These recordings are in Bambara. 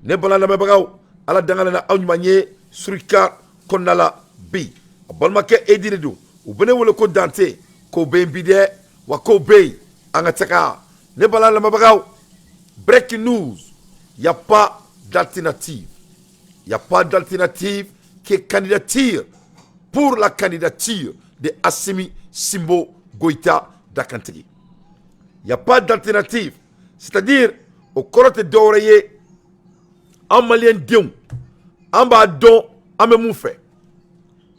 Ne bala lamɛnbagaw, Ala danga na aw ɲuman ye surika kɔnɔna la bi. A balimakɛ Edi de don, u bɛ ne wele ko Dante. Ko bɛ yen bi dɛ, wa ko bɛ yen, an ka taga. Ne bala lamɛnbagaw, breaking news: y a pas d'alternative, y a pas d'alternative que candidature pour la candidature de Assimi Simbo Goïta Dakantigi. Il n'y a pas d'alternative. C'est-à-dire, o kɔrɔ tɛ dɔwɛrɛ ye, an Maliyɛn denw, an b'a dɔn an bɛ mun fɛ,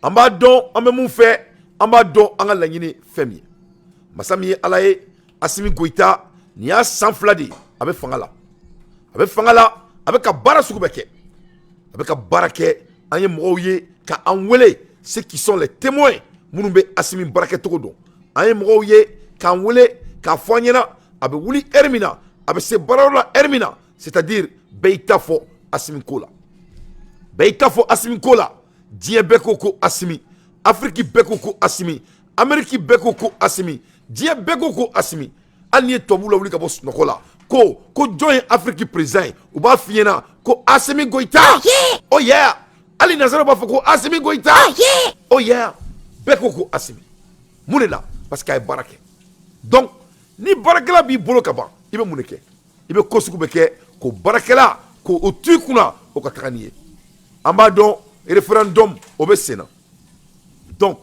an b'a dɔn an bɛ mun fɛ, an b'a dɔn an ka laɲini fɛn min ye. Masa min ye Ala ye, Assimi Goïta, nin y'a san 2 de ye a bɛ fanga la, a bɛ fanga la, a bɛ ka baara sugu bɛɛ kɛ, a bɛ ka baara kɛ. An ye mɔgɔw ye ka an wele, ceux qui sont les témoins, minnu bɛ Assimi baarakɛcogo dɔn. An ye mɔgɔw ye k'an wele k'a fɔ an ɲɛna a bɛ wuli heure min na, a bɛ se baarayɔrɔ la heure min na. C'est-à-dire, bɛɛ y'i ta fɔ Assimi ko la, bɛɛ y'i ta fɔ Assimi ko la. Diɲɛ bɛɛ ko ko Assimi, Afiriki bɛɛ ko ko Assimi, Amérique bɛɛ ko ko Assimi, diɲɛ bɛɛ ko ko Assimi. Hali n'i ye tubabuw lawuli ka bɔ sunɔgɔ la ko jɔn ye Afiriki président ye, u b'a f'i ɲɛna ko Assimi Goïta. Oh yeah! Hali nanzaraw b'a fɔ ko Assimi Goïta. Oh yeah! Bɛɛ ko ko Assimi. Mun de la? Parce que a ye baara kɛ. Donc ni baarakɛla b'i bolo ka ban, i bɛ mun de kɛ? I bɛ ko sugu bɛ kɛ k'o baarakɛla k'o o to i kunna, o ka taga n'i ye. An b'a dɔn référendum o bɛ sen na. Donc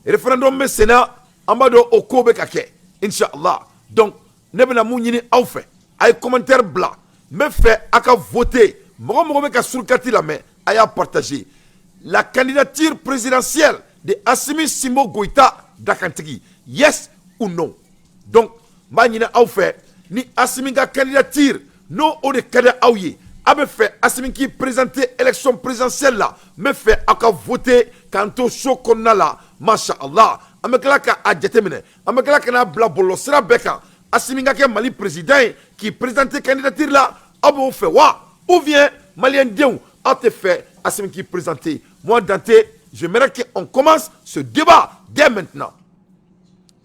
référendum bɛ sen na, an b'a dɔn o ko bɛ ka kɛ, inshallah. Donc ne bɛna mun ɲini aw fɛ? A ye commentaire bila. N bɛ fɛ a ka voter. Mɔgɔ mɔgɔ bɛ ka surukati lamɛn, a y'a partager. La candidature présidentielle de Assimi Simbo Goïta Dakantigi, yes ou non? Donc n b'a ɲini aw fɛ, ni Assimi ka candidature n'o o de ka di aw ye, a bɛ fɛ Assimi k'i présenter élection présidentielle la, n bɛ fɛ aw ka voter k'an to so kɔnɔna la. Masha Allah, an bɛ tila ka a jateminɛ, an bɛ tila ka n'a bila bɔlɔlɔsira bɛɛ kan. Assimi ka kɛ Mali président ye, k'i présenter candidature la, aw b'o fɛ wa, ou bien Maliyɛn denw, aw tɛ fɛ Assimi k'i présenter? Moi Dante, j'aimerais qu'on commence ce débat dès maintenant,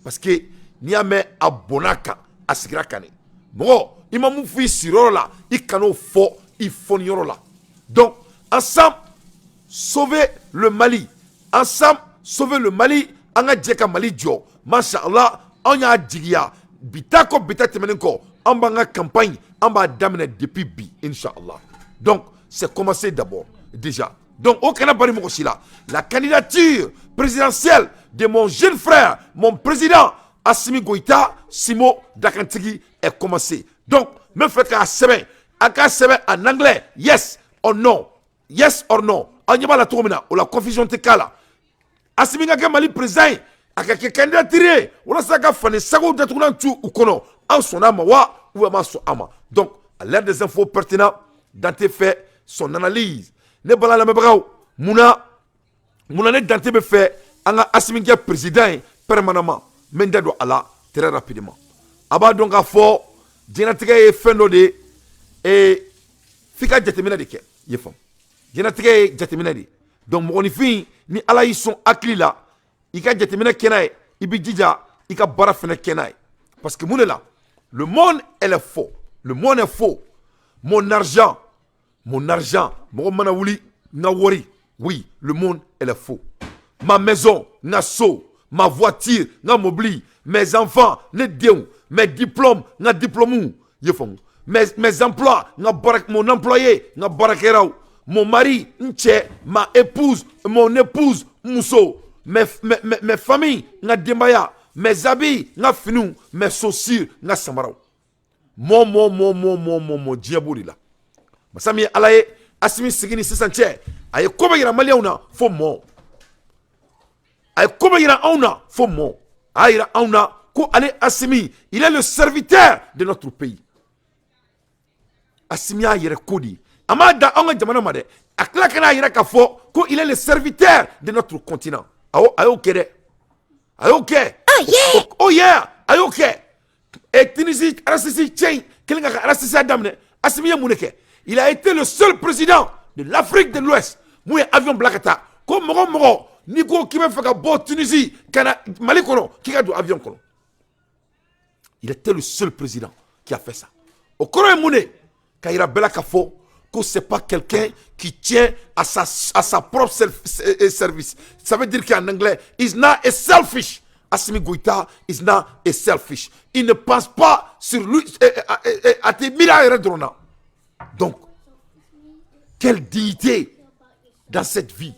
parce que n'i y'a mɛn a bɔnna kan, a sigira kan de. Mɔgɔ i ma mun fɔ i siyɔrɔ la, i kan'o fɔ i fɔniyɔrɔ la. Donc ensemble sauver le Mali, ensemble sauver le Mali. An ka jɛ ka Mali jɔ. Masha Allah, anw y'a jigiya bi ta kɔ, bi ta tɛmɛnen kɔ, an b'an ka campagne, an b'a daminɛ depuis bi, inshallah. Donc c'est commencé d'abord déjà. Donc o kana bari mɔgɔ si la, la candidature présidentielle de mon jeune frère, mon président Assimi Goïta Simo Dakantigi est commencé. Donc n bɛ fɛ k'a sɛbɛn, a k'a sɛbɛn en anglais, yes or no, yes or no. Aw ɲɛ b'a la cogo min na, o la confusion tɛ k'a la. Assimi ka kɛ Mali président ye, a ka kɛ candidature ye walasa ka fani sagow datugulan tu u kɔnɔ, an sɔnna a ma wa, ou bien an ma sɔn a ma? Donc à l'ère des infos pertinents, Dante fait son analyse. Ne bala lamɛnbagaw, munna munna ne Dante bɛ fɛ an ka Assimi kɛ président ye permanemment? N bɛ n da don a la très rapidement. A b'a dɔn k'a fɔ diɲɛlatigɛ ye fɛn dɔ de ye, f'i ka jateminɛ de kɛ. I ye faamu, diɲɛlatigɛ ye jateminɛ de ye. Donc mɔgɔninfin, ni Ala y'i sɔn hakili la, i ka jateminɛ kɛ n'a ye, i b'i jija i ka baara fɛnɛ kɛ n'a ye. Parce que mun de la? Le monde, elle est faux, le monde est faux. Mon argent, mon argent, mɔgɔ mana wuli n ka wari. Oui, le monde, elle est faux. Ma maison, n ka so, ma voiture, n ka mobili, mes enfants, ne denw, mes diplômes, n ka diplôme, i ye faamu, mes emplois, n ka baara, mon employé, n ka baarakɛlaw, mon mari, n cɛ, ma épouse, mon épouse, n muso, mes familles, n ka denbaya, mes habits, n ka finiw, mes chaussures, n ka samaraw. Mɔ mɔ mɔ mɔ mɔ mɔ mɔ, diɲɛ b'o de la. Masa min ye Ala ye, Asimi sigi ni sisan cɛ, a ye ko bɛ yira Maliyɛnw na fo mɔ, a ye ko bɛ yira anw na fo mɔ. A y'a yira anw na ko ale Asimi, il est le serviteur de notre pays. Asimi y'a yɛrɛ ko de ye, a m'a da anw ka jamana ma dɛ. A tila ka n'a yira k'a fɔ ko il est le serviteur de notre continent. Awɔ, a y'o kɛ dɛ, a y'o kɛ. Oh yeah, a y'o kɛ. Et Tunisie RCC cɛ in kelen ka RCC daminɛ, Asimi ye mun de kɛ? Il a été le seul président de l'Afrique de l'Ouest mun ye avion bila ka taa ko mɔgɔ mɔgɔ n'i ko k'i bɛ fɛ ka bɔ Tunisie ka na Mali kɔnɔ, k'i ka don avion kɔnɔ. Il était le seul président qui a fait ça. O kɔrɔ ye mun de? Ka yira bɛɛ la ka fɔ ko c'est pas quelqu'un qui tient à sa propre service. Ça veut dire qu'en anglais, is not a selfish. Assimi Goïta is not a selfish. Il ne pense pas sur lui, a tɛ miiri a yɛrɛ dɔrɔn na. Donc, quelle dignité dans cette vie.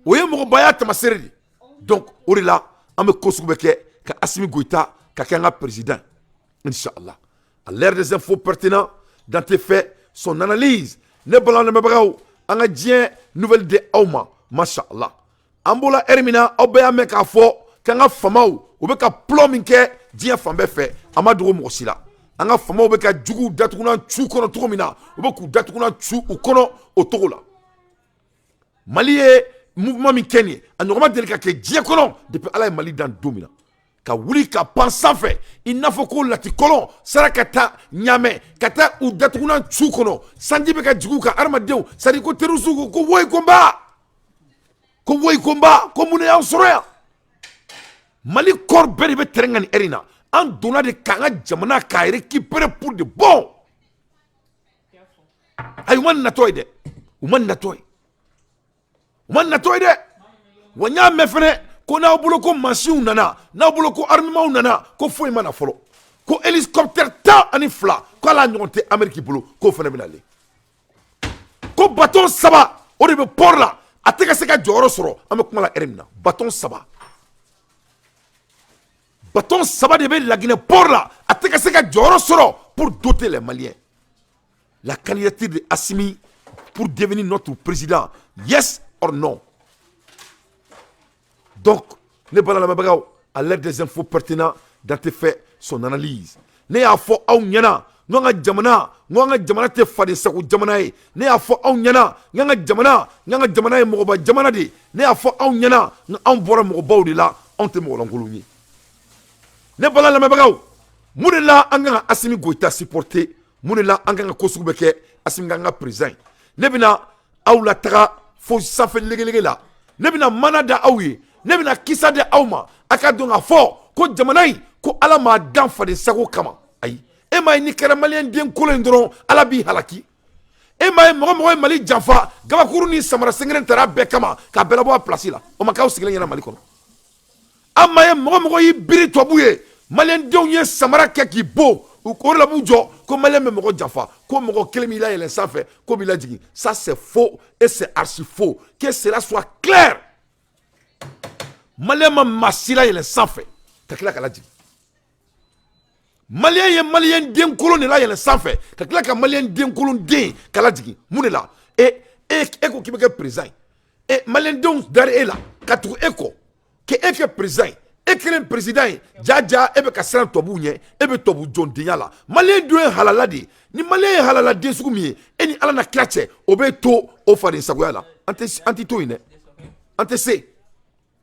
O ye mɔgɔbaya tamasere de. Donc, o de la, an bɛ ko sugu bɛ kɛ ka Assimi Goïta ka kɛ an ka président. Inch'Allah. À l'ère des infos pertinentes, Dante fait son analyse. Ne balima lamɛnbagaw, an ka diɲɛ nouvelle di aw ma, masha Allah. An bɔra heure min na, aw bɛɛ y'a mɛn k'a fɔ k'an ka famaw, u bɛ ka plan min kɛ diɲɛ fan bɛɛ fɛ, a ma dogo mɔgɔ si la. An ka famaw bɛ ka juguw datugunan cu kɔnɔ cogo min na, u bɛ k'u datugunan cu u kɔnɔ o cogo la. Mali ye mouvement min kɛ nin ye, a ɲɔgɔn ma deli ka kɛ diɲɛ kɔnɔ depuis Ala ye Mali dan don min na. Ka wuli ka pan sanfɛ i n'a fɔ ko latikɔlɔn sara ka taa Ɲamɛ ka taa u datugunan cu kɔnɔ, sanji bɛ ka jigin u kan, adamadenw, c'est à dire ko terroriste ko ko woyi ko n ba, ko woyi ko n ba, ko mun de y'an sɔrɔ yan? Mali corps bɛɛ de bɛ terrain kan nin heure in na. An donna de k'an ka jamana k'a récupérer pour de bon. Ayi, u ma natɔ ye dɛ, u ma natɔ ye, u ma natɔ ye dɛ. Wa n y'a mɛn fɛnɛ ko n'aw bolo ko mansinw nana, n'aw bolo ko armement nana, ko foyi ma na fɔlɔ, ko hélicoptère 12 ko ala ɲɔgɔn tɛ Amérique bolo, k'o fana bɛ nalen, ko bateau saba o de bɛ port la, a tɛ ka se ka jɔyɔrɔ sɔrɔ. An bɛ kuma la heure min na, bateau saba, bateau saba de bɛ Laginɛ port la, a tɛ ka se ka jɔyɔrɔ sɔrɔ pour doter les Maliens. La candidature de Assimi pour devenir notre président, yes or non? Donc, ne bala lamɛnbagaw, à l'ère des infos pertinentes, Dante fait son analyse. Ne y'a fɔ aw ɲɛna n ko an ka jamana, n ko an ka jamana tɛ faden sago jamana ye. Ne y'a fɔ aw ɲɛna n k'an ka jamana, n k'an ka jamana ye mɔgɔba jamana de ye. Ne y'a fɔ aw ɲɛna n anw bɔra mɔgɔbaw de la, anw tɛ mɔgɔlankolon ye. Ne bala lamɛnbagaw, mun de la an kan ka Assimi Goïta supporter? Mun de la an kan ka ko sugu bɛɛ kɛ Assimi k'an ka président ye? Ne bɛna aw lataga fo sanfɛ legelege la. Ne bɛna mana da aw ye, ne bɛna kisa di aw ma, a ka dɔn k'a fɔ ko jamana in, ko Ala m'a dan faden sago kama. Ayi, e m'a ye n'i kɛra maliyɛn den kolon in dɔrɔn, Ala b'i halaki. E m'a ye mɔgɔ mɔgɔ ye Mali janfa, gabakuru ni samara sen kelen tara bɛɛ kama k'a bɛɛ labɔ a place la, o ma k'aw sigilen ɲɛna Mali kɔnɔ. An m'a ye mɔgɔ mɔgɔ y'i biri tubabu ye, maliyɛn denw ye samara kɛ k'i bon o de la, b'u jɔ ko maliyɛn bɛ mɔgɔ janfa, ko mɔgɔ kelen b'i layɛlɛn sanfɛ ko b'i lajigin. Ça, c'est faux et c'est archi faux. Que cela soit clair, maliyɛn ma maa si layɛlɛn sanfɛ ka tila ka lajigin. Maliyɛn ye maliyɛn den kolon de layɛlɛn sanfɛ ka tila ka maliyɛn den kolon den ka lajigin. Mun de la e ko k'i bɛ kɛ président ye? E maliyɛn denw dara e la ka tugu e kɔ k'e kɛ président ye. E kelen président ye, ja ja, e bɛ ka siran tubabuw ɲɛ, e bɛ tubabu jɔndenya la. Maliyɛn dun ye halala de ye. Ni maliyɛn ye halala den sugu min ye, e ni Ala na kira cɛ, o bɛ to o faden sagoya la. An tɛ, an tɛ to yen dɛ, an tɛ se,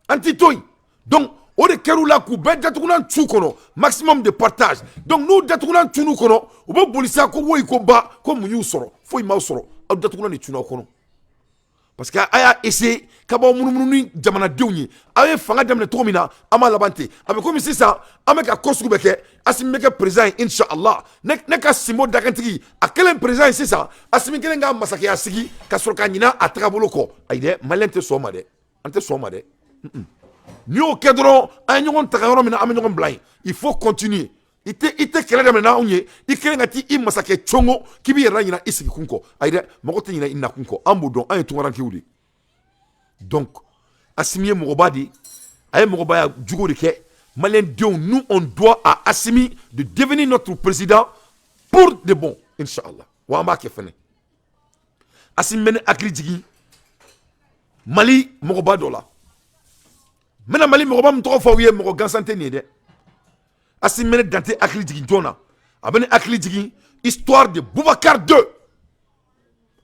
an tɛ to yen. Donc o de kɛr'u la k'u bɛɛ datugulan cu kɔnɔ. Maximum de partage. Donc n'u datugulan cun'u kɔnɔ, u bɛ boli sa ko woyi ko ba, ko mun y'u sɔrɔ? Foyi m'aw sɔrɔ, aw datugulan de cun'aw kɔnɔ, parce que a y'a essayer ka b'aw munumunu ni jamanadenw ye. Aw ye fanga daminɛ cogo min na, an b'a laban ten. A bɛ komi sisan an bɛ ka ko sugu bɛɛ kɛ, Asimi bɛ kɛ président ye, inshallah. Ne ka sinbo dakantigi, a kɛlen président ye sisan, Asimi kelen ka masakɛya sigi ka sɔrɔ ka ɲinɛ a tagabolo kɔ. Ayi dɛ, maliyɛn tɛ sɔn o ma dɛ, an tɛ sɔn o ma dɛ. N'i y'o kɛ dɔrɔn, an ye ɲɔgɔn ta yɔrɔ min na, an bɛ ɲɔgɔn bila yen. Il faut continuer. I tɛ kɛlɛ daminɛ n'anw ye, i kelen ka t'i masakɛ congo k'i b'i yɛrɛ ɲina i sigikun kɔ. Ayi dɛ, mɔgɔ tɛ ɲinɛ i nakun kɔ, an b'o dɔn, an ye tunkarankew de. Donc Asimi ye mɔgɔba de ye, a ye mɔgɔbaya jugu de kɛ. Maliyɛn denw, nous, on doit à Assimi de devenir notre président pour de bon, inchallah. Wa an b'a kɛ fɛnɛ. Asimi bɛ ne hakili jigin Mali mɔgɔba dɔ la. N bɛna Mali mɔgɔba min tɔgɔ fɔ aw ye, mɔgɔ gansan tɛ nin ye dɛ. Asimi bɛ ne Dante hakili jigin jɔn na? A bɛ ne hakili jigin histoire de Boubacar II.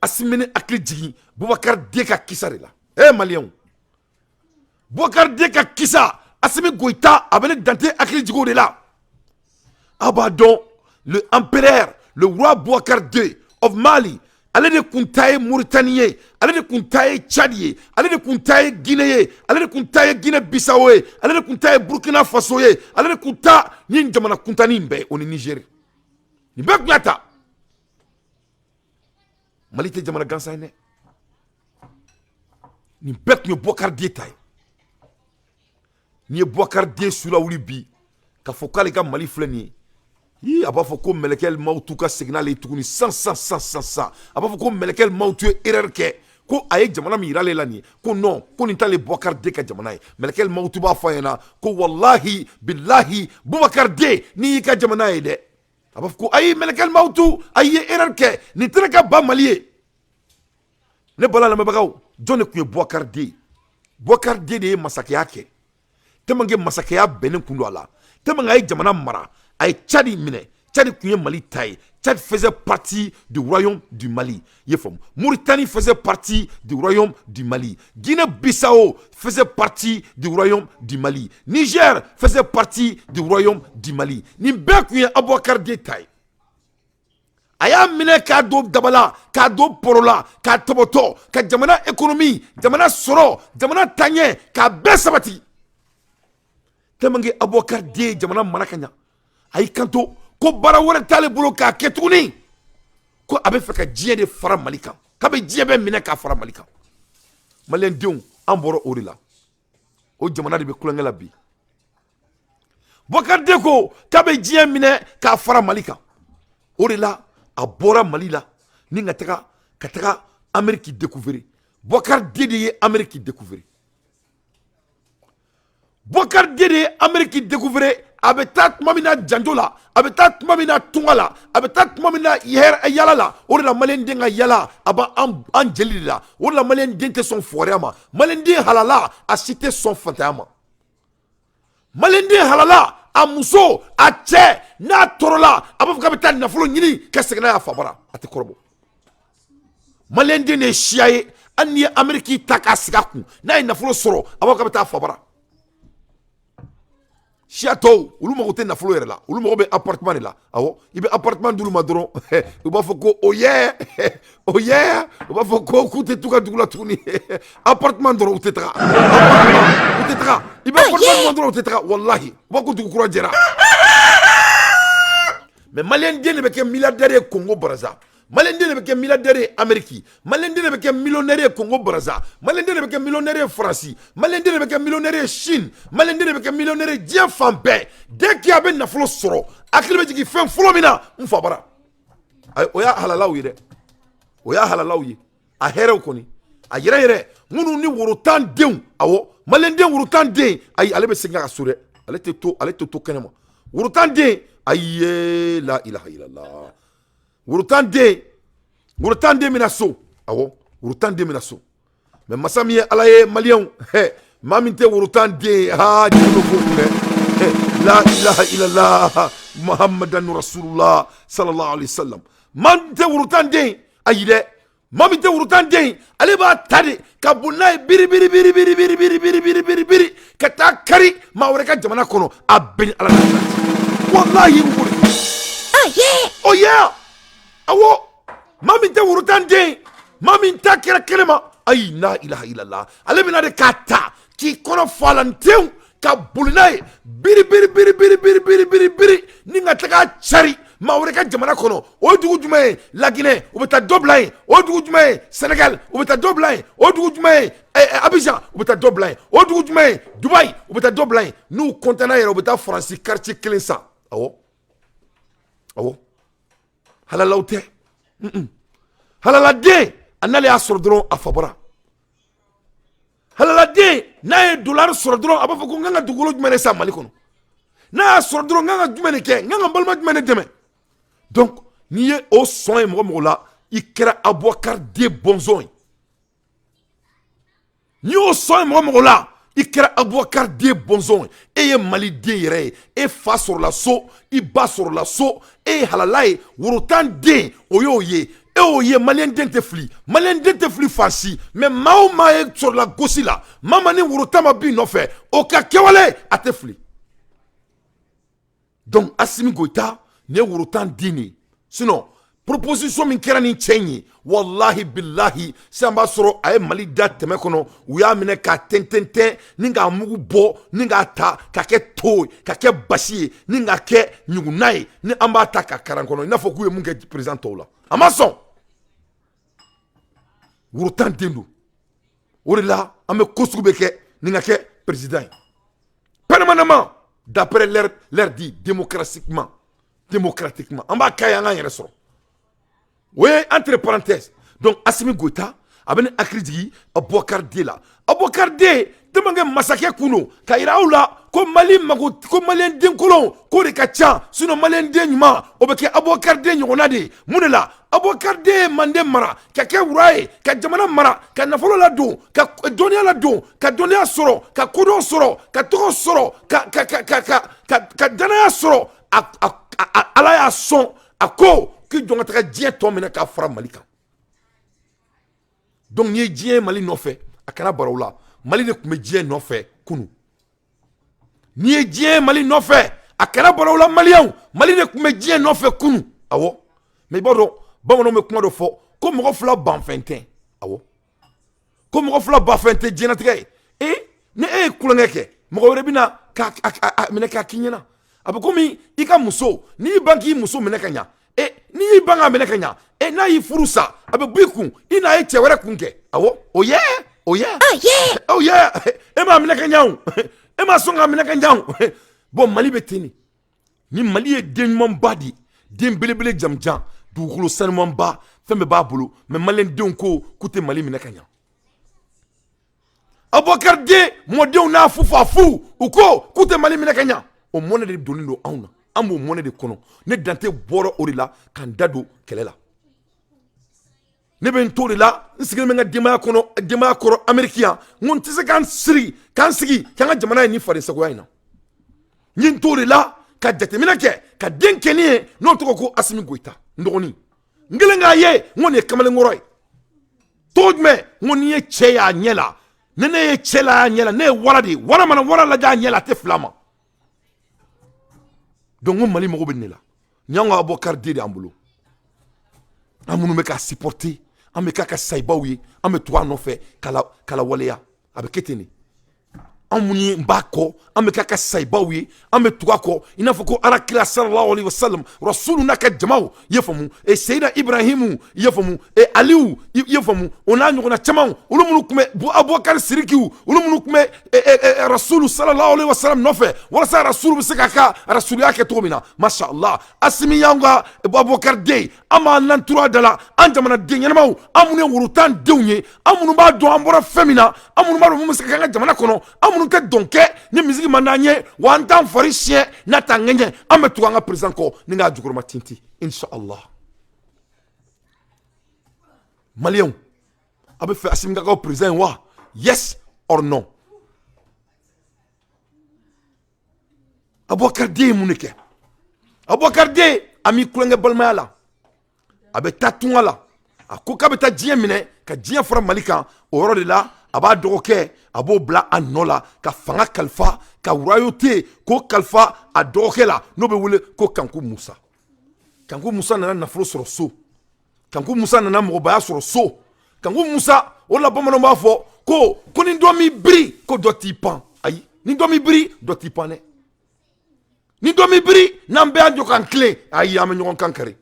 Asimi bɛ ne hakili jigin Boubacar II ka kisa de la. Eh maliyɛnw, Boubacar II ka kisa, Asimi Goïta, a bɛ ne Dante hakili jigin o de la. Aw b'a dɔn, le empereur, le roi Boubacar II of Mali, ale de kun ta ye Mauritanie ye, ale de kun ta ye Tchad ye, ale de kun ta ye Guinée ye, ale de kun ta ye Guinée Bissau ye, ale de kun ta ye Burkina Faso ye, ale de kun ta ni jamana kuntanin bɛɛ, o ni Niger, nin bɛɛ kun y'a ta. Mali tɛ jamana gansan ye dɛ. Nin bɛɛ tun ye Boubacar D ta ye. N'i ye Boubacar D su lawuli bi k'a fɔ k'ale ka Mali filɛ nin ye, a b'a fɔ ko mɛlɛkɛli mawutu ka segin n'ale ye tuguni san san san san san. A b'a fɔ ko mɛlɛkɛli mawutu ye erreur kɛ, ko a ye jamana min yira ale la nin ye, ko non, ko nin t'ale Boubacar D ka jamana ye. Mɛlɛkɛli mawutu b'a fɔ a ɲɛna ko walahi bilahi, Boubacar D, n'i y'i ka jamana ye dɛ. A b'a fɔ ko ayi, mɛlɛkɛli mawutu, a ye erreur kɛ, nin tɛ ne ka ba Mali ye. Ne bala lamɛnbagaw, jɔn de tun ye Boubacar D ye? Boubacar D de ye masakɛya kɛ tellement que masakɛya bɛnnen kun don a la, tellement que a ye jamana mara. A ye Tchad minɛ, Tchad tun ye Mali ta ye. Tchad faisait partie du royaume du Mali, i ye faamu. Mauritanie faisait partie du royaume du Mali. Guinée-Bissau faisait partie du royaume du Mali. Niger faisait partie du royaume du Mali. Nin bɛɛ tun ye Aboubacar D ta ye. A y'a minɛ k'a don daba la, k'a don poro la, k'a tɔbɔtɔ, ka jamana économie, jamana sɔrɔ, jamana taɲɛ, k'a bɛɛ sabati, tellement que Aboubacar D ye jamana mara ka ɲa. A y'i kanto ko baara wɛrɛ t'ale bolo k'a kɛ tuguni, ko a bɛ fɛ ka diɲɛ de fara Mali kan, k'a bɛ diɲɛ bɛɛ minɛ k'a fara Mali kan. Maliyɛndenw, an bɔra o de la. O jamana de bɛ kulonkɛ la bi. Boubacar D ko k'a bɛ diɲɛ minɛ k'a fara Mali kan. O de la a bɔra Mali la ni ka taga Amérique découvrir. Boubacar D de ye Amérique découvrir. Boubacar D de ye Amérique découvrir. A bɛ taa tuma min na janjo la, a bɛ taa tuma min na tunga la, a bɛ taa tuma min na yala la. O de la maliyɛn den ka yala, a b'an an jeli de la. O de la maliyɛn den tɛ sɔn fugariya ma. Maliyɛn den halala, a si tɛ sɔn fantanya ma. Maliyɛn den halala, a muso, a cɛ, n'a tɔɔrɔla, a b'a fɔ k'a bɛ taa nafolo ɲini ka segin n'a ye a fa bara. A tɛ kɔrɔbɔ. Maliyɛn den de ye siya ye. Hali n'i ye Amérique ta k'a sigi a kun, n'a ye nafolo sɔrɔ, a b'a fɔ k'a bɛ taa a fa bara. Siya tɔw, olu mago tɛ nafolo yɛrɛ la, olu mago bɛ appartement de la. Awɔ, i bɛ appartement d'olu ma dɔrɔn, u b'a fɔ ko o yɛ, o yɛ, u b'a fɔ ko k'u tɛ t'u ka dugu la tuguni. Appartement dɔrɔn, u tɛ taga, u tɛ taga. I bɛ appartement d'u ma dɔrɔn, u tɛ taga. Walahi, u b'a ko dugu kura jɛra. Mais maliyɛn den de bɛ kɛ milliardaire ye Congo Brazza, maliyɛn den de bɛ kɛ milliardaire ye Amérique, maliyɛn den de bɛ kɛ millionnaire ye Congo Brazza, maliyɛn den de bɛ kɛ millionnaire ye Faransi, maliyɛn den de bɛ kɛ millionnaire ye Chine, maliyɛn den de bɛ kɛ millionnaire ye diɲɛ fan bɛɛ. Dès que a bɛ nafolo sɔrɔ, hakili bɛ jigin fɛn fɔlɔ min na, n fa bara. Ayi, o y'a halalaw ye dɛ, o y'a halalaw ye. A hɛrɛw kɔni, a yɛrɛ yɛrɛ minnu ni woro tan denw. Awɔ, maliyɛn den woro tan den, ayi, ale bɛ segin ka so dɛ. Ale tɛ to, ale tɛ to kɛnɛma. Woro tan den, ayi ye, la ilaha illallah. Woro tan den, woro tan den bɛna so. Awɔ, woro tan den bɛna so. Mais masa min ye Ala ye, maliyɛnw, hɛ, maa min tɛ woro tan den ye, ha, jigi bɛ ko kun dɛ. La ilaha illallah Muhammadan rasulullah sallallahu alaihi wasallam. Maa min tɛ woro tan den, ayi dɛ, maa min tɛ woro tan den, ale b'a ta de ka boli n'a ye biri biri biri biri biri biri biri biri biri biri ka taa kari maa wɛrɛ ka jamana kɔnɔ. A bɛɛ ni Ala n'a cɛ, walahi, u b'o de kɛ. Oh yeah, awɔ, maa min tɛ woro tan den, maa min ta kɛra kɛnɛ ma, ayi, la ilaha illallah, ale bɛna de k'a ta k'i kɔnɔ fa la ntew ka boli n'a ye biri biri biri biri biri biri biri biri ni ka taga cari maa wɛrɛ ka jamana kɔnɔ. O ye dugu jumɛn ye? Laginɛ, u bɛ taa dɔ bila yen. O ye dugu jumɛn ye? Senegal, u bɛ taa dɔ bila yen. O ye dugu jumɛn ye? Abidjan, u bɛ taa dɔ bila yen. O ye dugu jumɛn ye? Dubayi, u bɛ taa dɔ bila yen. N'u kɔntanna yɛrɛ, u bɛ taa Faransi quartier kelen san. Awɔ, awɔ, halalaw tɛ. Halaladen, a n'ale y'a sɔrɔ dɔrɔn, a fa bɔra. Halaladen, n'a ye dolari sɔrɔ dɔrɔn, a b'a fɔ ko n kan ka dugukolo jumɛn de san Mali kɔnɔ? N'a y'a sɔrɔ dɔrɔn, n kan ka jumɛn de kɛ? N kan ka n balima jumɛn de dɛmɛ? Donc n'i ye o sɔn ye mɔgɔ mɔgɔ la, i kɛra Abubakar den bɔnsɔn ye. N'i y'o sɔn ye mɔgɔ mɔgɔ la, i kɛra Abubakar den bɔnsɔn ye. E ye maliden yɛrɛ ye. E fa sɔrɔla so, i ba sɔrɔla so, e ye halala ye. Worotan den, o y'o ye, e y'o ye. Maliyɛn den tɛ fili, maliyɛn den tɛ fili fan si. Mais maa o maa ye sɔrɔla gosi la, maa ma ni worotan ma b'i nɔfɛ, o ka kɛwale, a tɛ fili. Donc Assimi Goïta, nin ye worotan den de ye. Sinon proposition min kɛra nin cɛ in ye, walahi bilahi, sisan b'a sɔrɔ a ye Mali da tɛmɛ kɔnɔ. U y'a minɛ k'a tɛntɛntɛn ni k'a mugu bɔ, ni k'a ta ka kɛ to ye, ka kɛ basi ye, ni k'a kɛ ɲugunna ye, ni an b'a ta ka karan kɔnɔ, i n'a fɔ k'u ye mun kɛ président tɔw la. A ma sɔn. Worotan den don. O de la an bɛ ko sugu bɛɛ kɛ nin ka kɛ président ye permanemment, d'après leur dit, démocratiquement, démocratiquement. An b'a k'a ye, an k'an yɛrɛ sɔrɔ. O ye entre parenthèses. Donc Asimi Goïta, a bɛ ne hakili jigin Abubakar Den la. Abubakar Den tellement que masakɛ kun don, ka yira aw la ko Mali mago, ko maliyɛn den kolon k'o de ka ca. Sinon maliyɛn den ɲuman, o bɛ kɛ Abubakar Den ɲɔgɔnna de ye. Mun de la Abubakar Den ye Manden mara ka kɛ wura ye, ka jamana mara, ka nafolo ladon, ka dɔnniya ladon, ka dɔnniya sɔrɔ, ka kodɔn sɔrɔ, ka tɔgɔ sɔrɔ, ka danaya sɔrɔ? A Ala y'a sɔn, a ko k'i jɔn ka taga diɲɛ tɔ minɛ k'a fara Mali kan. Donc n'i ye diɲɛ Mali nɔfɛ, a kana bara o la. Mali de tun bɛ diɲɛ nɔfɛ kunun. N'i ye diɲɛ Mali nɔfɛ, a kana bara o la. Maliyɛnw, Mali de tun bɛ diɲɛ nɔfɛ kunun. Awɔ, mais i b'a dɔn, bamananw bɛ kuma dɔ fɔ ko mɔgɔ fila banfɛn tɛ. Awɔ, ko mɔgɔ fila banfɛn tɛ diɲɛlatigɛ ye. E ni e ye kulonkɛ kɛ, mɔgɔ wɛrɛ bɛna k'a minɛ k'a k'i ɲɛna. A bɛ komi i ka muso, n'i y'i ban k'i muso minɛ ka ɲa, e n'i y'i ban k'a minɛ ka ɲa, e n'a y'i furu sa, a bɛ bɔ i kun, i n'a ye cɛ wɛrɛ kun kɛ. Awɔ, o ye o ye o ye, e m'a minɛ ka ɲa o, e m'a sɔn k'a minɛ ka ɲa o. Bon, Mali bɛ ten de. Ni Mali ye den ɲumanba de ye, den belebele, jamujan, dugukolo sanumanba, fɛn bɛɛ b'a bolo, mais maliyɛndenw ko k'u tɛ Mali minɛ ka ɲa. Abubakar Den mɔdenw n'a fufa fu, u ko k'u tɛ Mali minɛ ka ɲa. O mɔnɛ de donnen don anw na, an b'o mɔnɛ de kɔnɔ. Ne Dante bɔra o de la k'an da don kɛlɛ la. Ne bɛ n to de la, n sigilen bɛ n ka denbaya kɔnɔ, denbaya kɔrɔ Ameriki yan. N ko n tɛ se k'an siri k'an sigi k'an ka jamana ye nin fadensagoya in na. N ye n to de la ka jateminɛ kɛ ka den kɛ ne ye, n'o tɔgɔ ko Asimi Goyita, n dɔgɔnin. N kɛlen k'a ye, n ko nin ye kamalenkɔrɔ ye cogo jumɛn? N ko n'i ye cɛ y'a ɲɛ la, ni ne ye cɛ la y'a ɲɛ la, ne ye wara de ye. Wara mana wara lajɛ a ɲɛ la, a tɛ fila ma. Donc n ko Mali mago bɛ nin de la. Nin y'anw ka Abubakar Den de y'an bolo. An minnu bɛ k'a supporter, an bɛ k'a ka sayibaw ye, an bɛ tugu a nɔfɛ k'a la waleya. A bɛ kɛ ten de. An minnu ye n b'a kɔ, an bɛ k'a ka sayibaw ye, an bɛ tugu a kɔ, i n'a fɔ ko Ala kira sallallahu alaihi wasallam, rasulu n'a ka jamaw, i ye faamu, e Seyida Ibrahimu, i ye faamu, e Aliyu, i ye faamu, o n'a ɲɔgɔnna camanw, olu minnu tun bɛ Abubakar Sirikiw, olu minnu tun bɛ rasulu sallallahu alaihi wasallam nɔfɛ walasa rasulu bɛ se k'a ka rasuliya kɛ cogo min na. Masha Allah, Asimi y'an ka Abubakar Den. An b'an lantura da la, an jamanaden ɲɛnamaw, an minnu ye worotan denw ye, an minnu b'a dɔn an bɔra fɛn min na, an minnu b'a dɔn mun bɛ se ka kɛ an ka jamana kɔnɔ, an minnu tɛ dɔn kɛ ni misigi man d'an ye, wa an t'an fari siɲɛ n'a t'an ŋɛɲɛ. An bɛ tugu an ka président kɔ ni k'a jukɔrɔma tintin, inshallah. Maliyɛnw, a bɛ fɛ Asimi ka k'aw président ye wa? Yes or no? Abubakar Den ye mun de kɛ? Abubakar Den, a m'i kulonkɛ balimaya la, a bɛ taa tunga la, a ko k'a bɛ taa diɲɛ minɛ ka diɲɛ fara Mali kan. O yɔrɔ de la, a b'a dɔgɔkɛ, a b'o bila a nɔ la ka fanga kalifa, ka royauté k'o kalifa a dɔgɔkɛ la, n'o bɛ wele ko Kanku Musa. Kanku Musa nana nafolo sɔrɔ so. Kanku Musa nana mɔgɔbaya sɔrɔ so. Kanku Musa, o la bamananw b'a fɔ ko ni dɔ m'i biri, ko dɔ t'i pan. Ayi, ni dɔ m'i biri, dɔ t'i pan dɛ. Ni dɔ m'i biri, n'an bɛɛ y'an jɔ k'an tilen, ayi, an bɛ ɲɔgɔn kan kari.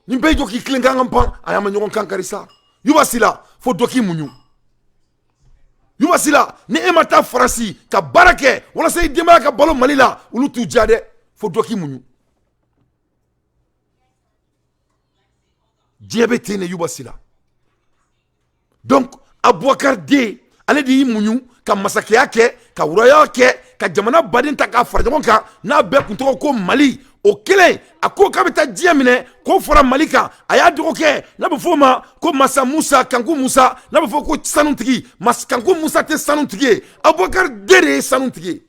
Ni bɛɛ jɔ k'i tilen k'an ka pan, ayi, an bɛ ɲɔgɔn kan kari sa. Yuba Sila, fo dɔ k'i muɲu. Yuba Sila, ni e ma taa Faransi ka baara kɛ walasa i denbaya ka balo Mali la, olu t'u diya dɛ. Fo dɔ k'i muɲu. Diɲɛ bɛ ten de, Yuba Sila. Donc Abubakar Den, ale de y'i muɲu ka masakɛya kɛ, ka wuraya kɛ, ka jamana baden ta k'a fara ɲɔgɔn kan, n'a bɛɛ kun tɔgɔ ko Mali. O kelen, a ko k'a bɛ taa diɲɛ minɛ k'o fara Mali kan. A y'a dɔgɔkɛ, n'a bɛ f'o ma ko Masa Musa Kanku Musa, n'a bɛ fɔ ko sanutigi. Kanku Musa tɛ sanutigi ye, Abubakar Den de ye sanutigi ye.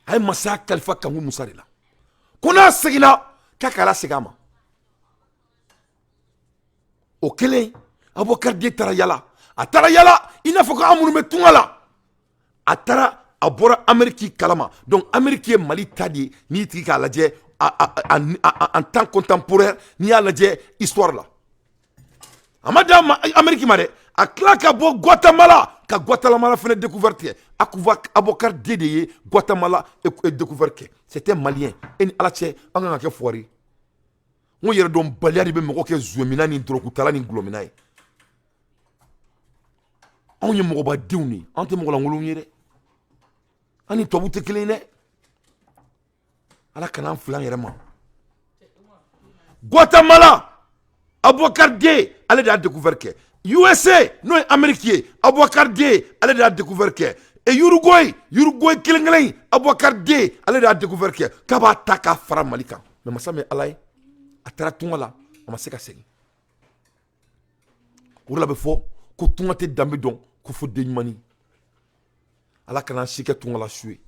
A ye masaya kalifa Kanku Musa de la, ko n'a seginna k'a k'a lasegin a ma. O kelen, Abubakar Den taara yala. A taara yala i n'a fɔ ko an minnu bɛ tunga la. A taara, a bɔra Ameriki kalama. Donc Ameriki ye Mali ta de ye. N'i tigi k'a lajɛ en temps contemporain, n'i y'a lajɛ histoire la, a ma dan Ameriki ma dɛ. A tila ka bɔ Guatemala, ka Guatemala fana découverte kɛ. Abubakar Den de ye Guatemala découverte kɛ. C'était malien. E ni Ala cɛ, an kan ka kɛ fɔri. N ko yɛrɛdɔnbaliya de bɛ mɔgɔ kɛ zomina ni dɔrɔgutala ni gulɔmina ye. Anw ye mɔgɔbadenw de ye, anw tɛ mɔgɔlankolonw ye dɛ. An ni tubabu tɛ kelen ye dɛ. Ala kana an fili an yɛrɛ ma. Guatemala, Abubakar den, ale de y'a découvert kɛ. USA, n'o ye Amérique ye, Abubakar den, ale de y'a découvert kɛ. E Uruguay, Uruguay kelen kelen, Abubakar den, ale de y'a découvert kɛ k'a b'a ta k'a fara Mali kan. Mais masa min Ala ye, a taara tunga la, a ma se ka segin. O de la bɛ fɔ ko tunga tɛ danbe dɔn ko fo den ɲumanni. Ala kana an si kɛ tungala su ye.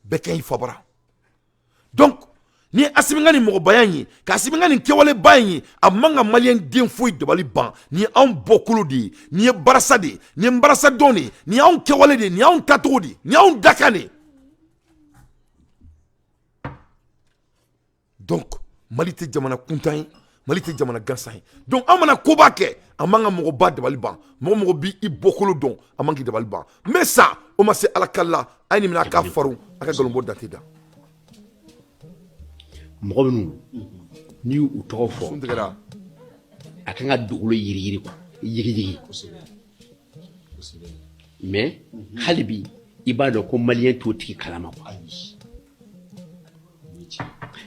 Bɛɛ ka ɲi fabara. Donc ni Asimi ka nin mɔgɔbaya in ye, ka Asimi ka nin kɛwaleba in ye, a man ka maliyɛn den foyi dabali ban. Nin ye anw bɔkolo de ye, nin ye barasa de ye, nin ye barasa dɔn de ye, nin ye anw kɛwale de ye, nin ye anw tacogo de ye, nin ye anw dakan de ye. Donc Mali tɛ jamana kuntan ye, Mali tɛ jamana gansan ye. Donc an mana koba kɛ, a man ka mɔgɔba dabali ban. Mɔgɔ mɔgɔ b'i bɔkolo dɔn, a man k'i dabali ban. N bɛ sa o ma se Ala kala a ye nin minɛ, a k'a faru, a ka nkalon bɔ dante da. Mɔgɔ minnu n'i y'u tɔgɔ fɔ, sun tigɛra, a kan ka dugukolo yiriyiri quoi, yigiyigi. Mais hali bi i b'a dɔn ko maliyɛn t'o tigi kalama quoi.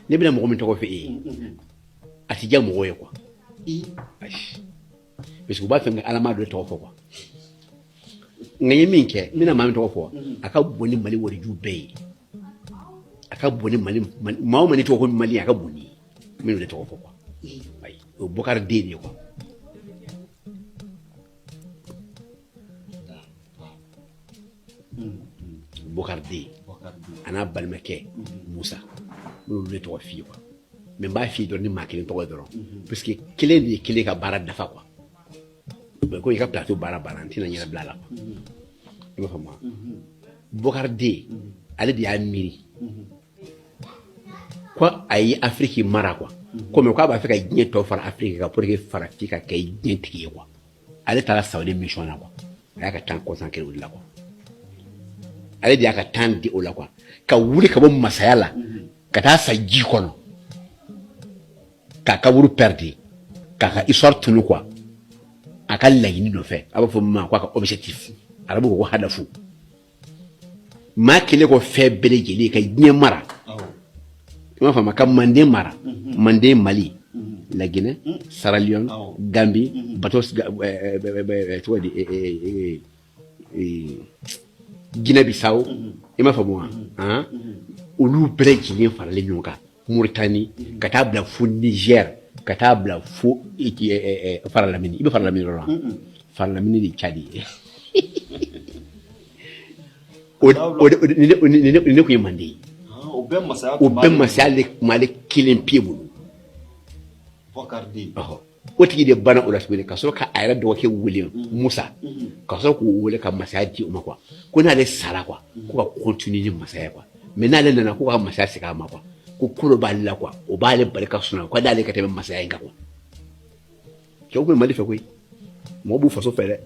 Ne bɛna mɔgɔ min tɔgɔ fɔ e ye, a ti diya mɔgɔw ye quoi, ayi, parce que u b'a fɛ ka alama dɔ tɔgɔ fɔ quoi. Nka n ye min kɛ, n bɛna maa min tɔgɔ fɔ, a ka bon ni Mali wariju bɛɛ ye, a ka bon ni Mali maa o maa n'i tɔgɔ ko Mali, a ka bon ni n bɛn'o de tɔgɔ fɔ quoi. Ayi, o ye Bɔkari den de ye quoi. Bɔkari den a n'a balimakɛ Musa, n b'olu de tɔgɔ f'i ye quoi. Mais n b'a f'i ye dɔrɔn ni maa kelen tɔgɔ ye dɔrɔn, parce que kelen de ye kelen ka baara dafa quoi. Mais ko i ka plateau baara banna, n tɛna n yɛrɛ bila a la quoi. I b'a faamu wa? Bɔkari den, ale de y'a miiri ko a ye Afiriki mara quoi, komi k'a b'a fɛ ka diɲɛ tɔ fara Afiriki kan pour que farafin ka kɛ diɲɛ tigi ye quoi. Ale taara Saudi mission na quoi, a y'a ka temps consacré o de la quoi. Ale de y'a ka temps di o la quoi, ka wuli ka bɔ masaya la ka taa sa ji kɔnɔ, k'a kaburu perdu, k'a ka histoire tunu quoi, a ka laɲini nɔfɛ. A b'a fɔ min ma ko a ka objectif, arabu ko ko hadafu. Maa kelen ko fɛn bɛɛ lajɛlen ka diɲɛ mara, i m'a faamu, ka manden mara, manden Mali, la Guinée, Sierra Leone, Gambie, bato tɔgɔ di, Guinée Bissau, i m'a faamu wa? Olu bɛɛ lajɛlen faralen ɲɔgɔn kan, Mauritanie, ka taa bila fo Niger, ka taa bila fo Faralamini. I bɛ Faralamini yɔrɔ la, Faralamini de Tchad ye. O ne tun ye manden ye. O bɛɛ masaya de tun b'ale kelen pe bolo. O tigi de banna o la tuguni, ka sɔrɔ ka a yɛrɛ dɔgɔkɛ wele Musa, ka sɔrɔ k'o wele ka masaya di o ma quoi, ko n'ale sara quoi, ko ka continuer ni masaya quoi, mais n'ale nana, ko ka masaya segin a ma quoi, ko ko dɔ b'ale la quoi, o b'ale bali ka sunɔgɔ, ko d'ale ka tɛmɛ masaya in kan quoi. Cɛw bɛ Mali fɛ koyi, mɔgɔ b'u faso fɛ dɛ.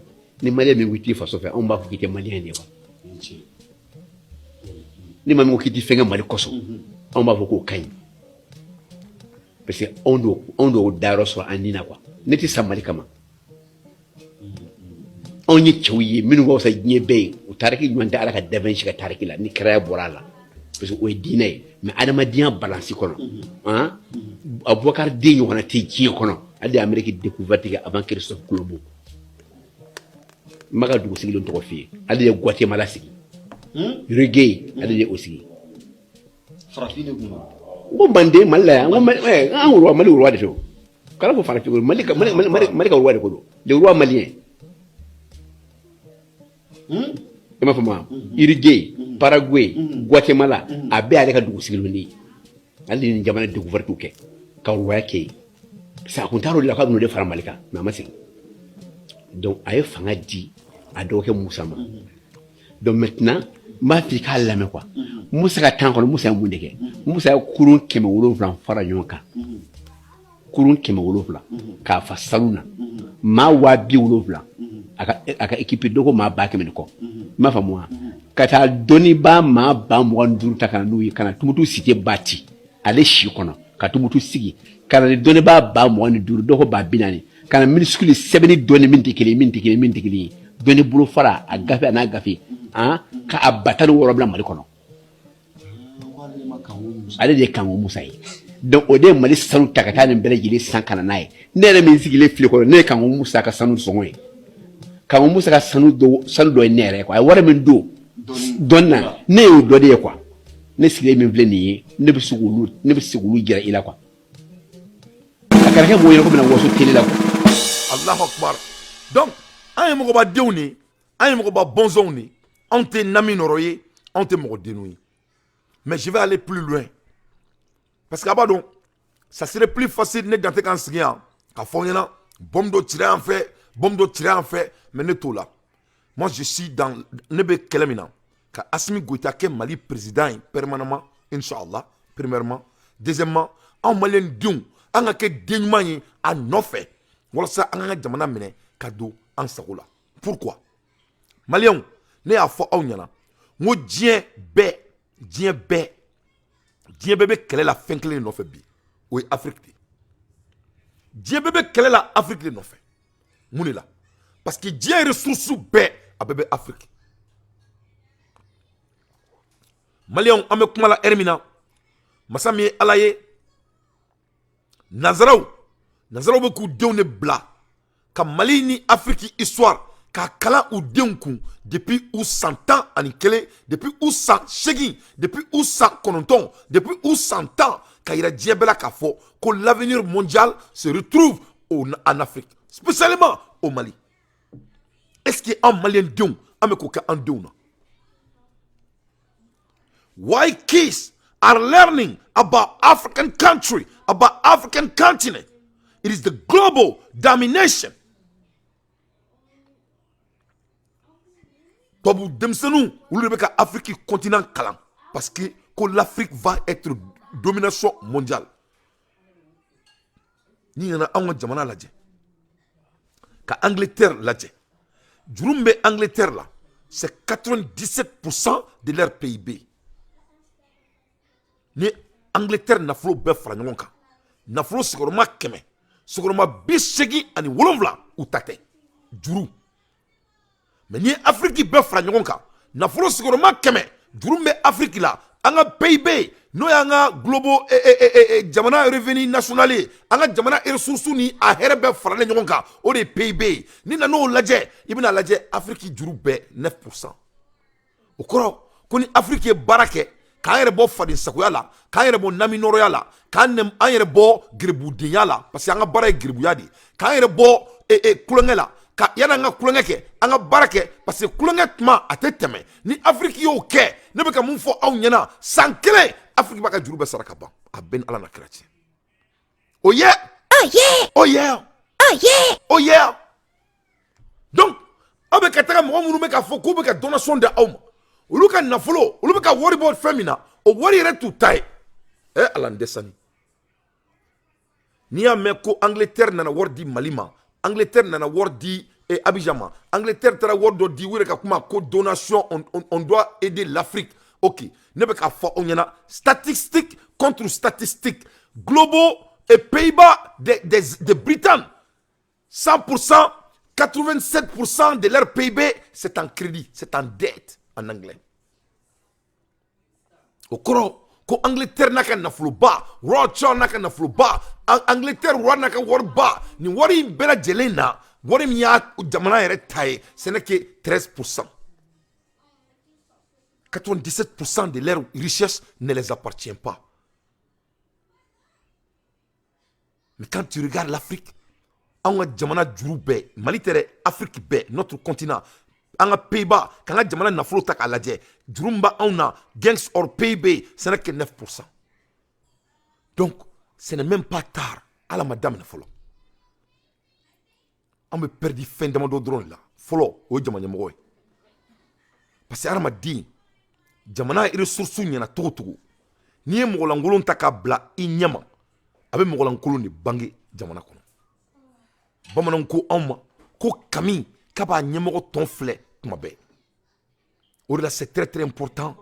Ni maliyɛn min ko i t'i faso fɛ, anw b'a fɔ k'i tɛ maliyɛn de ye quoi. Ni maa min ko k'i tɛ fɛn kɛ Mali kosɔn, anw b'a fɔ k'o ka ɲi, parce que anw d'o dayɔrɔ sɔrɔ an ni na quoi. Ne tɛ sa Mali kama. Anw ye cɛw ye minnu ka fisa diɲɛ bɛɛ ye. U tariki ɲuman tɛ Ala ka danfɛn si ka tariki la ni kiraya bɔra a la, parce que o ye diinɛ ye. Mais adamadenya balance kɔnɔ, han, Abubakar den ɲɔgɔnna tɛ diɲɛ kɔnɔ. Ale de ye Amérique découverte kɛ avant Christophe Colomb. N b'a ka dugu sigilen tɔgɔ f'i ye. Ale de ye Guatemala sigi, Uruguay, ale de ye o sigi. Farafin de kun don. N ko manden Mali la yan, n ko Mali, an roi, Mali roi de don. Kana fɔ farafin ko Mali ka Mali Mali Mali ka roi de ko don, le roi malien. I m'a faamu wa? Uruguay, Paraguay, Guatemala, a bɛɛ y'ale ka dugu sigilenw de ye. Ale de ye nin jamana découverte kɛ ka roi kɛ yen. Parce que a kun t'a dɔn de la k'a bɛn'o de fara Mali kan, mais a ma segin. Donc a ye fanga di a dɔgɔkɛ Musa ma. Donc maintenant n b'a f'i k'a lamɛn quoi. Musa ka temps kɔnɔ, Musa ye mun de kɛ? Musa ye kurun 700 fara ɲɔgɔn kan, kurun 700 k'a fa sanu na, maa 70,000 a ka équipe dɔ ko maa 100,000 ni kɔ, i m'a faamu wa? Ka taa dɔnnibaa maa 25,000 ta ka na n'u ye, ka na Tumutu cité bâti ale si kɔnɔ, ka Tumutu sigi, ka na ni dɔnnibaa 25,000, dɔ ko 40,000, ka na minuscule sɛbɛnni dɔnni min tɛ kelen ye, min tɛ kelen ye, min tɛ kelen ye, Dɔnni bolofara a gafe a n'a gafe ka a 160 bila Mali kɔnɔ. Ale de ye Kanku Musa ye. Donc o de ye Mali sanu ta ka taa nin bɛɛ lajɛlen san ka na n'a ye. Ne yɛrɛ min sigilen file kɔnɔ, ne ye Kanku Musa ka sanu sɔngɔ ye. Kanku Musa ka sanu dɔ, sanu dɔ ye ne yɛrɛ ye quoi. A ye wari min don dɔnni na, ne y'o dɔ de ye quoi. Ne sigilen min filɛ nin ye, ne bɛ se k'olu jira i la quoi. A kana kɛ mɔgɔ ɲɛna ko bɛna waso télé la quoi. Allahu akbar. Donc an ye mɔgɔba denw de ye, an ye mɔgɔba bɔnsɔnw de ye. Anw tɛ nami nɔrɔ ye, anw tɛ mɔgɔ denw ye. Mais je vais aller plus loin, parce que a b'a dɔn, ça serait plus facile ne Dante k'an sigi yan ka fɔ ɲɛna bombe dɔ cira yan fɛ, bombe dɔ cira yan fɛ, mais ne t'o la. Moi, je suis dans, ne bɛ kɛlɛ min na ka Assimi Goïta kɛ Mali président ye permanemment, inchallah, premièrement. Deuxièmement, anw maliyɛn denw, an ka kɛ den ɲuman ye a nɔfɛ walasa an ka jamana minɛ ka don an sago la. Pourquoi? Maliyɛnw, ne y'a fɔ aw ɲɛna n ko diɲɛ bɛɛ, diɲɛ bɛɛ, diɲɛ bɛɛ bɛ kɛlɛ la fɛn kelen de nɔfɛ bi, o ye Afiriki de ye. Diɲɛ bɛɛ bɛ kɛlɛ la Afiriki de nɔfɛ. Mun de la? Parce que diɲɛ ressource bɛɛ, a bɛɛ bɛ Afiriki. Maliyɛnw, an bɛ kuma la ɛri min na, masa min ye Ala ye, nanzaraw bɛ k'u denw de bila ka Mali ni Afiriki histoire k'a kalan u denw kun depuis u san 11, depuis u san 8, depuis u san 9, depuis u san 10, ka yira diɲɛ bɛɛ la k'a fɔ ko l'avenir mondial se retrouve en Afrique, spécialement au Mali. Est-ce que an maliyɛn denw, an bɛ k'o kɛ an denw na? White kids are learning about African country, about African continent. It is the global domination. Tubabu denmisɛnninw, olu de bɛ ka Afrique continent kalan parce que ko l'Afrique va être domination mondiale. N'i nana anw ka jamana lajɛ, ka Angleterre lajɛ, juru min bɛ Angleterre la, c'est 97% de leur PIB. Ni Angleterre nafolo bɛɛ fara ɲɔgɔn kan, nafolo sigiyɔrɔma 100, sigiyɔrɔma 87, u ta tɛ juru. Mais n'i ye Afiriki bɛɛ fara ɲɔgɔn kan, nafolo sigiyɔrɔma 100, juru min bɛ Afiriki la, an ka PIB, n'o y'an ka global jamana revenu national ye, an ka jamana ressources ni a hɛrɛ bɛɛ faralen ɲɔgɔn kan, o de ye PIB ye. N'i nan'o lajɛ, i bɛna lajɛ Afiriki juru bɛɛ 9%. O kɔrɔ ko ni Afiriki ye baara kɛ k'an yɛrɛ bɔ fadensagoya la, k'an yɛrɛ bɔ naminɔrɔya la, k'an yɛrɛ bɔ gerebudenya la, parce que an ka baara ye gerebuya de ye, k'an yɛrɛ bɔ kulonkɛ la, ka yanni an ka kulonkɛ kɛ, an ka baara kɛ, parce que kulonkɛ tuma a tɛ tɛmɛ. Ni Afiriki y'o kɛ, ne bɛ ka mun fɔ aw ɲɛna, san kelen Afiriki b'a ka juru bɛɛ sara ka ban. A bɛɛ ni Ala na kira cɛ. Oh yeah! Oh yeah! Oh yeah! Oh yeah! Oh yeah! Donc aw bɛ ka taga mɔgɔ minnu bɛ k'a fɔ k'u bɛ ka donation di aw ma, olu ka nafolo, olu bɛ ka wari bɔ fɛn min na, o wari yɛrɛ t'u ta ye. Ɛ Ala n dɛsɛ. N'i y'a mɛn ko Angleterre nana wari di Mali ma, Angleterre nana wari di Abidjan ma, Angleterre taara wari dɔ di u yɛrɛ ka kuma ko donation, on doit aider l'Afrique. Ok, ne bɛ k'a fɔ aw ɲɛna, statistique contre statistique, global et Pays-Bas de Bretagne, 100%, 87% de leur PIB, c'est en crédit, c'est en dette en anglais. O kɔrɔ ko Angleterre n'a ka nafoloba, Rothschild n'a ka nafoloba, Angleterre roi n'a ka wariba, nin wari in bɛɛ lajɛlen na, wari min y'a jamana yɛrɛ ta ye, ce n'est que 13%. 97% de leur richesse ne les appartient pas. Mais quand tu regardes l'Afrique, anw ka jamana juru bɛɛ, Mali tɛ dɛ, Afrique bɛɛ, notre continent, an ka Pays-Bas, k'an ka jamana nafolo ta k'a lajɛ, juru min b'anw na, gangs or PIB, ce n'est que 9%. Donc ce n'est même pas tard. Ala ma daminɛ fɔlɔ. An bɛ perdu fɛn damadɔ dɔrɔn de la fɔlɔ, o ye jama ɲɛmɔgɔ ye, parce que hadamaden, jamana ressources ɲɛna cogo cogo, n'i ye mɔgɔlankolon ta k'a bila i ɲɛma, a bɛ mɔgɔlankolon de bange jamana kɔnɔ. Bamananw ko anw ma ko kami k'a b'a ɲɛmɔgɔ tɔn filɛ tuma bɛɛ. O de la, c'est très très important,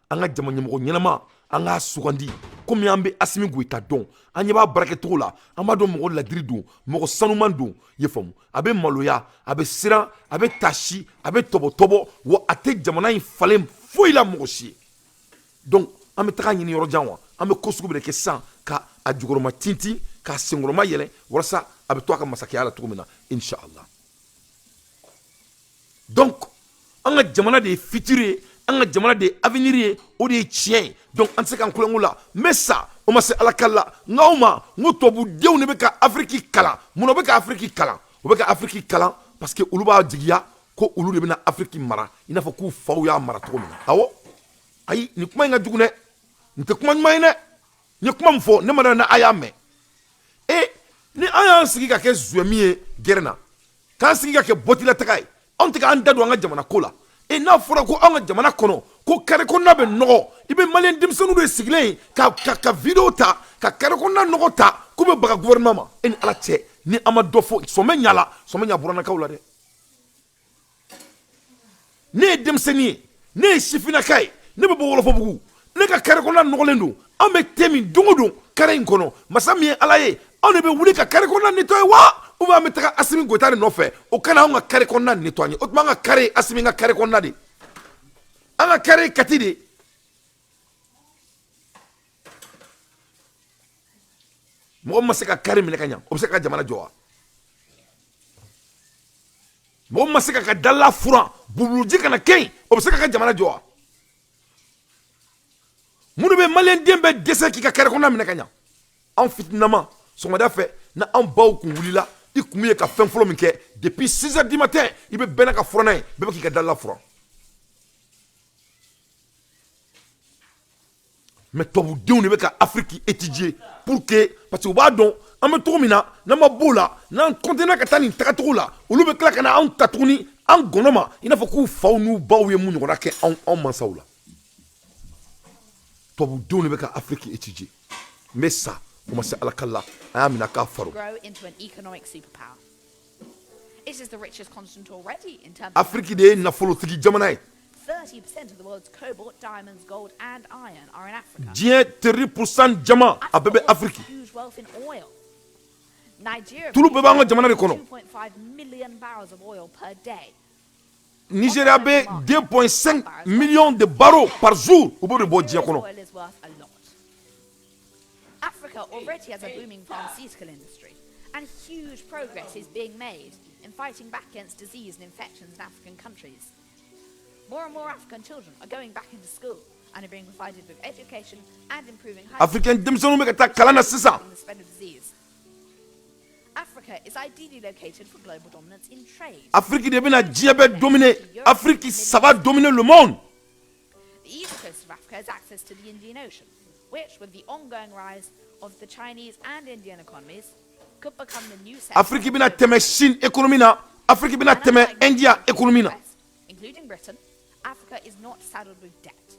an ka jama ɲɛmɔgɔ ɲɛnama, an k'a sugandi. Komi an bɛ Asimi Goyita dɔn, an ɲɛ b'a baarakɛcogo la, an b'a dɔn mɔgɔ ladiri don, mɔgɔ sanuman don, i ye faamu. A bɛ maloya, a bɛ siran, a bɛ tasi, a bɛ tɔbɔtɔbɔ, wa a tɛ jamana in falen foyi la mɔgɔ si ye. Donc an bɛ taga ɲini yɔrɔ jan wa, an bɛ ko sugu bɛɛ kɛ sisan ka a jukɔrɔma tintin, k'a senkɔrɔma yɛlɛ, walasa a bɛ to a ka masakɛya la cogo min na, inshallah. Donc an ka jamana de ye futur ye, an ka jamana de ye avenir ye, o de ye tiɲɛ ye. Donc an tɛ se k'an kulonkɛ la. N bɛ sa, o ma se ala kali la. N k'aw ma, n ko tubabudenw de bɛ ka Afiriki kalan. Mun na u bɛ ka Afiriki kalan? U bɛ ka Afiriki kalan parce que olu b'a jigiya ko olu de bɛna Afiriki mara, i n'a fɔ k'u faw y'a mara cogo min na. Awɔ, ayi, nin kuma in ka jugu dɛ, nin tɛ kuma ɲuman ye dɛ. N ye kuma min fɔ, ne ma dɔn ni a y'a mɛn. E ni an y'an sigi ka kɛ zɔmi ye gɛrɛn na, k'an sigi ka kɛ bɔtilataga ye, anw tɛ k'an da don an ka jamana ko la. E n'a fɔra ko an ka jamana kɔnɔ ko kare kɔnɔna bɛ nɔgɔ, i bɛ maliyɛn denmisɛnninw de sigilen ye ka video ta ka kare kɔnɔna nɔgɔ ta k'u bɛ baga gouvernement ma. E ni ala cɛ, ni an ma dɔ fɔ, sɔn bɛ ɲa la, sɔn bɛ ɲa burannakaw la dɛ. Ne ye denmisɛnnin ye, ne ye sifinnaka ye, ne bɛ bɔ Wɔlɔfɔbugu, ne ka kare kɔnɔna nɔgɔlen don. An bɛ te min don o don kare in kɔnɔ. Masa min ye ala ye, anw de bɛ wuli ka kare kɔnɔna nettoyer wa, ou bien an bɛ taga Asimi Goyita de nɔfɛ o kana anw ka kare kɔnɔna nettoyer? O tuma an ka kare ye Asimi ka kare kɔnɔna de, an ka kare ye Kati de. Mɔgɔ ma se ka kare minɛ ka ɲa, o bɛ se ka jamana jɔ wa? Mɔgɔ ma se ka dala furan bubuluji kana kɛ yen, o bɛ se ka jamana jɔ wa? Minnu bɛ maliyɛn den bɛɛ dɛsɛ k'i ka kare kɔnɔna minɛ ka ɲa. Anw fitinama sɔgɔmada fɛ, na anw baw kun wulila, i kun ye ka fɛn fɔlɔ min kɛ depuis 6 heures du matin, i bɛ bɛɛ n'a ka furanna ye, bɛɛ bɛ k'i ka dala furan. Mais tubabudenw de bɛ ka Afrique étudier pour que, parce que u b'a dɔn an bɛ cogo min na, n'an ma b'o la, n'an continuer ka taa nin tagacogo la, olu bɛ tila ka na anw ta tuguni an gɔnɔ ma, i n'a fɔ k'u faw n'u baw ye mun ɲɔgɔnna kɛ anw mansaw la. Tubabudenw de bɛ ka Afrique étudier. N bɛ sa, o ma se ala kali la, a y'a minɛ k'a faro. Afrique de ye nafolotigi jamana ye. Diɲɛ 30% jama, a bɛɛ bɛ Afiriki. Tulu bɛɛ b'an ka jamana de kɔnɔ. Nigeria bɛ 2.5 millions de barils par jour, u b'o de bɔ diɲɛ kɔnɔ. Africa already has a booming pharmaceutical industry, and huge progress is being made in fighting back against disease and infections in African countries. More and more African children are going back into school and are being provided with education and improving hygiene. Africain denmisɛnninw bɛ ka taa kalan na sisan. The spread of disease. Africa is ideally located for global dominance in trade. Afrique de bɛna diɲɛ bɛɛ dominer. Afrique, ça va dominer le monde. The east coast of Africa has access to the Indian Ocean, which, with the ongoing rise of the Chinese and Indian economies, could become the new center. Afrique bɛna tɛmɛ Chine économie na. Afrique bɛna tɛmɛ India économie na. Including Britain, Africa is not saddled with debt.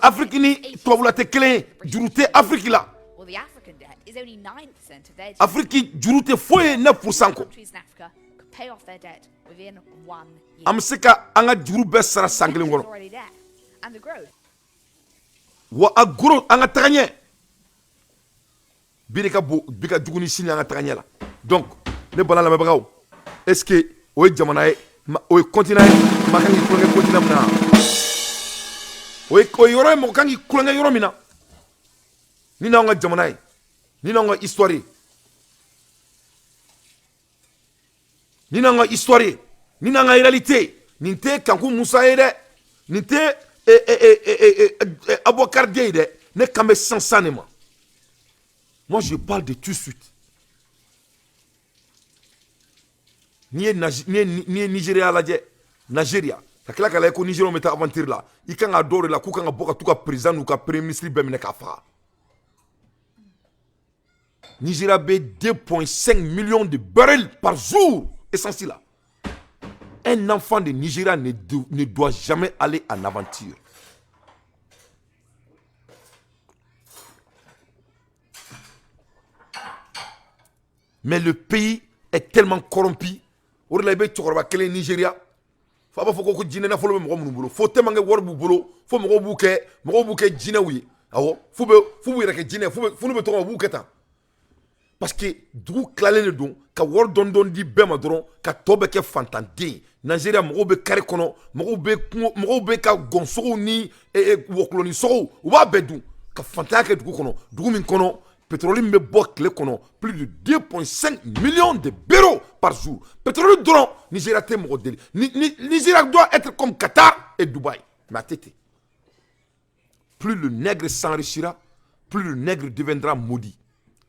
Afrique ni tubabula tɛ kelen ye, juru tɛ Afrique la. Well, the African debt is only 9% of their Afrique juru tɛ foyi ye 9% kɔ. Countries in Africa could pay off their debt within one year. An bɛ se ka an ka juru bɛɛ sara san kelen It's kɔnɔ. already there. And the growth Wa a goro, an ka taga ɲɛ bi de ka bon, bi ka jugu ni sini, an ka taga ɲɛ la. Donc ne bala lamɛnbagaw, est ce que o ye jamana ye, o ye continent ye, maa kan k'i kulonkɛ continent min na? O ye yɔrɔ ye mɔgɔ kan k'i kulonkɛ yɔrɔ min na? Ni n'anw ka jamana ye, ni n'anw ka histoire ye, ni n'an ka histoire ye, ni n'an ka réalité. Nin tɛ Kanku Musa ye dɛ, nin tɛ Abubakar den ye dɛ. Ne kan bɛ sisan de ma. Moi, je parle de tout de suite. N'i ye Nigéria lajɛ, Nigeria ka tila k'a lajɛ ko Nigériens bɛ taa aventure la, i kan ka dɔw de la k'u kan ka bɔ ka t'u ka président n'u ka premier ministre bɛɛ minɛ k'a faga. Nigeria bɛ 2,5 millions de barils par jour essence la. Un enfant de Nigeria ne doit jamais aller en aventure. Mais le pays est tellement corrompu. O de la i bɛ cɛkɔrɔba kelen Nigeria, fo a b'a fɔ ko jinɛ nafolo bɛ mɔgɔ minnu bolo, fo tellement que wari b'u bolo, fo mɔgɔw b'u kɛ jinɛw ye. Awɔ, f'u bɛ f'u b'u yɛrɛ kɛ jinɛ, f'u n'u bɛ tɔgɔ, u b'u kɛ tan, parce que dugu tilalen de don ka wari dɔɔni dɔɔni di bɛɛ ma dɔrɔn, ka tɔ bɛɛ kɛ fantanden. Nigeria, mɔgɔw bɛ kari kɔnɔ, mɔgɔw bɛ kungo, mɔgɔw bɛ ka gɔnsogow ni wɔkulɔnin sogow, u b'a bɛɛ dun, ka fantanya kɛ dugu kɔnɔ. Dugu min kɔnɔ, pétrole min bɛ bɔ tile kɔnɔ, plus de 2,5 millions de barils par jour, pétrole dɔrɔn. Nigeria tɛ mɔgɔ deli ni Nigeria doit être comme Qatar et Dubaï, mais a tɛ ten. Plus le nègre s'enrichira, plus le nègre deviendra maudit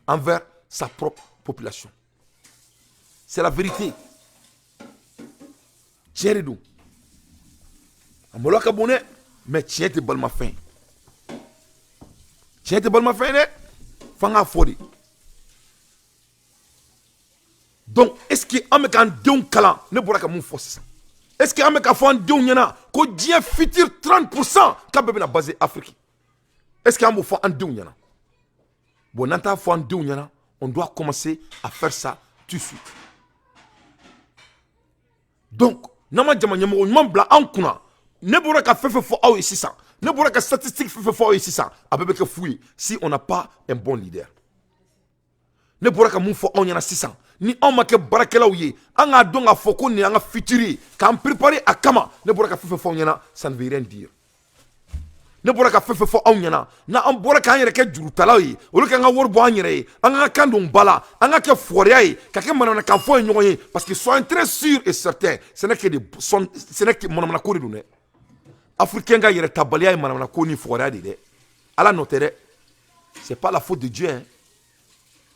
envers sa propre population. C'est la vérité. Tiɲɛ de don. A maloya ka bon dɛ, mais tiɲɛ tɛ balimafɛn. Tiɲɛ tɛ balimafɛn dɛ, f'an k'a fɔ de. Donc est ce que an bɛ k'an denw kalan? Ne bɔra ka mun fɔ sisan? Est ce que an bɛ k'a fɔ an denw ɲɛna ko diɲɛ futur 30% k'a bɛɛ bɛna baser Afrique? Est ce que an b'o fɔ an denw ɲɛna? Bon, n'an t'a fɔ an denw ɲɛna, on doit commencer à faire ça tout de suite. Donc n'an ma jama ɲɛmɔgɔ ɲuman bila an kunna, ne bɔra ka fɛn fɛn fɔ aw ye sisan, ne bɔra ka statistique fɛn fɛn fɔ aw ye sisan, a bɛɛ bɛ kɛ fu ye si on n'a pas un bon leader. Ne bɔra ka mun fɔ aw ɲɛna sisan? Ni anw ma kɛ baarakɛlaw ye, an k'a dɔn k'a fɔ ko nin y'an ka futur ye, k'an préparer a kama, ne bɔra ka fɛn fɛn fɔ aw ɲɛna, ça ne veut rien dire. Ne bɔra ka fɛn fɛn fɔ aw ɲɛna, n'an bɔra k'an yɛrɛ kɛ jurutalaw ye, olu k'an ka wari bɔ an yɛrɛ ye, an ka kan don ba la, an ka kɛ fugariya ye, ka kɛ manamanakan fɔ ye ɲɔgɔn ye, parce que soyez très sûr et certain, ce n'est que de ce n'est que manamanako de don dɛ. Africain ka yɛrɛtabaliya ye manamanako ni fugariya de dɛ. Ala nɔ tɛ dɛ, c'est pas la faute de Dieu, hein.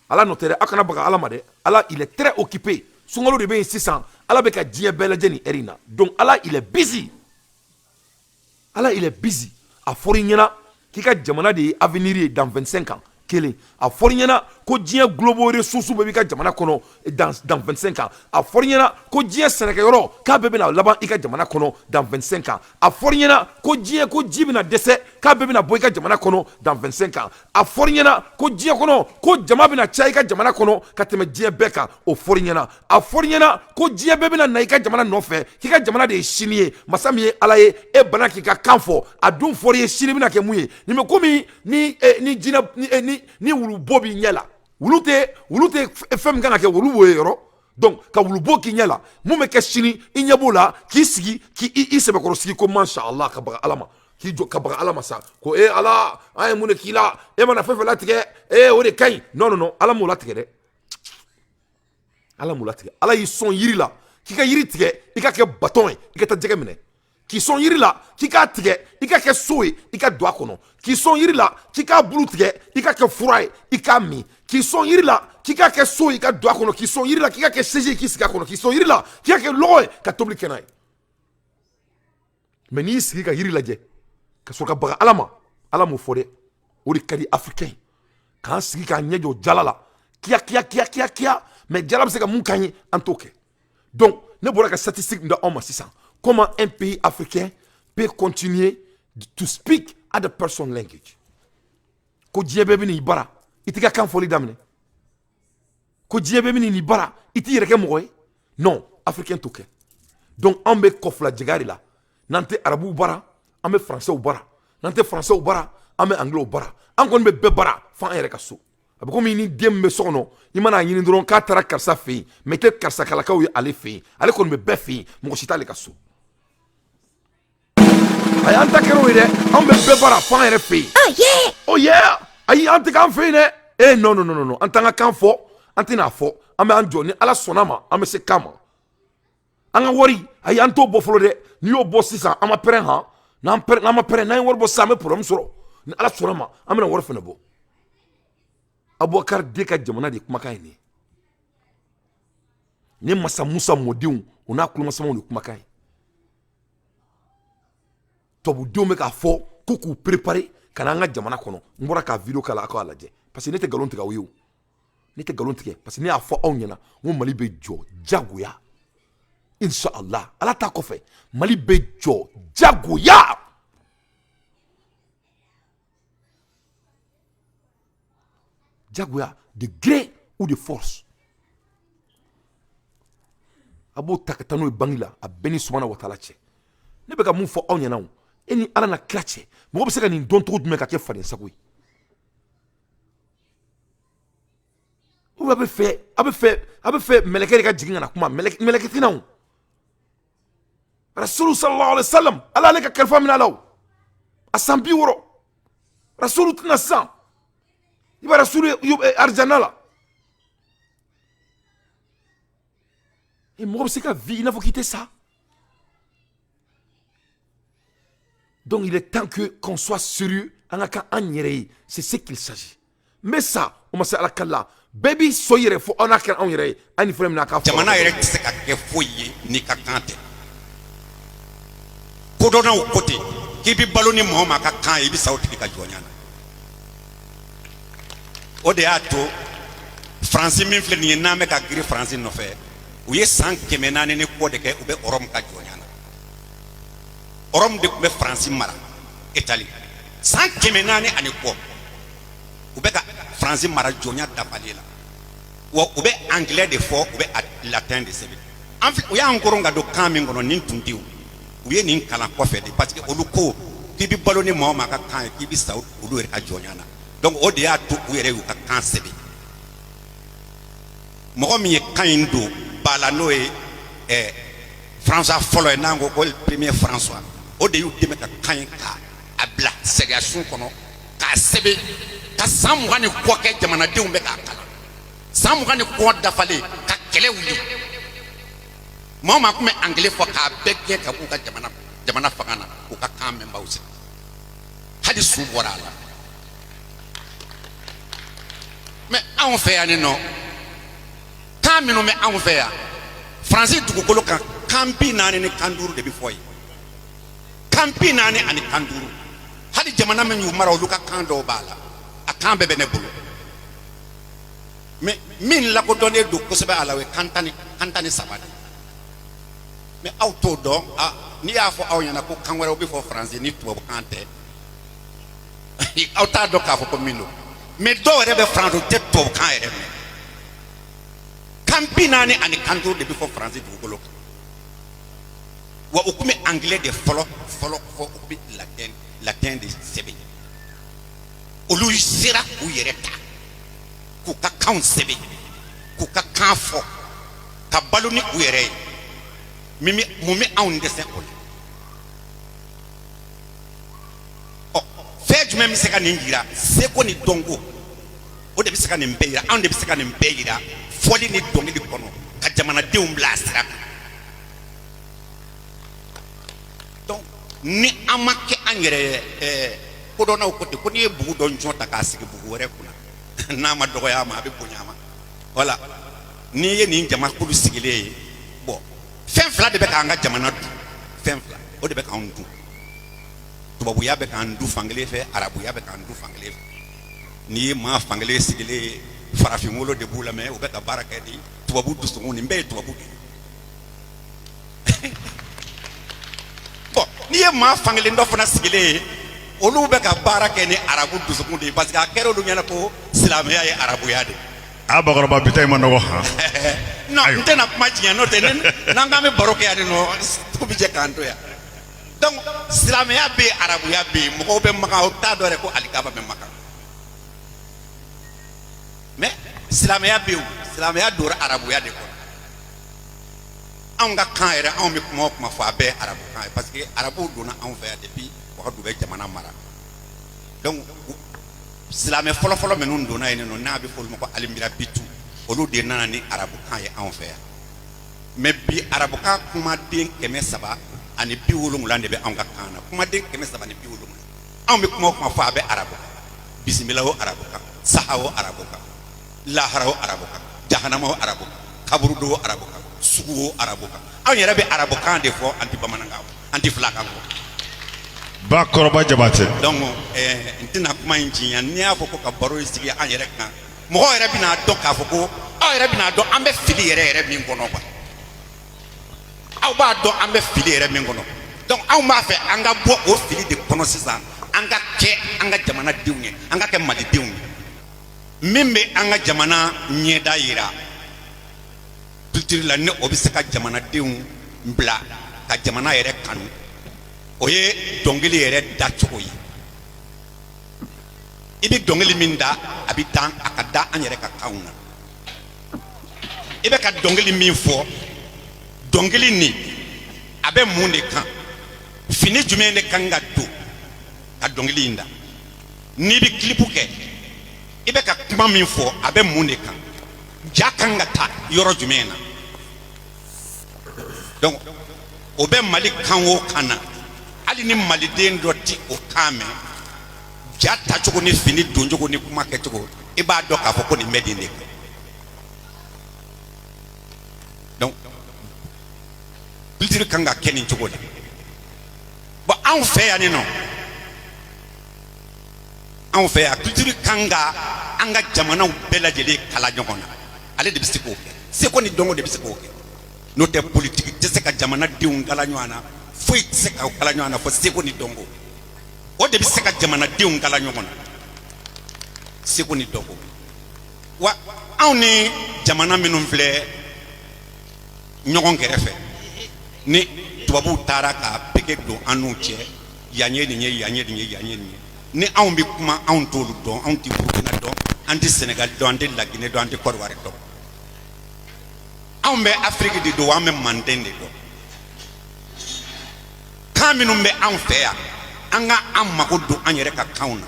Ala nɔ tɛ dɛ, aw kana baga Ala ma dɛ. Ala, il est très occupé. Sunkalo de bɛ yen sisan, Ala bɛ ka diɲɛ bɛɛ lajɛ nin heure in na. Donc Ala, il est busy. Ala, il est busy. A fɔra i ɲɛna k'i ka jamana de ye avenir ye dans 25 ans. Kelen, a fɔra i ɲɛna ko diɲɛ global ressources bɛɛ b'i ka jamana kɔnɔ dans 25 ans. A fɔra i ɲɛna ko diɲɛ sɛnɛkɛyɔrɔ, k'a bɛɛ bɛna laban i ka jamana kɔnɔ dans 25 ans. A fɔra i ɲɛna ko diɲɛ, ko ji bɛna dɛsɛ, k'a bɛɛ bɛna bɔ i ka jamana kɔnɔ dans 25 ans. A fɔra i ɲɛna ko diɲɛ kɔnɔ, ko jama bɛna caya i ka jamana kɔnɔ ka tɛmɛ diɲɛ bɛɛ kan, o fɔra i ɲɛna. A fɔra i ɲɛna ko diɲɛ bɛɛ bɛna na i ka jamana nɔfɛ, k'i ka jamana de ye sini ye. Masa min ye Ala ye, e bana k'i ka kan fɔ, a dun fɔra i ye sini bɛna kɛ mun ye. Nin bɛ komi ni jinɛ ni wulubo b'i ɲɛ la, wulu tɛ fɛn min kan ka kɛ, wulu b'o ye yɔrɔ. Donc ka wulubo k'i ɲɛ la, mun bɛ kɛ sini, i ɲɛ b'o la, k'i sigi k'i i sɛbɛkɔrɔ sigi ko masha Allah, ka baga Ala ma, k'i jɔ ka baga Ala ma sa, ko e Ala, an ye mun de k'i la? E mana fɛn fɛn latigɛ, e o de ka ɲi. Non, non, non, Ala m'o latigɛ dɛ, Ala m'o latigɛ. Ala y'i sɔn yiri la k'i ka yiri tigɛ, i ka kɛ bâton ye, i ka taa jɛgɛ minɛ. K'i sɔn yiri la k'i k'a tigɛ, i ka kɛ so ye, i ka don a kɔnɔ. K'i sɔn yiri la k'i k'a bulu tigɛ, i ka kɛ fura ye, i k'a min. K'i sɔn yiri la k'i ka kɛ so ye, i ka don a kɔnɔ. K'i sɔn yiri la k'i ka kɛ sɛji ye, k'i sigi a kɔnɔ. K'i sɔn yiri la k'i ka kɛ lɔgɔ ye, ka tobili kɛ n'a ye. Mais n'i y'i sigi ka yiri lajɛ ka sɔrɔ ka baga Ala ma, Ala m'o fɔ dɛ. O de ka di Africain, k'an sigi k'an ɲɛ jɔ jala la, kiya kiya kiya kiya kiya, mais jala bɛ se ka mun k'an ye, an t'o kɛ. Donc ne bɔra ka statistique min d'aw ma sisan, comment un pays africain peut continuer to speak other person language? Ko diɲɛ bɛɛ bɛ n'i bara, i t'i ka kan fɔli daminɛ. Ko diɲɛ bɛɛ bɛ n'i bara, i t'i yɛrɛ kɛ mɔgɔ ye. Non, Africain t'o kɛ. Donc anw bɛ kɔfila jɛgɛ de la. N'an tɛ Arabuw bara, an bɛ Faransɛw bara. N'an tɛ Faransɛw bara, an bɛ Angilɛw bara. An kɔni bɛ bɛɛ bara f'an yɛrɛ ka so. A bɛ komi ni den min bɛ so kɔnɔ, i mana ɲini dɔrɔn k'a taara karisa fɛ yen, mais i tɛ karisa kalakaw ye ale fɛ yen. Ale kɔni bɛ bɛɛ fɛ yen, mɔgɔ si t'ale ka so. Ayi, an ta kɛra o ye dɛ. Anw bɛ bɛɛ bara f'an yɛrɛ fɛ yen. Oh yeah! Oh yeah! Ayi, an tɛ k'an fɛ yen dɛ. Eh non, non, non, non, an t'an ka kan fɔ, an tɛna fɔ. An bɛ an jɔ ni Ala sɔnna ma, an bɛ se kan ma. An ka wari, ayi, an t'o bɔ fɔlɔ dɛ. N'i y'o bɔ sisan, an ma pɛrɛn han. N'an pɛrɛn, n'an ma pɛrɛn, n'an ye wari bɔ sisan, an bɛ problème sɔrɔ. Ni Ala sɔnna ma, an bɛna wari fana bɔ. Abubakar den ka jamana de kumakan ye nin ye. Ni Masa Musa mɔdenw, o n'a kulomasamaw de kumakan ye. Tubabudenw bɛ k'a fɔ ko k'u préparer ka na an ka jamana kɔnɔ. N bɔra ka vidéo k'a la, aw k'a lajɛ, parce que ne tɛ nkalon tigɛ aw ye o. Ne tɛ nkalon tigɛ, parce que ne y'a fɔ aw ɲɛna n ko Mali bɛ jɔ jagoya, inshallah. Ala ta kɔfɛ, Mali bɛ jɔ jagoya, jagoya, de gré ou de force. A b'o ta ka taa n'o ye banque la, a bɛɛ ni Subahana wa taala cɛ. Ne bɛ ka mun fɔ aw ɲɛna o? E ni Ala na kira cɛ, mɔgɔ bɛ se ka nin dɔn cogo jumɛn ka kɛ faden sago ye? Ou a bɛ fɛ a bɛ fɛ a bɛ fɛ mɛlɛkɛ de ka jigin ka na kuma? Mɛlɛkɛ tɛ na o. Rasulu sallallahu alaihi wasallam, Ala ale ka kalifa minɛ a la o, a san 60. Rasulu tɛna sisan, i b'a rasulu ye arijana la. E mɔgɔ bɛ se ka vi i n'a fɔ k'i tɛ sa. Donc il est temps que qu'on soit sérieux, an ka kan an yɛrɛ ye, c'est ce qu'il s'agit. N bɛ sa, o ma se Ala kali la, bɛɛ b'i sɔn i yɛrɛ fo aw n'a kɛra anw yɛrɛ ye, an ni fɛn min na k'a fɔ. Jamana yɛrɛ tɛ se ka kɛ foyi ye n'i ka kan tɛ. Kodɔnnaw ko ten k'i bɛ balo ni maa o maa ka kan ye, i bɛ sa o tigi ka jɔnya na. O de y'a to Faransi min filɛ nin ye, n'an bɛ ka girin Faransi nɔfɛ, u ye san 400 ni kɔ de kɛ u bɛ Ɔrɔmu ka jɔnya na. Ɔrɔmu de tun bɛ Faransi mara, Itali, san 400 ani kɔ u bɛ ka Faransi mara jɔnya dafalen la. Wa u bɛ anglais de fɔ, u bɛ latin de sɛbɛn. An u y'an koron ka don kan min kɔnɔ, nin tun tɛ yen. U ye nin kalan kɔfɛ de, parce que olu ko k'i bɛ balo ni maa o maa ka kan ye, k'i bɛ sa olu yɛrɛ ka jɔnya na. Donc o de y'a to u yɛrɛ y'u ka kan sɛbɛn. Mɔgɔ min ye kan in don ba la, n'o ye François fɔlɔ ye, n'an ko ko premier François, o de y'u dɛmɛ ka kan in ka a bila sariya sun kɔnɔ k'a sɛbɛn, ka san 20 ni kɔ kɛ jamanadenw bɛ k'a kalan. San 20 ni kɔ dafalen, ka kɛlɛ wuli. Maa o maa tun bɛ anglais fɔ, k'a bɛɛ gɛn ka b'u ka jamana fanga na, k'u ka kan mɛnbaw sigi. Hali su bɔra a la. Mais anw fɛ yan nin nɔ, kan minnu bɛ anw fɛ yan Faransi dugukolo kan, kan 45 de bɛ fɔ yen, kan 45. Hali jamana min y'u mara, olu ka kan dɔw b'a la, a kan bɛɛ bɛ ne bolo. Mais min lakodɔnnen don kosɛbɛ a la, o ye kan 13 de. Mais aw t'o dɔn. A n'i y'a fɔ aw ɲɛna ko kan wɛrɛw bɛ fɔ Faransi ni tubabukan tɛ, aw t'a dɔn k'a fɔ ko min don. Mais dɔw yɛrɛ bɛ Faransi, u tɛ tubabukan yɛrɛ mɛn. Kan 45 de bɛ fɔ Faransi dugukolo kan. Wa u tun bɛ anglais de fɔlɔ fɔlɔ fɔ, u bɛ latin de sɛbɛn. Olu sera k'u yɛrɛ ta, k'u ka kanw sɛbɛn, k'u ka kan fɔ, ka balo ni u yɛrɛ ye. Mun bɛ anw dɛsɛ o la? Ɔ, fɛn jumɛn bɛ se ka nin jira? Seko ni dɔnko, o de bɛ se ka nin bɛɛ jira. Anw de bɛ se ka nin bɛɛ jira fɔli ni dɔnkili kɔnɔ, ka jamanadenw bila a sira kan. Donc ni an ma kɛ an yɛrɛ ye, kodɔnnaw ko ten ko n'i ye bugu dɔ ncɔn ta k'a sigi bugu wɛrɛ kunna, n'a ma dɔgɔya a ma, a bɛ bonya a ma. Wala n'i ye nin jamakulu sigilen ye, bon, fɛn fila de bɛ k'an ka jamana dun, fɛn fila o de bɛ k'an dun. Tubabuya bɛ k'an dun fankelen fɛ, arabuya bɛ k'an dun fankelen fɛ. N'i ye maa fankelen sigilen ye, farafin wolo de b'u la, mais u bɛ ka baara kɛ ni tubabu dusukun. Nin bɛɛ ye tubabu de ye. Bon, n'i ye maa fankelen dɔ fana sigilen ye, olu bɛ ka baara kɛ ni arabu dusukun de ye, parce que a kɛra olu ɲɛna ko silamɛya ye arabuya de ye. A bakɔrɔba, bi ta in ma nɔgɔ han. Non, n tɛna kuma tiɲɛ, n'o tɛ n'an k'an bɛ baro kɛ yan nɔ, dugu bɛ jɛ k'an to yan. Donc silamɛya bɛ yen, arabuya bɛ yen. Mɔgɔw bɛ Makan, o t'a dɔn yɛrɛ ko alikaba bɛ Makan. Mais silamɛya bɛ yen, silamɛya donna arabuya de kɔnɔ. Anw ka kan yɛrɛ, anw bɛ kuma o kuma fɔ, a bɛɛ ye arabukan ye, parce que arabuw donna anw fɛ yan depuis Wagadu bɛ jamana mara. Donc silamɛ fɔlɔfɔlɔ minnu donna yen nɔ, n'a bɛ fɔ olu ma ko alimirabitu, olu de nana ni arabukan ye anw fɛ yan. Mais bi arabukan kumaden 370 de bɛ anw ka kan na, kumaden 370. Anw bɛ kuma o kuma fɔ, a bɛ arabukan. Bisimila o arabukan, saha o arabukan, lahara o arabukan, jahanama o arabukan, kaburudo o arabukan, sugu o arabukan. Anw yɛrɛ bɛ arabukan de fɔ, an tɛ bamanankan fɔ, an tɛ filakan fɔ. Bakɔrɔba Jabate. Donc n tɛna kuma in tiɲɛ. N'i y'a fɔ ko ka baro in sigi an yɛrɛ kan, mɔgɔw yɛrɛ bɛna dɔn k'a fɔ ko aw yɛrɛ bɛna dɔn an bɛ fili yɛrɛ yɛrɛ min kɔnɔ quoi. Aw b'a dɔn an bɛ fili yɛrɛ min kɔnɔ. Donc anw b'a fɛ an ka bɔ o fili de kɔnɔ sisan, an ka kɛ an ka jamanadenw ye, an ka kɛ malidenw ye. Min bɛ an ka jamana ɲɛda yira culture la, ni o bɛ se ka jamanadenw bila ka jamana yɛrɛ kanu. O ye dɔnkili yɛrɛ dacogo ye. I bɛ dɔnkili min da, a bɛ dan a ka da an yɛrɛ ka kanw na. I bɛ ka dɔnkili min fɔ, dɔnkili nin a bɛ mun de kan? Fini jumɛn de kan ka don ka dɔnkili in da? N'i bɛ kilipu kɛ, i bɛ ka kuma min fɔ, a bɛ mun de kan? Ja kan ka ta yɔrɔ jumɛn na? Donc o bɛ Mali kan o kan na, hali ni maliden dɔ ti o kan mɛn, ja tacogo ni fini doncogo ni kuma kɛcogo, i b'a dɔn k'a fɔ ko nin bɛ nin de kan. Donc culture kan ka kɛ nin cogo la. Bon, anw fɛ yan nin nɔ, anw fɛ yan, culture kan ka an ka jamanaw bɛɛ lajɛlen kala ɲɔgɔn na. Ale de bɛ se k'o kɛ, seko ni dɔnko de bɛ se k'o kɛ. N'o tɛ, politiki tɛ se ka jamanadenw kala ɲɔgɔn na, foyi tɛ se ka kala ɲɔgɔn na fo seko ni dɔnko. O de bɛ se ka jamanadenw kala ɲɔgɔn na, seko ni dɔnko. Wa anw ni jamana minnu filɛ ɲɔgɔn kɛrɛfɛ, ni tubabuw taara ka pege don an n'u cɛ, yan ye nin ye, yan ye nin ye, yan ye nin ye, ni anw bɛ kuma, anw t'olu dɔn. Anw tɛ Burukina dɔn, an tɛ Senegali dɔn, an tɛ Laginɛ dɔn, an tɛ Kɔdiwari dɔn. Anw bɛ Afiriki de dɔn, an bɛ Manden de dɔn. Kan minnu bɛ anw fɛ yan, an ka an mako don an yɛrɛ ka kanw na,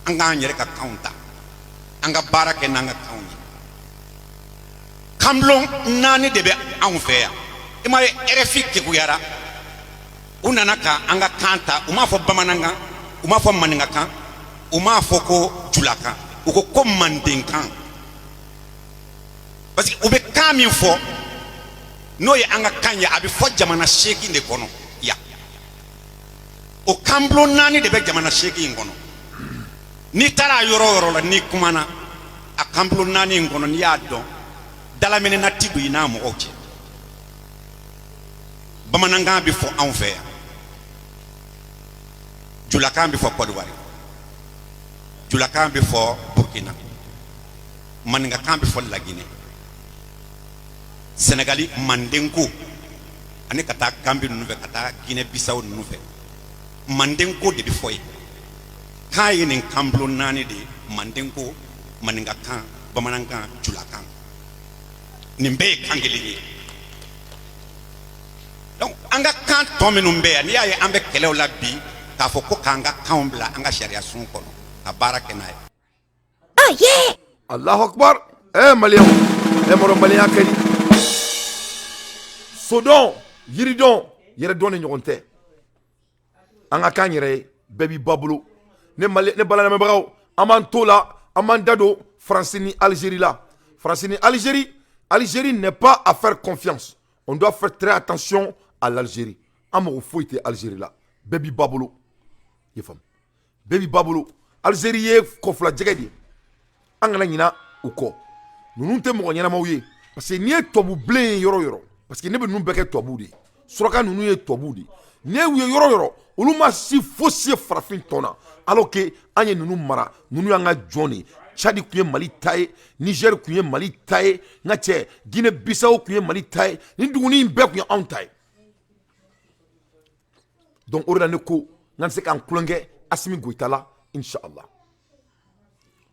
an k'an yɛrɛ ka kanw ta, an ka baara kɛ n'an ka kanw ye. Kanbulon naani de bɛ anw fɛ yan. I m'a ye, RFI kekuyara, u nana ka an ka kan ta. U m'a fɔ bamanankan, u m'a fɔ maninkakan, u m'a fɔ ko julakan, u ko ko mandenkan, parce que u bɛ kan min fɔ, n'o ye an ka kan ye, a bɛ fɔ jamana 8 de kɔnɔ yan. O kanbulon naani de bɛ jamana 8 in kɔnɔ. N'i taara a yɔrɔ o yɔrɔ la, n'i kumana a kanbulon naani in kɔnɔ, n'i y'a dɔn, dalaminɛna ti don i n'a mɔgɔw cɛ. Bamanankan bɛ fɔ anw fɛ yan, julakan bɛ fɔ Kɔdiwari, julakan bɛ fɔ Burukina, maninkakan bɛ fɔ Laginɛ, Sɛnɛgali mandenko, ani ka taa Ganbi ninnu fɛ, ka taa Ginɛ Bisawo ninnu fɛ, mandenko de bɛ fɔ yen. Kan ye nin kanbulon naani de ye: mandenko, maninkakan, bamanankan, julakan. Nin bɛɛ ye kan kelen ye. Donc an ka kan tɔ minnu bɛ yan, n'i y'a ye an bɛ kɛlɛw la bi k'a fɔ ko k'an ka kanw bila an ka sariya sun kɔnɔ ka baara kɛ n'a ye. Allahu akbar! Maliyɛnw, mɔrɔ maliyɛnya ka di. Sodɔn, yiridɔn, yɛrɛdɔn ni ɲɔgɔn tɛ. An ka k'an yɛrɛ ye, bɛɛ b'i ba bolo. Ne mali, ne balamɛbagaw, an b'an to la, an b'an da don Faransi ni Algérie la. Faransi ni Algérie, Algérie n'est pas à faire confiance. On doit faire très attention à l'Algérie. An mago foyi tɛ Algérie la. Bɛɛ b'i ba bolo, i ye faamu? Bɛɛ b'i ba bolo. Algérie ye kɔfilajɛgɛ de ye, an kana ɲina u kɔ. Ninnu tɛ mɔgɔ ɲɛnamaw ye, parce que n'i ye tubabu bilen ye yɔrɔ o yɔrɔ, parce que ne bɛ ninnu bɛɛ kɛ tubabuw de ye, suraka ninnu ye tubabuw de ye. N'i y'u ye yɔrɔ o yɔrɔ, olu ma si fosi ye farafin tɔn na, alors que an ye ninnu mara. Ninnu y'an ka jɔn de ye. Tchad tun ye Mali ta ye, Niger tun ye Mali ta ye, n ka cɛ, Guinée Bissau tun ye Mali ta ye. Nin duguni in bɛɛ tun ye anw ta ye. Donc o de la ne ko n ka se k'an tulonkɛ Assimi Goïta la, inchallah.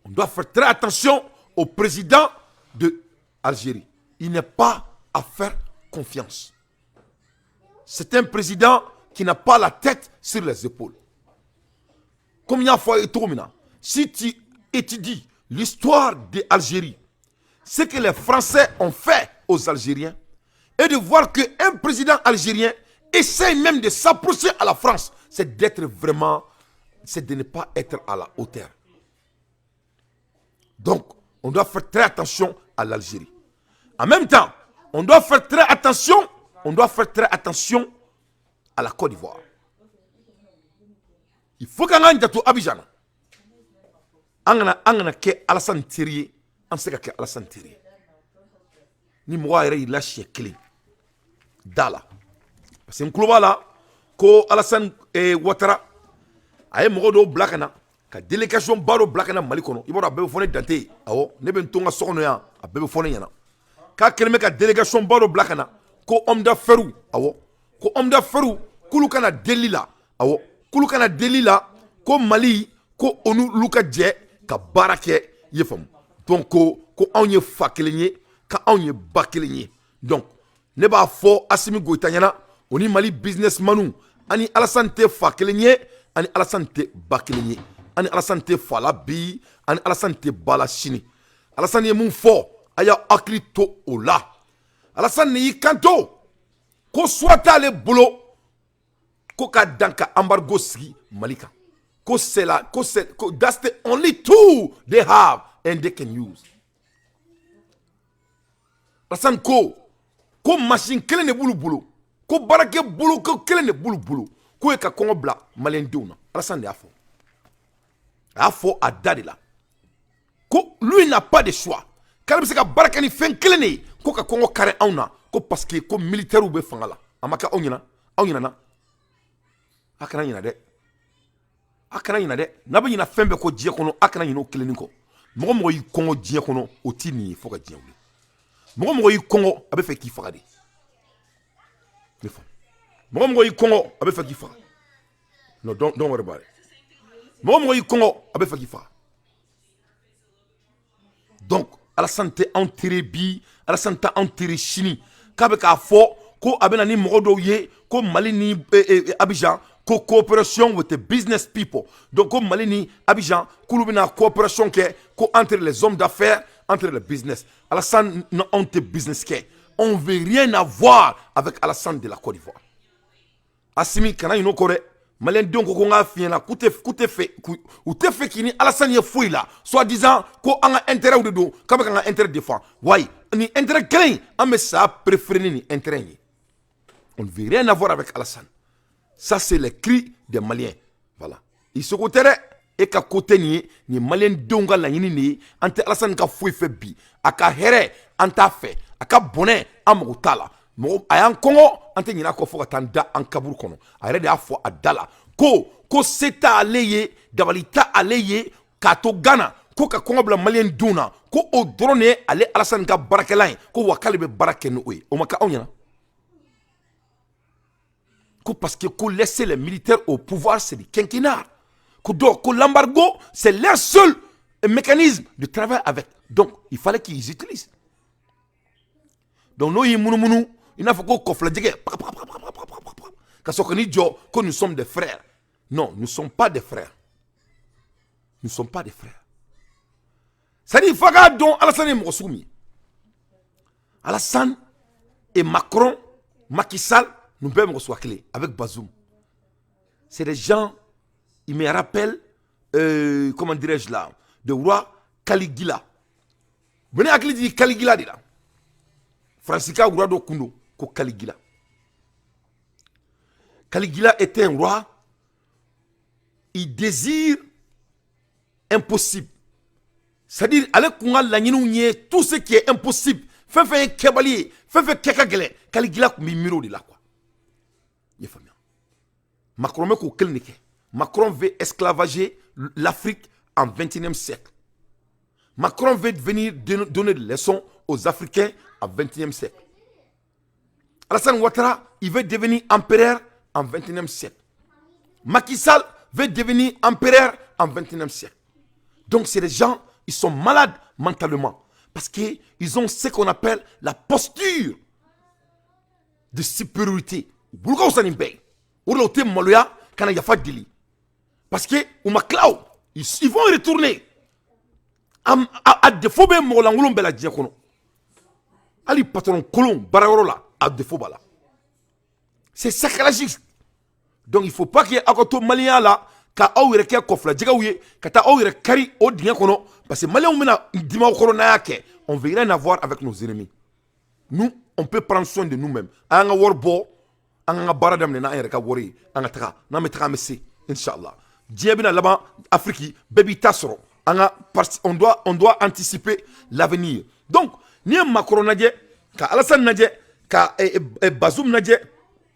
On doit faire très attention au président de Algérie. Il n'est pas à faire confiance. C'est un président qui n'a pas la tête sur les épaules. Comme il y a fois, si tu étudies l'histoire d'Algérie, ce que les Français ont fait aux Algériens, et de voir qu'un président algérien essaye même de s'approcher à la France, c'est d'être vraiment, c'est de ne pas être à la hauteur. Donc, on doit faire très attention à l'Algérie. En même temps, on doit faire très attention, on doit faire très attention à la Côte d'Ivoire. Il faut qu'an k'an janto Abidjan na. An kana kɛ Alassane teri ye, an tɛ se ka kɛ Alassane teri ye. Ni mɔgɔ yɛrɛ y'i la siɲɛ kelen da la, parce que n tulo b'a la ko Alassane Ouattara a ye mɔgɔ dɔw bila ka na, ka délégation ba dɔ bila ka na Mali kɔnɔ. I b'a dɔn, a bɛɛ bɛ fɔ ne Dante ye. Awɔ, ne bɛ n to n ka so kɔnɔ yan, a bɛɛ bɛ fɔ ne ɲɛna k'a kɛlen bɛ ka délégation ba dɔ bila ka na, ko homme d'affaires, awɔ, ko homme d'affaires. K'olu ka na deli la, awɔ, k'olu ka na deli la, ko Mali ko olu ka jɛ ka baara kɛ. I ye faamu? Donc ko anw ye fa kelen ye, ka anw ye ba kelen ye. Donc ne b'a fɔ Asimi Goyita ɲɛna, o ni Mali businessmanu, ani Alassane tɛ fa kelen ye, ani Alassane tɛ ba kelen ye, ani Alassane tɛ fa la bi, ani Alassane tɛ ba la sini. Alassane ye mun fɔ? A y'aw hakili to o la. Alassane y'i kanto ko choix t'ale bolo, ko ka dan ka embargo sigi Mali kan, ko c'est la ko c'est ko that's the only tool they have and they can use. Alassane ko machine kelen de b'olu bolo, ko baarakɛ bolo ko kelen de b'olu bolo, k'o ye ka kɔngɔ bila maliyɛndenw na. Alassane de y'a fɔ, a y'a fɔ a da de la ko lui n'a pas de choix, k'ale bɛ se ka baara kɛ ni fɛn kelen de ye, ko ka kɔngɔ kari anw na, ko parce que ko militaires bɛ fanga la. A ma kɛ aw ɲɛna? Aw ɲinɛna? A kana ɲinɛ dɛ, a kana ɲinɛ dɛ. N'a bɛ ɲinɛ fɛn bɛɛ kɔ diɲɛ kɔnɔ, a kana ɲinɛ o kelennin kɔ. Mɔgɔ mɔgɔ y'i kɔngɔ diɲɛ kɔnɔ, o t'i nin ye fo ka diɲɛ wuli. Mɔgɔ mɔgɔ y'i kɔngɔ, a bɛ fɛ k'i faga de. Ne fa, mɔgɔ mɔgɔ y'i kɔngɔ, a bɛ fɛ k'i faga. Non, don't worry about it. Mɔgɔ mɔgɔ y'i kɔngɔ, a bɛ fɛ k'i faga. Donc Alassane tɛ anw tere bi, Alassane tɛ anw tere sini. K'a bɛ k'a fɔ ko a bɛ na ni mɔgɔ dɔw ye, ko Mali ni Abidjan ko coopération with the business people. Donc ko Mali ni Abidjan k'olu bɛna coopération kɛ, ko entre les hommes d'affaires, entre les business. Alassane ni anw tɛ business kɛ. On veut rien avoir avec Alassane de la Côte d'Ivoire. Assimi, kana ɲinɛ o kɔ dɛ. Maliyɛndenw ko n k'a f'i ɲɛna k'u tɛ fɛ, u tɛ fɛ k'i ni Alassane ye foyi la, soi disant ko an ka intérêt de don, k'a bɛ k'an ka intérêt défend. Wayi, nin intérêt kelen in, an bɛ saya préféré ni nin intérêt in ye. On ne veut rien avoir avec Alassane. Ça, c'est le cri des Maliens. Voilà, i seko tɛ dɛ, e ka ko tɛ nin ye. Nin ye maliyɛndenw ka laɲini de ye. An tɛ Alassane ka foyi fɛ bi. A ka hɛrɛ, an t'a fɛ. A ka bɔnɛ, an mago t'a la. Mɔgɔ a y'an kɔngɔ, an tɛ ɲinɛ a kɔ fo ka taa an da an kaburu kɔnɔ. A yɛrɛ de y'a fɔ a da la ko se t'ale ye, dabali t'ale ye, k'a to Gana ko ka kɔngɔ bila maliyɛn denw na, ko o dɔrɔn de ye ale Alassane ka baarakɛlan ye, ko wa k'ale bɛ baara kɛ ni o ye. O ma kɛ anw ɲɛna ko parce que ko laisser les militaires au pouvoir, c'est du quinquennat, ko donc ko l'embargo, c'est leur seul mécanisme de travail avec, donc il fallait qu'ils utilisent. Donc n'o y'i munumunu i n'a fɔ ko kɔfilɛjɛgɛ ka sɔrɔ ka n'i jɔ ko nous sommes des frères. Non, nous ne sommes pas des frères, nous ne sommes pas des frères. C'est à dire, f'a k'a dɔn Alassane ye mɔgɔ sugu min ye. Alassane et Macron, Macky Sall, nous bɛɛ mɔgɔ suguya kelen avec Bazoum. C'est des gens, ils me rappellent, comment dirais-je là, de roi Caligula. Bɛ ne hakili jigin Caligula de la. Faransi ka roi dɔ kun don ko Caligula. Caligula était un roi, il désire impossible. C'est-à-dire, ale kun ka laɲiniw ye tout ce qui est impossible, fɛn fɛn ye kɛbali ye, fɛn fɛn kɛ ka gɛlɛn, Caligula kun b'i miiri o de la quoi. I ye faamuya? Macron bɛ k'o kelen de kɛ. Macron veut esclavager l'Afrique en 21e siècle. Macron veut venir donner des leçons aux Africains en 21e siècle. Alassane Ouattara, il veut devenir empereur en 21e siècle. Macky Sall veut devenir empereur en 21e siècle. Donc c'est des gens, ils sont malades mentalement parce qu'ils ont ce qu'on appelle la posture de supériorité. Bulu ka fisa nin bɛɛ ye. O de la u tɛ maloya ka na yafa deli, parce que u ma tila o, ils vont retourner. A défaut bɛ mɔgɔ lankolon bɛɛ la diɲɛ kɔnɔ. Hali patron kolon baarayɔrɔ la, a défaut b'a la. C'est psychologique. Donc il faut pas que aw ka to maliyɛnya la ka aw yɛrɛ kɛ kɔfilajɛgɛw ye, ka taa aw yɛrɛ kari o dingɛ kɔnɔ, parce que maliyɛnw bɛna dimi aw kɔrɔ n'a y'a kɛ. On veut rien avoir avec nos ennemis. Nous, on peut prendre soin de nous-mêmes. An ka wari bɔ, an ka baara daminɛ n'an yɛrɛ ka wari ye. An ka taga n'an bɛ taga, an bɛ se, inshallah. Diɲɛ bɛna laban, Afiriki bɛɛ b'i ta sɔrɔ. An ka, on doit anticiper l'avenir. Donc n'i ye Macron lajɛ, ka Alassane lajɛ, ka Bazoum lajɛ,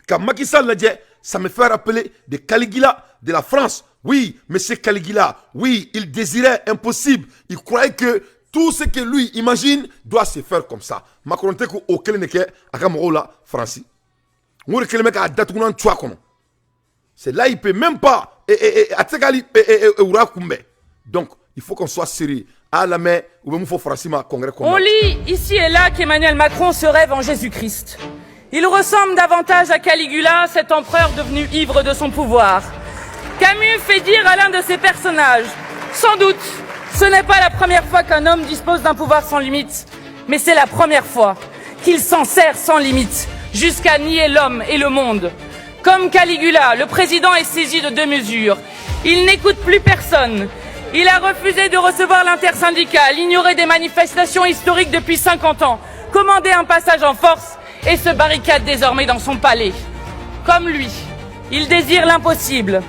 ka Macky Sall lajɛ, ça me fait rappeler de Caligula de la France. Oui, monsieur Caligula, oui, il désirait impossible. Il croyait que tout ce que lui imagine doit se faire comme ça. Macron tɛ k'o kelen de kɛ a ka mɔgɔw la Faransi. N ko de kelen bɛ k'a datugulan tu a kɔnɔ. C'est là, il peut même pas a tɛ se k'ali wura kunbɛn. Donc il faut qu'on soit sérieux. A lamɛn, u bɛ mun fɔ Faransi ma congrès kɔnɔna. On lit ici et là qu'Emmanuel Macron se rêve en Jésus-Christ. Il ressemble davantage à Caligula, cet empereur devenu ivre de son pouvoir. Camus fait dire à l'un de ses personnages: Sans doute, ce n'est pas la première fois qu'un homme dispose d'un pouvoir sans limite, mais c'est la première fois qu'il s'en sert sans limite, jusqu'à nier l'homme et le monde. Comme Caligula, le président est saisi de deux mesures. Il n'écoute plus personne. Il a refusé de recevoir l'intersyndicale, ignoré des manifestations historiques depuis 50 ans, commandé un passage en force et se barricade désormais dans son palais. Comme lui, il désire l'impossible.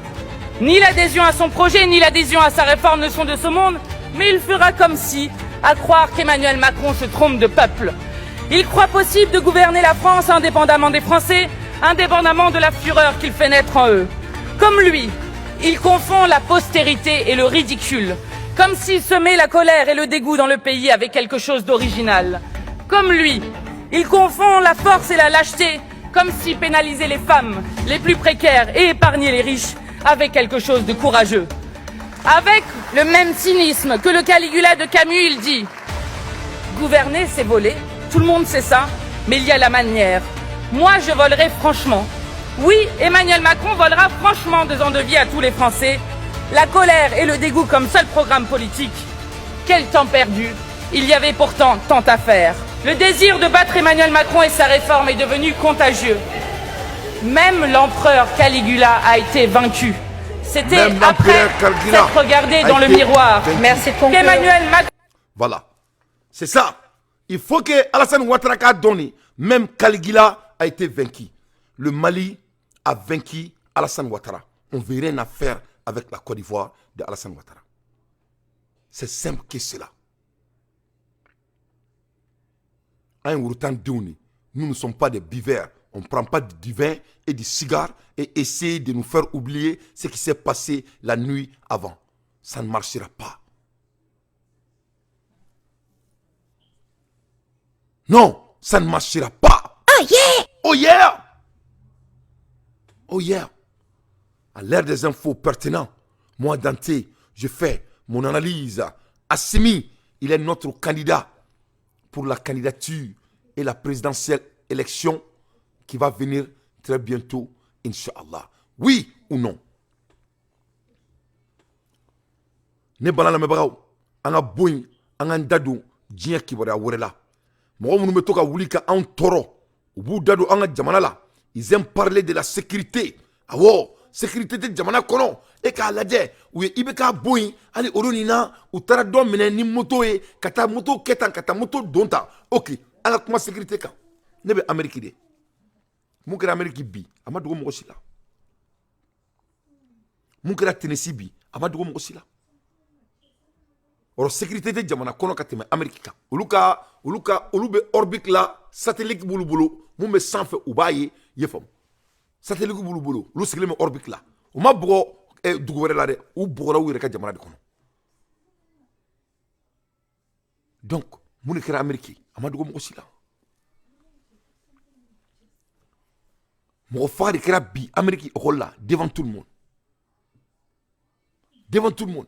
Ni l'adhésion à son projet, ni l'adhésion à sa réforme ne sont de ce monde, mais il fera comme si, à croire qu'Emmanuel Macron se trompe de peuple. Il croit possible de gouverner la France indépendamment des Français, indépendamment de la fureur qu'il fait naître en eux. Comme lui, il confond la postérité et le ridicule, comme s'il semait la colère et le dégoût dans le pays avec quelque chose d'original. Comme lui, il confond la force et la lâcheté, comme si pénaliser les femmes les plus précaires et épargner les riches avait quelque chose de courageux. Avec le même cynisme que le Caligula de Camus, il dit: Gouverner, c'est voler, tout le monde sait ça, mais il y a la manière. Moi, je volerai franchement. Oui, Emmanuel Macron volera franchement 2 ans de vie à tous les Français. La colère et le dégoût comme seul programme politique. Quel temps perdu. Il y avait pourtant tant à faire. Le désir de battre Emmanuel Macron et sa réforme est devenu contagieux. Même l'empereur Caligula a été vaincu. C'était Même après l'empereur Caligula s'être regardé a dans le été miroir vaincu. Merci de conclure. qu'Emmanuel Macron Voilà. C'est ça. Il faut que Alassane Ouattara k'a donné. Même Caligula a été vaincu. Le Mali a vaincu Alassane Ouattara. On ne veut rien à faire avec la Côte d'Ivoire de Alassane Ouattara. C'est simple que cela. An worotan denw de. Nous ne sommes pas des buveurs. On ne prend pas du vin et du cigare et essayer de nous faire oublier ce qui s'est passé la nuit avant. Ça ne marchera pas. Non, ça ne marchera pas. Oh yeah! Oh yeah! Oh yeah! À l'ère des infos pertinentes, moi, Dante, je fais mon analyse. Assimi, il est notre candidat pour la candidature et la présidentielle élection qui va venir très bientôt, Inch'Allah. Oui ou non? Ne bana lamɛnbagaw, an ka bɔ yen, an k'an da don diɲɛ kibaruya wɛrɛ la. Mɔgɔ minnu bɛ to ka wuli ka anw tɔɔrɔ, u b'u da don an ka jamana la. Ils aiment parler de la sécurité. Awɔ, sécurité tɛ jamana kɔnɔ. E k'a lajɛ, u ye IBK bɔ yen, hali olu nin na, u taara dɔ minɛ ni moto ye, ka taa moto kɛ tan, ka taa moto don tan. Ok, an ka kuma sécurité kan. Ne bɛ Amérique de. Mun kɛra Amérique bi, a ma dogo mɔgɔ si la. Mun kɛra Tennessee bi, a ma dogo mɔgɔ si la. Or sécurité tɛ jamana kɔnɔ ka tɛmɛ Amérique kan. Olu bɛ orbite la, satellite b'olu bolo, mun bɛ sanfɛ u b'a ye, i ye faamu. Satellite b'olu bolo, olu sigilen bɛ orbite la. U ma bugɔ dugu wɛrɛ la dɛ, u bugɔra u yɛrɛ ka jamana de kɔnɔ. Donc mun de kɛra Amérique, a ma dogo mɔgɔ si la. Mɔgɔ faga de kɛra bi Amérique école la devant tout le monde. Devant tout le monde.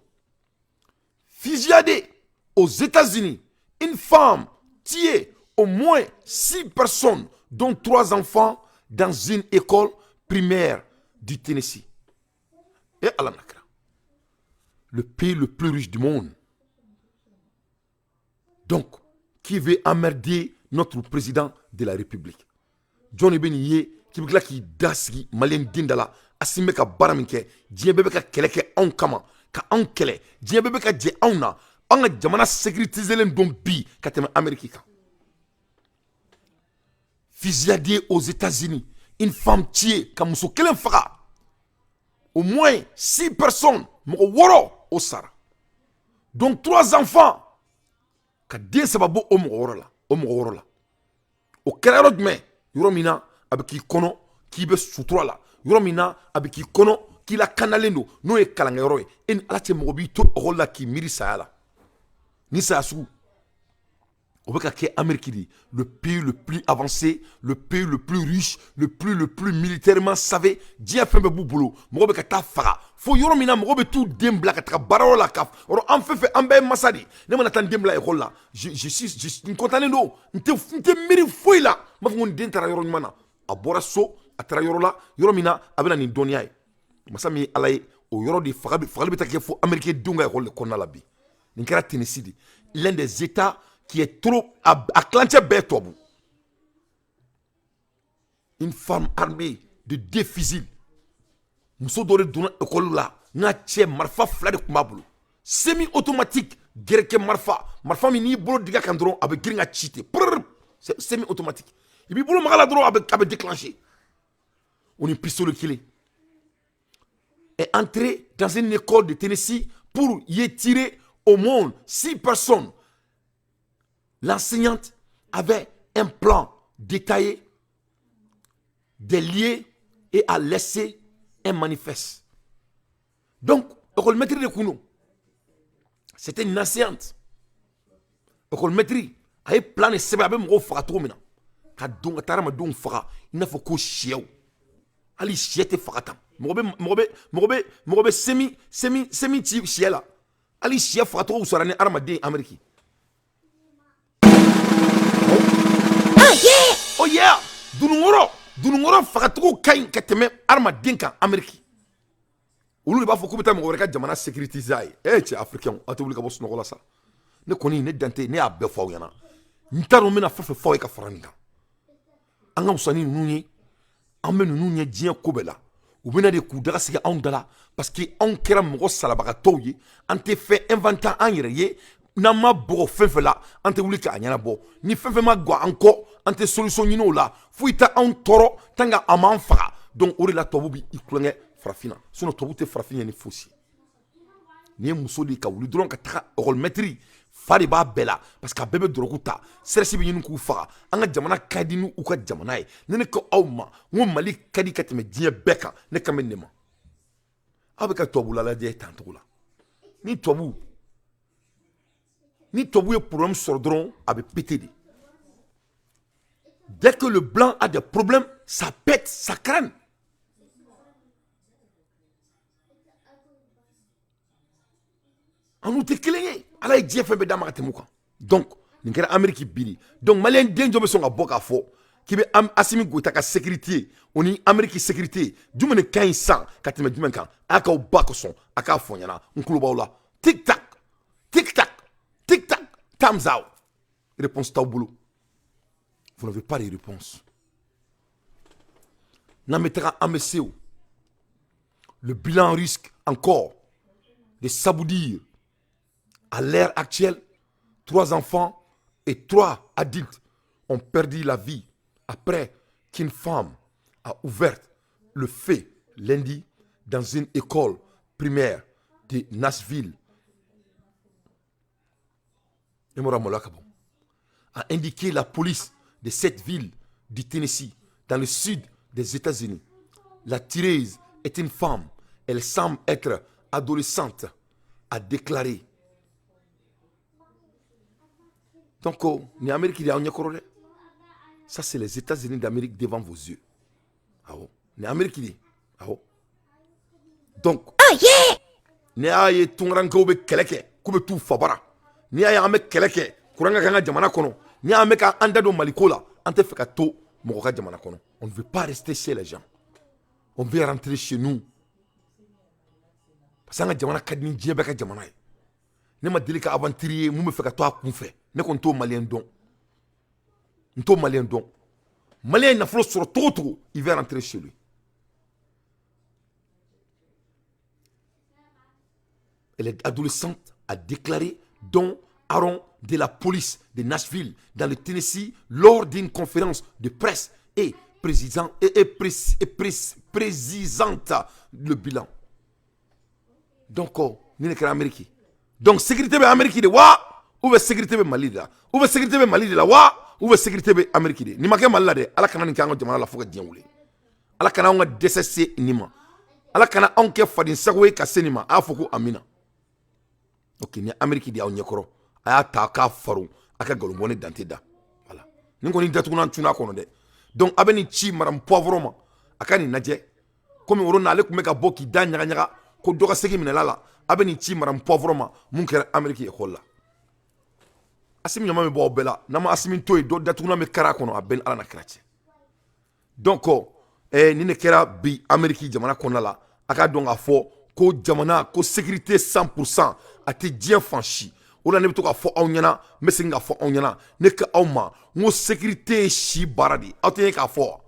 Fusillade aux États-Unis, une femme tuée au moins 6 personnes, dont 3 enfants, dans une école primaire du Tennessee. Et Allah nakra. Le pays le plus riche du monde. Donc, qui veut emmerder notre président de la République? Johnny Beniye, qui veut qui dasigi malien dindala, Assimi ka baara min kɛ, diɲɛ bɛɛ bɛ ka kɛlɛ kɛ anw kama, ka anw kɛlɛ, diɲɛ bɛɛ bɛ ka jɛ anw na, an ka jamana sécurisélen don bi ka tɛmɛ Amérique kan. Fusillade aux États-Unis, une femme tuée, ka muso kelen faga, au moins 6 personnes, mɔgɔ wɔɔrɔ o sara, donc 3 enfants, ka den saba bɔ o mɔgɔ wɔɔrɔ la, o mɔgɔ wɔɔrɔ la. O kɛra yɔrɔ jumɛn? Yɔrɔ min na a bɛ k'i kɔnɔ k'i bɛ sutura la, yɔrɔ min na a bɛ k'i kɔnɔ k'i lakanalen don, n'o ye kalankɛyɔrɔ ye. E ni Ala cɛ, mɔgɔ b'i to école la k'i miiri saya la. Ni saya sugu, O bɛ ka kɛ Amérique de, le pays le plus avancé, le pays le plus riche, le plus militairement savé. Diɲɛ fɛn bɛɛ b'u bolo. Mɔgɔ bɛ ka taa faga fo yɔrɔ min na, mɔgɔ bɛ t'u den bila ka taga baarayɔrɔ la ka yɔrɔ. An fɛn fɛn, an bɛɛ ye masa de. Ne mana taa n den bila école la, je suis je n kɔntannen don, n tɛ miiri foyi la. N b'a fɔ ko n den taara yɔrɔ ɲuman na, a bɔra so, a taara yɔrɔ la, yɔrɔ min na a bɛ na nin dɔnniya ye. Masa min ye Ala ye, o yɔrɔ de faga fagali bɛ taa kɛ fo Amérique denw ka école de kɔnɔna la bi. Nin kɛra Tennessee de, l'un des états qui est trop a tilancɛ bɛɛ tubabu. Une femme armée de deux fusils, muso dɔ de donna école la n'a cɛ, marifa fila de tun b'a bolo, semi automatique, gɛrɛkɛ marifa, marifa min n'i bolo diga kan dɔrɔn, a bɛ girin ka ci ten prrr. C'est semi automatique, i b'i bolo maga la dɔrɔn, a bɛ déclencher. O ni pistolet kelen est entré dans une école de Tennessee pour y tirer au moins six personnes. L'enseignante avait un plan détaillé des lieux et a laissé un manifeste. Donc, école maître de Kouno, c'était une enseignante. École maître, a ye plan de sɛbɛn a bɛ mɔgɔw faga cogo min na, ka don ka taa hadamadenw faga i n'a fɔ ko sɛw. Hali sɛ tɛ faga tan. Mɔgɔ bɛ semi ci sɛ la. Hali sɛ fagacogo wusara ni hadamaden Amérique. Oh yeah, dununkɔrɔ fagacogo ka ɲi ka tɛmɛ hadamaden kan Amérique. Olu de b'a fɔ k'u bɛ taa mɔgɔ wɛrɛ ka jamana sécuriser a ye. Eh cɛ, africain, aw tɛ wuli ka bɔ sunɔgɔ la sa. Ne kɔni, ne dante, ne y'a bɛɛ fɔ aw ɲɛna. N t'a dɔn n bɛna fɛn fɛn fɔ aw ye ka fara nin kan. An ka wusa ni ninnu ye, an bɛ ninnu ɲɛ diɲɛ ko bɛɛ la. U bɛna de k'u daga sigi anw da la, parce que anw kɛra mɔgɔ salabagatɔw ye. An tɛ fɛn inventé an yɛrɛ ye. N'an ma bɔgɔ fɛn fɛn la, an tɛ wuli k'a ɲɛnabɔ. Ni fɛn fɛn ma gɔ an kɔ, an tɛ solution ɲini o la. Foyi tɛ anw tɔɔrɔ tant que a m'an faga. Donc o de la, tubabu b'i tulonkɛ farafin na. Sinon tubabu tɛ farafin ye ni fosi. Nin ye muso de ye ka wuli dɔrɔn ka taga école maître fa de b'a bɛɛ la, parce que a bɛɛ bɛ dɔrɔgu ta, stress bɛ ɲini k'u faga. An ka jamana ka di ni u ka jamana ye. Ni ne ko aw ma n ko Mali ka di ka tɛmɛ diɲɛ bɛɛ kan, ne kan bɛ nin de ma. Aw bɛ ka tubabula lajɛ tan cogo la. Ni tubabu ye problème sɔrɔ dɔrɔn, a bɛ péter de. Dès que le blanc a des problèmes, ça pète, ça crâne. An n'u tɛ kelen ye. Ala ye diɲɛ fɛn bɛɛ d'a ma ka tɛmɛ u kan. Donc nin kɛra Amérique bi de. Donc maliyɛn den jɔ bɛ sɔn ka bɔ k'a fɔ k'i bɛ Asimi Goyita ka sécurité ye, o ni Amérique sécurité, jumɛn de ka ɲi san ka tɛmɛ jumɛn kan? A k'aw ba kosɔn, a k'a fɔ n ɲɛna, n tulo b'aw la. Tic tac, tic tac, tic tac, time's out. Réponse t'aw bolo, vous n'avez pas de réponse. N'an bɛ taga, an bɛ se o. Le bilan risque encore de s'alourdir. À l'heure actuelle, trois enfants et trois adultes ont perdu la vie après qu'une femme a ouvert le feu lundi dans une école primaire de Nashville. A indiqué la police de cette ville du Tennessee, dans le sud des États-Unis. La tireuse est une femme. Elle semble être adolescente, a déclaré. Donc, oh, ni Amérique de y'aw ɲɛkɔrɔ dɛ. Ça, c'est les États-Unis d'Amérique devant vos yeux. Awɔ, ni Amérique de, awɔ. Donc n'i y'a ye tunkarankew bɛ kɛlɛ kɛ k'u bɛ t'u fabara, n'i y'a ye an bɛ kɛlɛ kɛ kuran ka kɛ an ka jamana kɔnɔ, n'i y'an bɛ k'an da don Maliko la, an tɛ fɛ ka to mɔgɔ ka jamana kɔnɔ. On ne veut pas rester chez les gens, on veut rentrer chez nous, parce que an ka jamana ka di ni diɲɛ bɛɛ ka jamana ye. Ne ma deli ka aventurier mun bɛ fɛ ka to a kun fɛ. Ne kɔni t'o maliyɛn dɔn, n t'o maliyɛn dɔn. Maliyɛn ye nafolo sɔrɔ cogo o cogo, il veut rentrer chez lui. Elle est adolescente, a déclaré Don Aaron de la police de Nashville, dans le Tennessee, lors d'une conférence de presse et président et précisante le bilan. Donc, oh, ni ne kɛra Amérique. Donc sécurité bɛ Amérique de wa, ou bien sécurité bɛ Mali de la, ou bien sécurité bɛ Mali de la wa, ou bien sécurité bɛ Amérique de? Nin ma kɛ Mali la dɛ. Ala kana nin kɛ an ka jamana la fo ka diɲɛ wuli. Ala kana anw ka dɛsɛ se nin ma. Ala kana anw kɛ faden sago ye ka se nin ma. A y'a fɔ ko amina. Ok, ni Amérique de y'aw ɲɛkɔrɔ, a y'a ta k'a faro. A ka nkalon bɔ ne Dante da. Voilà, nin kɔni datugunan tuna kɔnɔ dɛ. Donc a bɛ nin ci madame Poivron ma, a ka nin lajɛ. Komi o na ale tun bɛ ka bɔ k'i da ɲaga ɲaga ko dɔ ka segin minɛla la, a bɛ nin ci madame Poivron ma. Mun kɛra Amérique école la? Asimi ɲama bɛ bɔ aw bɛɛ la. N'an ma Asimi to yen, dɔ datugunan bɛ kari a kɔnɔ. A bɛɛ ni Ala na kira cɛ. Donc nin de kɛra bi Amérique jamana kɔnɔna la. A k'a dɔn k'a fɔ ko jamana ko sécurité 100% a tɛ diɲɛ fan si. O la ne bɛ to k'a fɔ aw ɲɛna, n bɛ segin k'a fɔ aw ɲɛna, ne ka aw ma n ko sécurité ye si baara de ye. Aw tɛ ye k'a fɔ,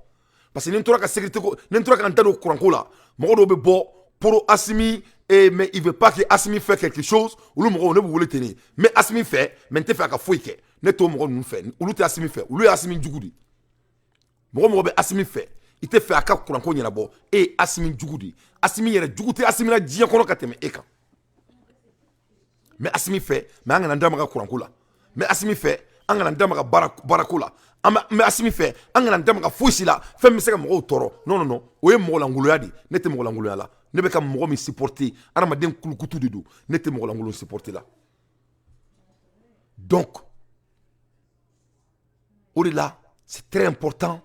parce que ni n tora ka sécurité ko, ni n tora ka n da don kuranko la, mɔgɔ dɔw bɛ bɔ pro Asimi eh, mais il veut pas que Asimi fait quelque chose. Olu mɔgɔw, ne b'u wele ten de. N bɛ Asimi fɛ, mais n tɛ fɛ a ka foyi kɛ. Ne t'o mɔgɔ ninnu fɛ. Olu tɛ Asimi fɛ, olu ye Asimi jugu de ye. Mɔgɔ mɔgɔ bɛ Asimi fɛ, i tɛ fɛ a ka kuranko ɲɛnabɔ, e ye Asimi jugu de ye. Asimi yɛrɛ jugu tɛ Asimi la diɲɛ kɔnɔ ka tɛmɛ e kan. N bɛ Asimi fɛ, mais an kana n da maga kuranko la. N bɛ Asimi fɛ, an kana n da maga baarako la. An bɛ, n bɛ Asimi fɛ, an kana n da maga fosi la, fɛn min bɛ se ka mɔgɔw tɔɔrɔ. Non, non, non, o ye mɔgɔlankolonya de ye. Ne tɛ mɔgɔlankolonya la. Ne bɛ ka mɔgɔ min supporter, adamaden kulukutu de don. Ne tɛ mɔgɔlankolon supporter la. Donc o de la, c'est très important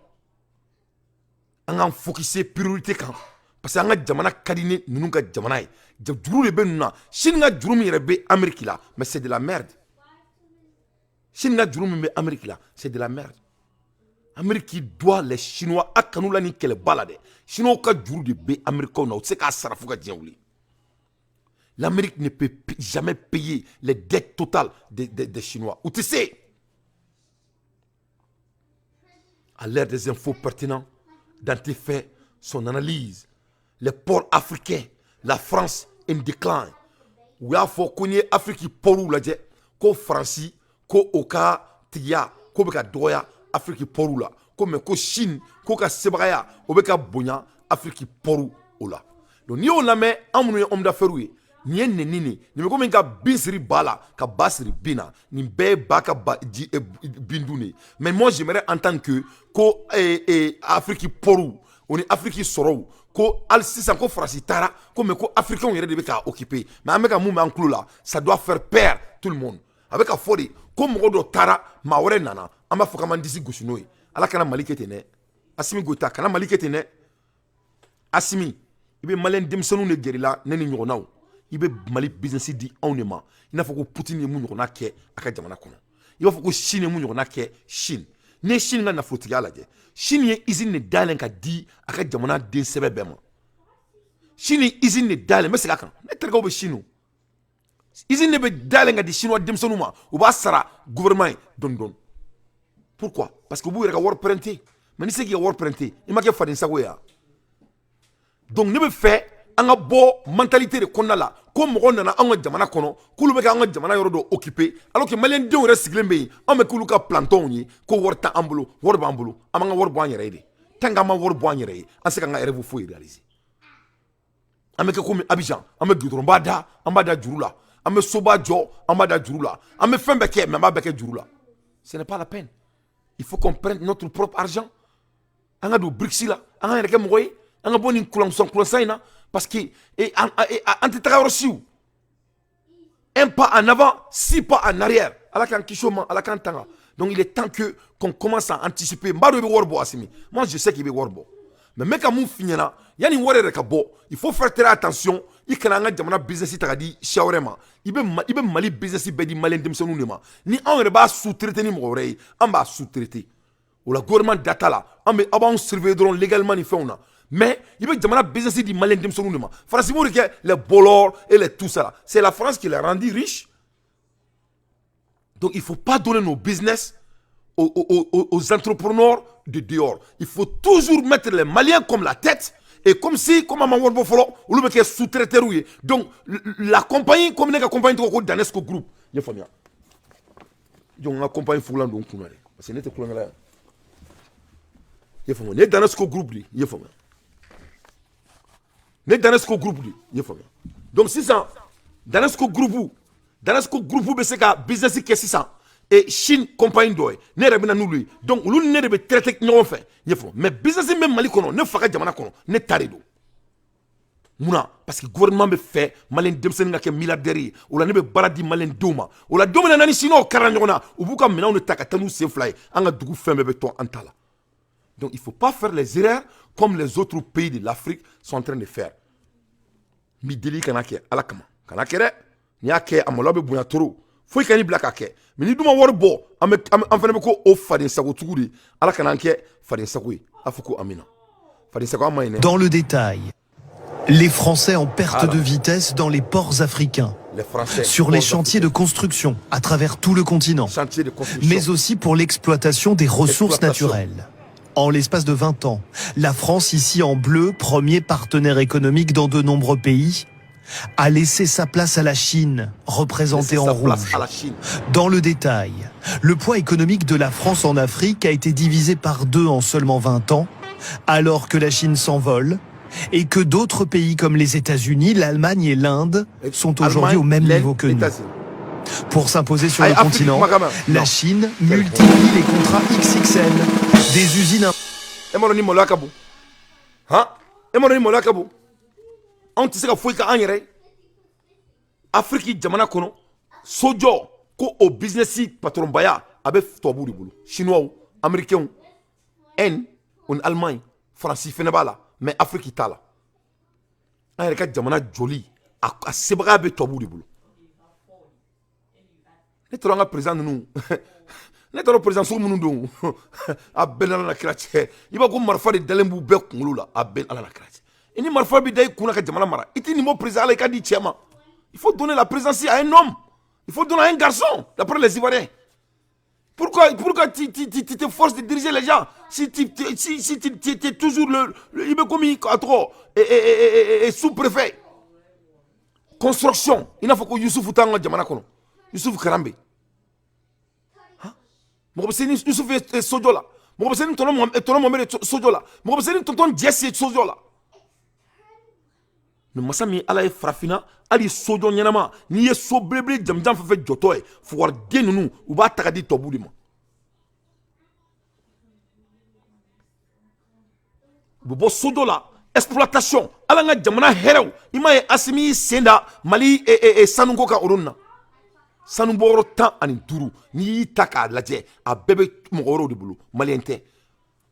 an k'an focuser priorité kan, parce que an ka jamana ka di ni ninnu ka jamana ye. Juru de bɛ ninnu na. Chine ka juru min yɛrɛ bɛ Amérique la, mais c'est de la merde. Chine ka juru min bɛ Amérique la, c'est de la merde. Amérique doit les Chinois. A kanu la ni kɛlɛba la dɛ. Chinois ka juru de bɛ Américains na, u tɛ se k'a sara fo ka diɲɛ wuli. L'Amérique ne peut jamais payer les dettes totales des Chinois. U tɛ se. À l'ère des infos pertinents, Dante fait son analyse. Les ports africains, la France en déclin. U y'a fɔ ko n'i ye Afiriki portw lajɛ, ko Faransi ko o ka tigiya ko bɛ ka dɔgɔya Afiriki portw la, ko mais ko Chine ko ka sebagaya o bɛ ka bonya Afiriki portw o la. Donc n'i y'o lamɛn, an minnu ye homme d'affaires ye, nin ye nɛni nin nin bɛ komi ka bin siri ba la, ka ba siri bin na. Nin bɛɛ ye ba ka ba ji bin dun de ye. Mais moi, j'aimerais entendre que ko Afiriki portw o ni Afiriki sɔrɔw, ko hali sisan ko Faransi taara, ko mais ko Africains yɛrɛ de bɛ k'a occuper. Mais an bɛ ka mun b'an tulo la, ça doit faire peur tout le monde. A bɛ ka fɔ de ko mɔgɔ dɔ taara, maa wɛrɛ nana. An b'a fɔ k'an b'an disi gosi n'o ye. Ala kana Mali kɛ ten dɛ. Asimi Goyita, kana Mali kɛ ten dɛ. Asimi, i bɛ Maliyɛn denmisɛnninw de gɛrɛ la, ne ni ɲɔgɔnnaw. I bɛ Mali business di anw de ma, i n'a fɔ ko Poutine ye mun ɲɔgɔnna kɛ a ka jamana kɔnɔ, i b'a fɔ ko Chine ye mun ɲɔgɔnna kɛ. Chine, n'i ye Chine ka nafolotigiya lajɛ, Chine ye usine de dayɛlɛ ka di a ka jamana den sɛbɛ bɛɛ ma. Chine ye usine de dayɛlɛ. N bɛ segin a kan, ne terikɛw bɛ Chine. Usine de bɛ dayɛlɛ ka di Chinois denmisɛnninw ma, u b'a sara gouvernement ye dɔɔni dɔɔni. Pourquoi? Parce que u b'u yɛrɛ ka wari prêter. Mais n'i se k'i ka wari prêter, i ma kɛ faden sago ye wa? Donc ne bɛ fɛ an ka bɔ mentalité de kɔnɔna la ko mɔgɔ nana anw ka jamana kɔnɔ, k'olu bɛ k'an ka jamana yɔrɔ dɔ occuper, alors que Maliyɛn denw yɛrɛ sigilen bɛ yen. Anw bɛ k'olu ka planton ye ko wari t'an bolo. Wari b'an bolo, an b'an ka wari bɔ an yɛrɛ ye de. Tant qu'an ma wari bɔ an yɛrɛ ye, an se k'an ka rêve foyi réaliser. An bɛ kɛ komi Abidjan, an bɛ goudron ba da, an b'a da juru la. An bɛ soba jɔ, an b'a da juru la. An bɛ fɛn bɛɛ kɛ, mais an b'a bɛɛ kɛ juru la. Ce n'est pas la peine. Il faut qu'on prenne notre propre argent. An ka don BRICS la, an k'an yɛrɛ kɛ mɔgɔ ye, an ka bɔ nin kulansan kulansan in na, parce que an tɛ taga yɔrɔ si o. Un pas en avant, six pas en arrière. Ala k'an kisi o ma, Ala k'an tanga. Donc il est temps que qu'on commence à anticiper. N b'a dɔn i bɛ wari bɔ, Asimi. Moi, je sais k'i bɛ wari bɔ, mais n bɛ ka mun f'i ɲɛna, yanni wari yɛrɛ ka bɔ, il faut faire très attention. I kana an ka jamana business ta ka di siya wɛrɛ ma. I bɛ Mali business bɛɛ di Maliyɛn denmisɛnninw de ma. Ni anw yɛrɛ b'a sous-traiter ni mɔgɔ wɛrɛ ye, an b'a sous-traiter o la, gouvernement da t'a la. An bɛ aw b'anw surveiller dɔrɔn légalement ni fɛnw na, mais i bɛ jamana business di Maliyɛn denmisɛnninw de ma. Faransi b'o de kɛ, les Bolloré et les tout ça là, c'est la France qui les a rendu riches. Donc il faut pas donner nos business aux entrepreneurs de dehors. Il faut toujours mettre les Maliens comme la tête et comme si, comme an ma wari bɔ fɔlɔ, olu bɛ kɛ sous-traiteurs ye. Donc la compagnie, comme ne ka compagnie tɔgɔ ko Danesco Group, i ye faamuya? Donc n ka compagnie fugulan don n kunna dɛ, parce que ne tɛ kulonkɛ la yan, i ye faamuya? Ne ye Danesco Group de ye, i ye faamuya? Ne Danesco Group de ye, i ye faamuya? Donc sisan Danesco Group bɛ se ka business kɛ sisan et Chine compagnie dɔ ye, ne yɛrɛ bɛ na n'olu ye. Donc olu ni ne de bɛ traiter ɲɔgɔn fɛ, i ye faamu? Mais business min bɛ Mali kɔnɔ, ne fa ka jamana kɔnɔ, ne ta de don. Munna? Parce que gouvernement bɛ fɛ maliyɛn denmisɛnnin ka kɛ milliardaire ye. O la, ne bɛ baara di maliyɛn denw ma. O la, don min na ni Chinois karila ɲɔgɔn na, u b'u ka minɛnw de ta ka taa n'u sen fila ye. An ka dugu fɛn bɛɛ bɛ to an ta la. Donc il faut pas faire les erreurs comme les autres pays de l'Afrique sont en train de faire. N b'i deli, kana kɛ, Ala kama, kana kɛ dɛ. N'i y'a kɛ, a maloya bɛ bonya trop. Foyi ka n'i bila k'a kɛ. Mais ni dun ma wari bɔ, an bɛ, an fana bɛ ko o faden sagotigiw de. Ala kana an kɛ faden sago ye. A fɔ ko amina. Faden sago, an ma ɲi dɛ. Dans le détail, les Français en perte Voilà. de vitesse dans les ports africains, Les Français sur les ports chantiers de construction à travers tout le continent, Chantier de construction. Mais aussi pour l'exploitation des ressources Exploitation. Naturelles. En l'espace de 20 ans, la France, ici en bleu, premier partenaire économique dans de nombreux pays, a laissé sa place à la Chine, représentée Laisser en sa place rouge. À la Chine. Dans le détail, le poids économique de la France en Afrique a été divisé par deux en seulement 20 ans, alors que la Chine s'envole et que d'autres pays comme les États-Unis, l'Allemagne et l'Inde sont aujourd'hui Allemagne, au même l'Inde, niveau que nous. États-Unis. Pour s'imposer sur Aïe, le Afrique, continent, moi, quand même. la Non. Chine multiplie les contrats XXL, des usines E m'a dɔn ni maloya ka bon han? E m'a dɔn ni maloya ka bon? Anw tɛ se ka foyi kɛ an yɛrɛ ye Afiriki jamana kɔnɔ. Sojɔ ko o business patronbaya, a bɛ tubabuw de bolo: Chinois, Américains, Inde o ni Allemagne. Faransi fɛnɛ b'a la, mais Afiriki t'a la. An yɛrɛ ka jamana jɔli, a sebagaya bɛ tubabuw de bolo. Ne taara an ka président ninnu, ne taara président sugu minnu don, a bɛɛ n'Ala na kira cɛ, i b'a ko marifa de dalen b'u bɛɛ kunkolo la. A bɛɛ Ala na kira cɛ, i ni marifa bɛ da i kunna ka jamana mara, i t'i nin bɔ président. Ala, i ka di cɛ ma. Il faut donner la présidence à un homme, il faut donner à un garçon, d'après les Ivoiriens. Pourquoi tu te forces de diriger les gens si tu es toujours le il bɛ komi a tɔgɔ et sous-préfet construction, i n'a fɔ ko Yusufu t'an ka jamana kɔnɔ, Yusufu Karambe? Mɔgɔ bɛ se ni Yusufu ye sojɔ la, mɔgɔ bɛ se ni tɔnɔ Mohamed ye sojɔ la, mɔgɔ bɛ se ni tonton Jɛsi ye sojɔ la. Mais masa min Ala ye farafinna, hali sojɔ ɲɛnama, n'i ye so belebele jamujan fɛn fɛn jɔtɔ ye, fugariden ninnu, u b'a ta ka di tubabuw de ma. U bɛ bɔ sojɔ la, exploitation. Ala ka jamana hɛrɛw, i m'a ye Asimi y'i sen da Mali sanuko kan o na. Sanubɔyɔrɔ 15, n'i y'i ta k'a lajɛ, a bɛɛ bɛ mɔgɔ wɛrɛw de bolo, maliyɛn tɛ.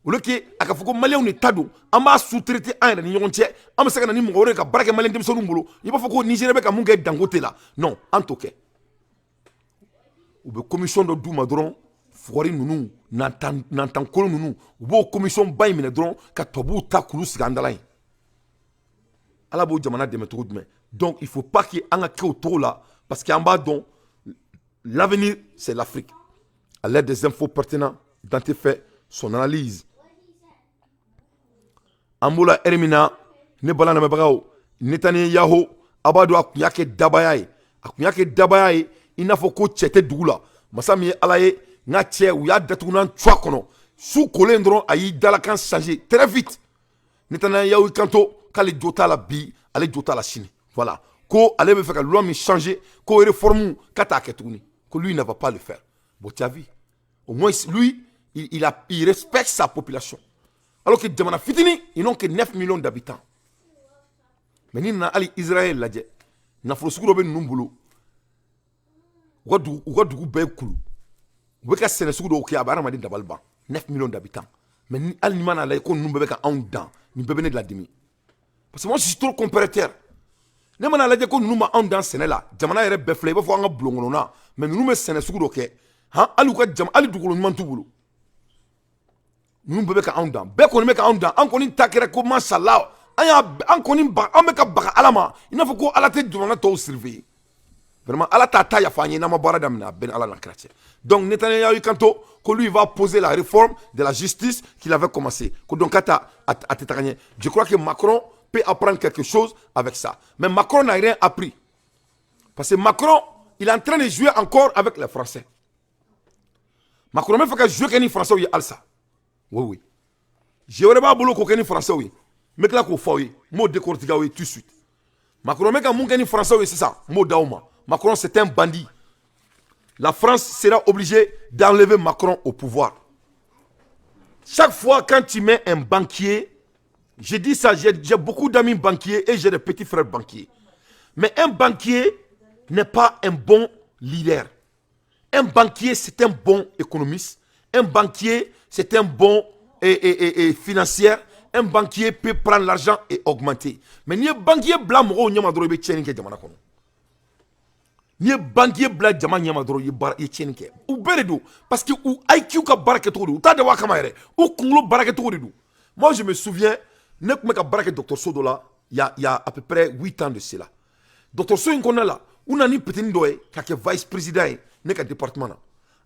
Au lieu que a ka fɔ ko maliyɛnw de ta don, an b'a sous-traiter an yɛrɛ ni ɲɔgɔn cɛ, an bɛ se ka na ni mɔgɔ wɛrɛ ye ka baara kɛ maliyɛn denmisɛnninw bolo, i b'a fɔ ko Nizeriya bɛ ka mun kɛ Dangote la. Non, an t'o kɛ. U bɛ commission dɔ d'u ma dɔrɔn, fugari ninnu, nantankolo ninnu, u b'o commission ba in minɛ dɔrɔn ka tubabuw ta k'olu sigi an da la yen. Ala b'o jamana dɛmɛ cogo jumɛn? Donc il faut pas que an ka kɛ o cogo la, parce que an b'a dɔn, l'avenir, c'est l'Afrique. À l'aide des infos pertinentes, Dante fait son analyse. An b'o la ɛri min na, ne bala lamɛnbagaw, Netanyahu, a b'a dɔn, a kun y'a kɛ dabaya ye, a kun y'a kɛ dabaya ye, i n'a fɔ ko cɛ tɛ dugu la. Masa min ye Ala ye, n ka cɛ, u y'a datugunan cuwa kɔnɔ su kolen dɔrɔn, a y'i dalakan changer très vite. Netanyahu y'i kanto k'ale jo t'a la bi, ale jo t'a la sini. Voilà, ko ale bɛ fɛ ka loi min changer, ko réforme k'a t'a kɛ tuguni, ko lui ne va pas le faire. Bon, tu as vu, au moins lui, il respecte sa population, alors que jamana fitinin, ils n'ont que 9 millions d'habitants. Mais ni nana hali Israël lajɛ, nafolo sugu dɔ bɛ ninnu bolo, u ka dugu bɛɛ ye kulu, u bɛ ka sɛnɛ sugu dɔw kɛ, a bɛ hadamaden dabali ban. 9 millions d'habitants, mais ni hali ni mana lajɛ ko ninnu bɛɛ bɛ ka anw dan, nin bɛɛ bɛ ne ladimi, parce que moi, je suis trop comparateur. Ne mana lajɛ ko ninnu ma anw dan sɛnɛ la, jamana yɛrɛ bɛɛ filɛ, i b'a fɔ an ka bulon kɔnɔna, mais ninnu bɛ sɛnɛ sugu dɔ kɛ han, hali u ka jama, hali dugukolo ɲuman t'u bolo. Ninnu bɛɛ bɛ ka anw dan, bɛɛ kɔni bɛ ka anw dan. An kɔni ta kɛra ko masala, an y'a an kɔni ba, an bɛ ka baga Ala ma, i n'a fɔ ko Ala tɛ jamana tɔw surveiller. Vraiment, Ala t'a ta yafa an ye n'an ma baara daminɛ. A bɛɛ ni Ala na kira cɛ. Donc Netanyahu y'i kanto ko lui, il va poser la réforme de la justice qu'il avait commencé, ko donc k'a ta a tɛ taga ɲɛ. Je crois que Macron peut apprendre quelque chose avec ça, mais Macron n'a rien appris, parce que Macron, il est en train de jouer encore avec les Français. Macron bɛ fɛ ka jouer kɛ ni Français ye halisa. Oui, jeu wɛrɛ b'a bolo k'o kɛ ni Français ye. N bɛ tila k'o fɔ aw ye, n b'o décortiquer aw ye tout de suite. Macron bɛ ka mun kɛ ni Français ye sisan, n b'o d'aw ma. Macron, c'est un bandit. La France sera obligée d'enlever Macron au pouvoir. Chaque fois quand tu mets un banquier, Je dis ça, j'ai beaucoup d'amis banquiers et j'ai des petits frères banquiers. Mais un banquier n'est pas un bon leader. Un banquier, c'est un bon économiste. Un banquier, c'est un bon et financier. Un banquier peut prendre l'argent et augmenter. Mais n'i ye banquier bila mɔgɔw ɲɛma dɔrɔn, i bɛ tiɲɛni kɛ jamana kɔnɔ. N'i ye banquier bila jama ɲɛma dɔrɔn, i ye baara, i ye tiɲɛni kɛ. U bɛɛ de don, parce que u IQ ka baara kɛcogo don, u t'a dabɔ a kama yɛrɛ, u kunkolo baara kɛcogo de don. Moi, je me souviens, ne tun bɛ ka baara kɛ dɔgɔtɔrɔso dɔ la il y a à peu près 8 ans de cela. Dɔgɔtɔrɔso in kɔnɔna la, u nana ni petini dɔ ye ka kɛ vice président ye ne ka département na.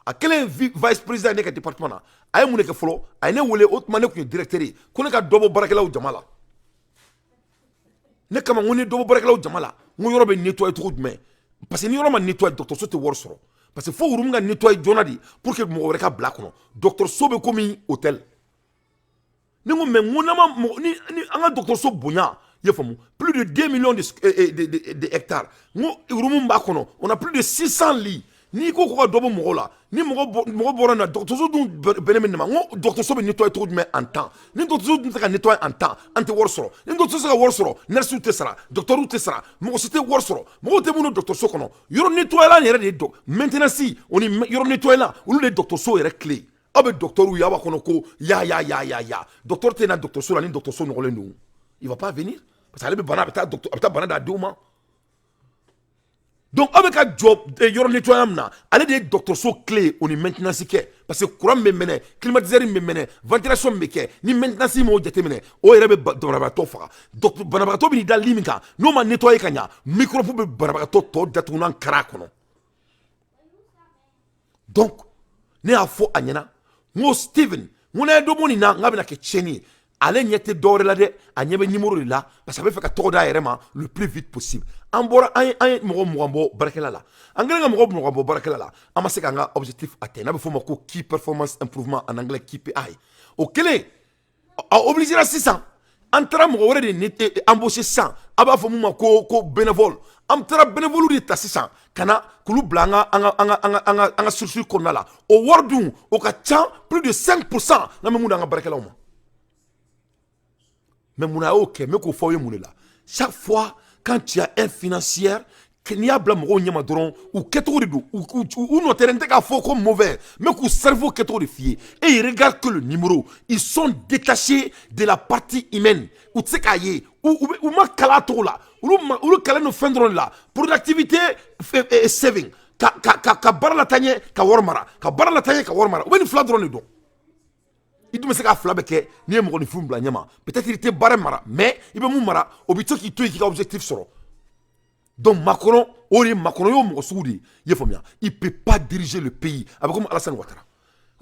A kɛlen vice président ye ne ka département na, a ye mun de kɛ fɔlɔ? A ye ne wele. O tuma ne tun ye directeur ye, ko ne ka dɔ bɔ baarakɛlaw jama la. Ne kama, n ko ni dɔ bɔ baarakɛlaw jama la, n ko yɔrɔ bɛ nettoyer cogo jumɛn? Parce que ni yɔrɔ ma nettoyer, dɔgɔtɔrɔso tɛ wari sɔrɔ, parce que fo room ka nettoyer joona de pour que mɔgɔ wɛrɛ ka bila a kɔnɔ. Dɔgɔtɔrɔso bɛ komi hôtel. Ne ko, mais n ko n'an ma mɔgɔ ni an ka dɔgɔtɔrɔso bonya, i y'a faamu, plus de 2 millions de hectares, n ko room b'a kɔnɔ, on a plus de 600 lits. N'i ko ko ka dɔ bɔ mɔgɔw la, ni mɔgɔ bɔra nin na, dɔgɔtɔrɔso dun bɛnnen bɛ nin ma. N ko dɔgɔtɔrɔso bɛ nettoyer cogo jumɛn en temps? Ni dɔgɔtɔrɔso dun tɛ ka nettoyer en temps, an tɛ wari sɔrɔ. Ni dɔgɔtɔrɔso tɛ se ka wari sɔrɔ, nurses tɛ sara, docteurs tɛ sara, mɔgɔ si tɛ wari sɔrɔ, mɔgɔw tɛ minnu dɔgɔtɔrɔso kɔnɔ. Yɔrɔ nettoyer lan yɛrɛ de ye dɔ maintenance, o ni yɔrɔ nettoyer lan, olu de ye dɔgɔtɔrɔso yɛrɛ clé. Aw bɛ docteur ye, aw b'a kɔnɔ ko ya ya ya ya ya. Docteur tɛ na dɔgɔtɔrɔso la ni dɔgɔtɔrɔso nɔgɔlen don. Il va pas venir, parce que ale bɛ bana, a bɛ taa docteur, a bɛ taa bana d'a denw ma. Donc aw bɛ ka jɔ yɔrɔ nettoyant min na, ale de ye dɔgɔtɔrɔso clé ye, o ni maintenance kɛ, parce que courant bɛ mɛnɛ, climatiseur bɛ mɛnɛ, ventilation bɛ kɛ. Ni maintenance m'o jateminɛ, o yɛrɛ bɛ banabagatɔ faga. Banabagatɔ bɛ n'i da lit min kan, n'o ma nettoyer ka ɲa, microbe bɛ banabagatɔ tɔ datugulan kari a kɔnɔ. Donc ne y'a fɔ a ɲɛna, n ko Steven, n ko n'a ye dɔ bɔ nin na, n k'a bɛna kɛ tiɲɛni ye. Ale ɲɛ tɛ dɔwɛrɛ la dɛ, a ɲɛ bɛ numéro de la, parce que a bɛ fɛ ka tɔgɔ d'a yɛrɛ ma le plus vite possible. An bɔra, an ye mɔgɔ 20 bɔ baarakɛla la. An kɛlen ka mɔgɔ 20 bɔ baarakɛla la, an ma se k'an ka objectif atteindre, n'a bɛ f'o ma ko key performance improvement, en anglais KPI. O kɛlen, a obligé sisan, an taara mɔgɔ wɛrɛ de ni embaucher sisan, a b'a fɔ mun ma ko bénévole. An taara bénévole de ta sisan ka na k'olu bila an ka structure kɔnɔna la. O wari dun, o ka ca plus de 5% n'an bɛ mun d'an ka baarakɛlaw ma. Mais mun na a y'o kɛ? N bɛ k'o fɔ aw ye mun de la? Chaque fois quand tu as un financier, n'i y'a bila mɔgɔw ɲɛma dɔrɔn, u kɛcogo de don, u nɔ tɛ dɛ. N tɛ k'a fɔ ko mauvais, mais k'u cerveau kɛcogo de f'i ye. Et ils regardent que le numéro, ils sont détachés de la partie humaine. U tɛ se k'a ye, u ma kalan a cogo la. Olu kalan don fɛn dɔrɔn de la: productivité et saving, ka baara lataa ɲɛ, ka wari mara, ka baara lataa ɲɛ, ka wari mara. U bɛ nin fila dɔrɔn de dɔn. I dun bɛ se k'a fila bɛɛ kɛ n'i ye mɔgɔninfin bila ɲɛma. Peut-être i tɛ baara mara, mais i bɛ mun mara, o bɛ to k'i to yen k'i ka objectif sɔrɔ. Donc Macron, o de ye Macron y'o mɔgɔ sugu de ye, i y'a faamuya. Il peut pas diriger le pays. A bɛ komi Alassane Ouattara.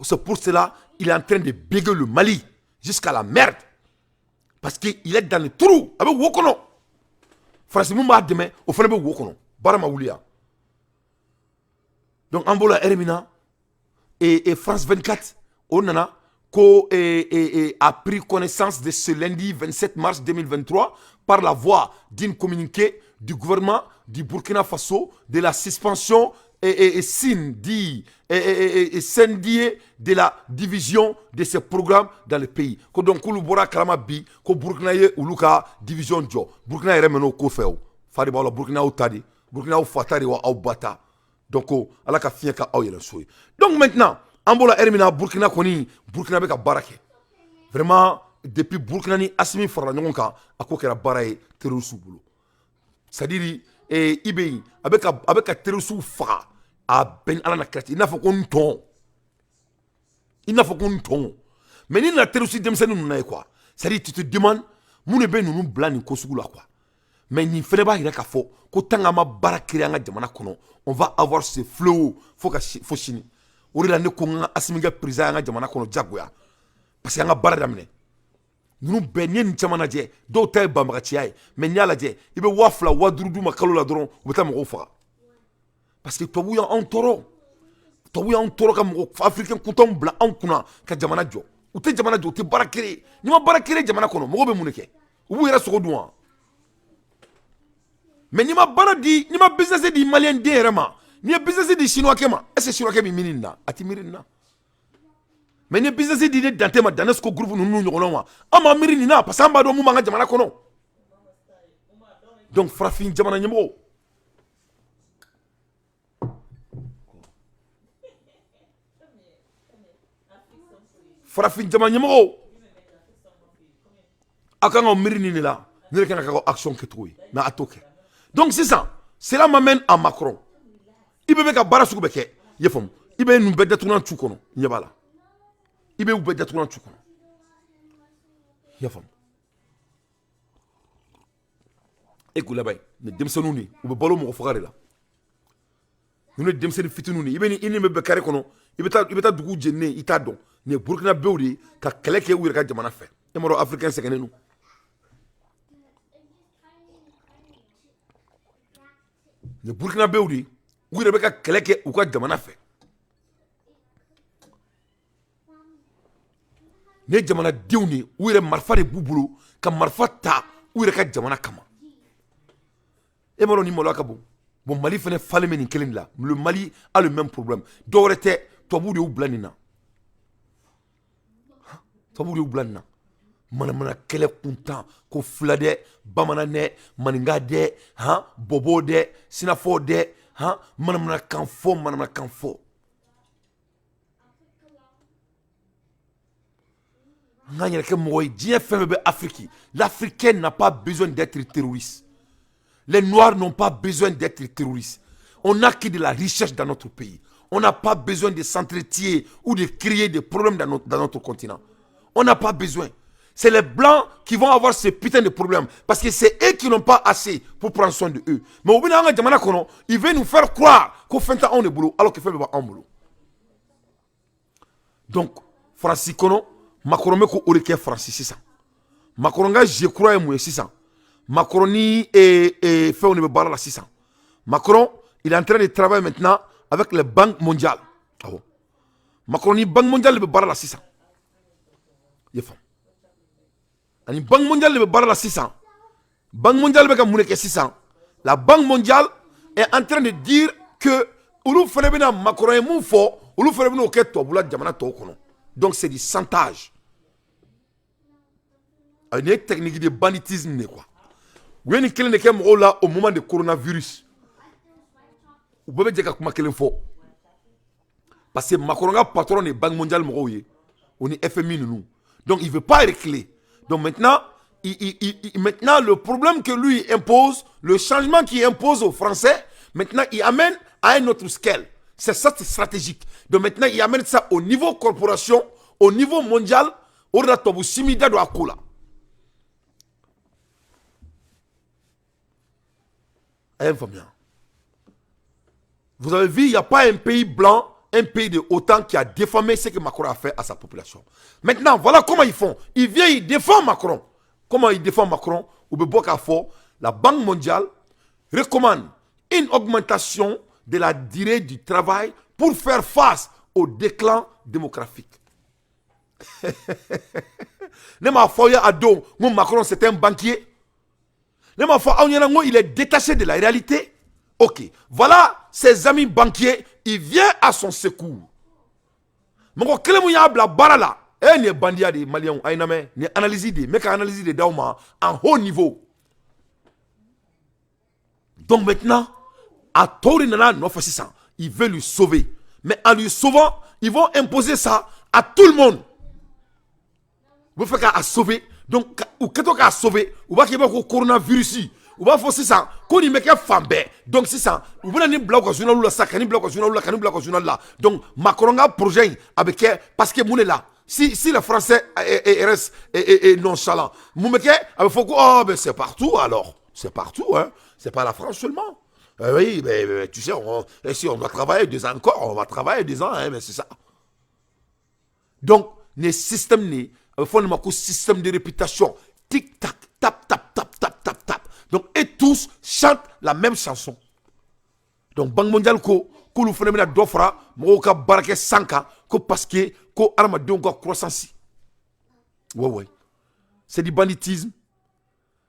C'est pour cela il est en train de béguer le Mali jusqu'à la merde, parce que il est dans le trou. A bɛ wo kɔnɔ. Faransi mun b'a dɛmɛ, o fana bɛ wo kɔnɔ, baara ma wuli yan. Donc an bɔra ɛri min na, et France 24 o nana ko et a pris connaissance de ce lundi 27 mars 2023 par la voie d'une communiqué du gouvernement du Burkina Faso de la suspension et sine die et sine die de la division de ces programmes dans le pays. Ko donc k'olu bɔra kalama bi ko Burkina ye olu ka division jɔ. Burkina yɛrɛ mɛn'o ko fɛ, o fa de b'aw la. Burkina y'aw ta de, Burkina y'aw fa ta de wa aw ba ta. Donc ala ka fiɲɛ ka aw yɛlɛ so ye. Donc maintenant, an bɔra ɛri min na, Burkina kɔni, Burkina bɛ ka baara kɛ vraiment. Depuis Burkina ni Asimi farala ɲɔgɔn kan, a ko kɛra baara ye terroriste bolo. C'est à dire i bɛ yen, a bɛ ka terroriste faga a bɛɛ ni ala na kira cɛ, i n'a fɔ ko n tɔn, i n'a fɔ ko n tɔn. Mais ni nana terroriste denmisɛnnin ninnu na ye quoi, c'est à dire tu te demandes mun de bɛ ninnu bila nin ko sugu la quoi. Mais nin fɛnɛ b'a yira k'a fɔ ko tant qu'an ma baara créer an ka jamana kɔnɔ, on va avoir ce fléau fo ka fo sini. O de la ne ko n ka Asimi kɛ président an ka jamana kɔnɔ jagoya, parce que an ka baara daminɛ. Ninnu bɛɛ, n'i ye nin caman lajɛ, dɔw ta ye banbagaciya ye. Mais n'i y'a lajɛ, i bɛ 2000, 5000 d'u ma kalo la dɔrɔn, u bɛ taa mɔgɔw faga, parce que tubabu y'anw tɔɔrɔ, tubabu y'anw tɔɔrɔ ka mɔgɔ africain kuntanw bila anw kunna ka jamana jɔ. U tɛ jamana jɔ, u tɛ baara créer. N'i ma baara créer jamana kɔnɔ, mɔgɔw bɛ mun de kɛ? U b'u yɛrɛ sogo dun wa? Mais n'i ma baara di, n'i ma business di malien den yɛrɛ ma, n'i ye business di chinois kɛ ma, est ce que chinois kɛ bɛ miiri nin na? A ti miiri nin na. Mais ni business di ne Dante ma, Danesco Groupe ninnu ɲɔgɔnnaw ma, an b'an miiri nin na, parce que an b'a dɔn mun b'an ka jamana kɔnɔ. Donc farafin jamana ɲɛmɔgɔw, farafin jamana ɲɛmɔgɔw, aw kan ka miiri nin de la. Ne de kan ka kɛ action kɛcogo ye, mais a t'o kɛ. Donc sisan, cela m'amène à Macron. I bɛ ka baara sugu bɛɛ kɛ, i y'a faamu, i bɛ ninnu bɛɛ datugulan tu kɔnɔ, i ɲɛ b'a la, i bɛ u bɛɛ datugulan tu kɔnɔ, i y'a faamu. E k'u laban ye nin denmisɛnninw de, u bɛ balo mɔgɔ faga de la. Ninnu ye denmisɛnnin fitininw de ye. I bɛ ni i ni bɛ bɛn kare kɔnɔ, i bɛ taa dugu jeninen, i t'a dɔn. Nin ye Burukinabew de ye ka kɛlɛ kɛ u yɛrɛ ka jamana fɛ. E m'a dɔn Africain sɛgɛnnen don. Nin ye Burukinabew de ye, u yɛrɛ bɛ ka kɛlɛ kɛ u ka jamana fɛ. Nin ye jamanadenw de ye, u yɛrɛ marifa de b'u bolo ka marifa ta u yɛrɛ ka jamana kama. E m'a dɔn ni maloya ka bon. Bon, Mali fana falen bɛ nin kelen de la. Le Mali a le même problème. Dɔwɛrɛ tɛ, tubabuw de y'u bila nin na, tubabuw de y'u bila nin na. Manamana kɛlɛ kuntan ko fila dɛ, bamanan dɛ, maninka dɛ, han, bɔbɔ dɛ, sinafɔ dɛ, han, manamanakan fɔ, manamanakan fɔ. An k'an yɛrɛ kɛ mɔgɔ ye. Diɲɛ fɛn bɛɛ bɛ Afrique. L'Africain n'a pas besoin d'être terroriste, les Noirs n'ont pas besoin d'être terroristes. On n'a que de la richesse dans notre pays. On n'a pas besoin de s'entretuer ou de créer des problèmes dans notre continent. On n'a pas besoin. C'est les Blancs qui vont avoir ces putains de problèmes. Parce que c'est eux qui n'ont pas assez pour prendre soin de eux. Mais au bout d'un moment, ils veulent nous faire croire qu'on fait un boulot, alors que fɛn b'an bolo. Donc, Faransi kɔnɔ, Macron bɛ ko o de kɛ Faransi sisan. Macron ka jeu kura ye mun ye sisan? Macron ni fɛnw de bɛ baara la sisan. Macron, il est en train de travailler maintenant avec les banques mondiales. Awɔ, Macron ni Banque mondiale de bɛ baara la sisan. I ye faamu? Ani Banque mondiale de bɛ baara la sisan. Banque mondiale bɛ ka mun de kɛ sisan? La Banque mondiale est en train de dire que olu fana bɛna, Macron ye mun fɔ, olu fana bɛn'o kɛ tubabula jamana tɔw kɔnɔ. Donc c'est du chantage. Nin ye technique de banditisme de quoi. U ye nin kelen de kɛ mɔgɔw la au moment de coronavirus. U bɛɛ bɛ jɛ ka kuma kelen fɔ, parce que Macron ka patron de ye Banque mondiale mɔgɔw ye, o ni FMI ninnu. Donc il veut pas reculer. Donc maintenant, maintenant, le problème que lui impose, le changement qu'il impose aux Français, maintenant il amène à un autre scale. C'est ça, c'est stratégique. Donc maintenant, il amène ça au niveau corporation, au niveau mondial. O de la tubabu si m'i da don a ko la. A ye n faamuya? Vous avez vu, il n'y a pas un pays blanc, un pays de OTAN qui a défamé ce que Macron a fait à sa population. Maintenant, voilà comment ils font. Ils viennent, ils défendent Macron. Comment ils défendent Macron? U bɛ bɔ k'a fɔ, la Banque mondiale recommande une augmentation de la durée du travail pour faire face au déclin démographique. Ne m'a fɔ ye a don n ko Macron, c'est un banquier. Ne m'a fɔ aw ɲɛna n ko il est détaché de la réalité. Ok, voilà ses amis banquiers, il vient à son secours. Mɔgɔ kelen mun y'a bila baara la, e nin ye bandiya de ye. Maliyɛnw, a ye lamɛn, nin ye analyse de ye, n bɛ ka analyse de d'aw ma en haut niveau. Donc maintenant, a tɔw de nana a nɔfɛ sisan. Il veut lui sauver, mais en lui sauvant, ils vont imposer ça à tout le monde. U bɛ fɛ k'a sauver. Donc u kɛtɔ k'a sauver, u b'a kɛ i b'a fɔ ko coronavirus. U b'a fɔ sisan ko nin bɛ kɛ fan bɛɛ. Donc sisan, u bɛna nin bila u ka journal la sisan, ka nin bila u ka journal la, ka nin bila u ka journal la. Donc Macron ka projet in, a bɛ kɛ parce que mun de la, si le Français reste est nonchalant, mun bɛ kɛ? A bɛ fɔ ko oh ben c'est partout alors, c'est partout, hein, c'est pas la France seulement. Oui, mais tu sais, si on doit travailler 2 ans encore, on va travailler 2 ans, hein, mais c'est ça. Donc nin système nin, a bɛ fɔ nin ma ko système de réputation. Tic tac, tap tap tap tap tap tap. Donc et tous chantent la même chanson. Donc Banque mondiale ko k'olu fana bɛna dɔ fara mɔgɔw ka baarakɛ san kan, ko parce que ko adamadenw ka croissance. Ouais, c'est du banditisme,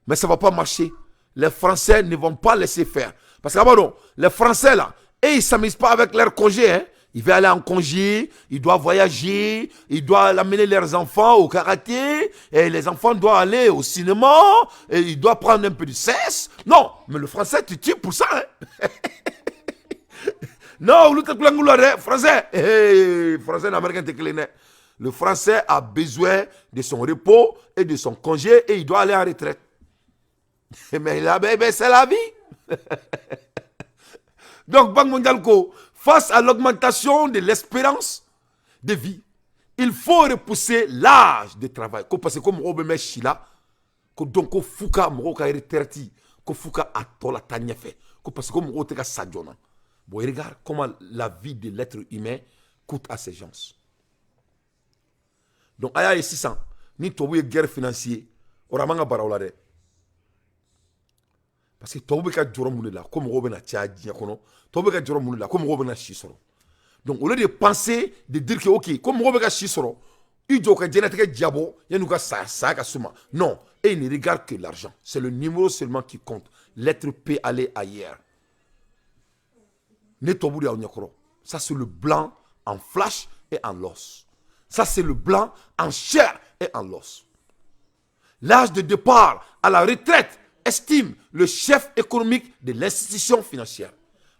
mais ça va pas marcher. Les Français ne vont pas laisser faire, parce que ah, les Français là, et ils s'amusent pas avec leur congé, hein. Il veut aller en congé, il doit voyager, il doit amener leurs enfants au karaté, et les enfants doivent aller au cinéma, et il doit prendre un peu de cesse. Non, mais le français, tu tues pour ça. Hein? Non, le français, hey, français américain. Le français a besoin de son repos et de son congé, et il doit aller en retraite. Mais là, ben, c'est la vie. Donc, Banque mondiale, face à l'augmentation de l'espérance de vie, il faut repousser l'âge de travail. Parce que comme on met Chila, donc fo ka mɔgɔw ka retraite, ko fo ka a tɔ la taa ɲɛfɛ, ko parce que mɔgɔw tɛ ka sa joona. Bon, regarde comment la vie de l'être humain coûte à ces gens. Donc, a y'a ye sisan, ni tubabu ye guerre financière, o man ka bara o la dɛ. Parce que tubabu bɛ ka jɔrɔ mun de la, ko mɔgɔw bɛna caya diɲɛ kɔnɔ, tubabu bɛ ka jɔrɔ mun de la, ko mɔgɔw bɛna si sɔrɔ. Donc au lieu de penser, de dire que ok, ko mɔgɔw bɛ ka si sɔrɔ, i jɔ ka diɲɛlatigɛ jabɔ yanni u ka saya, saya ka s'u ma. Non, et il ne regarde que l'argent. C'est le numéro seulement qui compte. L'être peut aller ailleurs. Ne tubabu de y'aw ɲɛkɔrɔ. Ça, c'est le blanc en flesh et en l'os. Ça, c'est le blanc en chair et en l'os. L'âge de départ à la retraite, estime le chef économique de l'institution financière.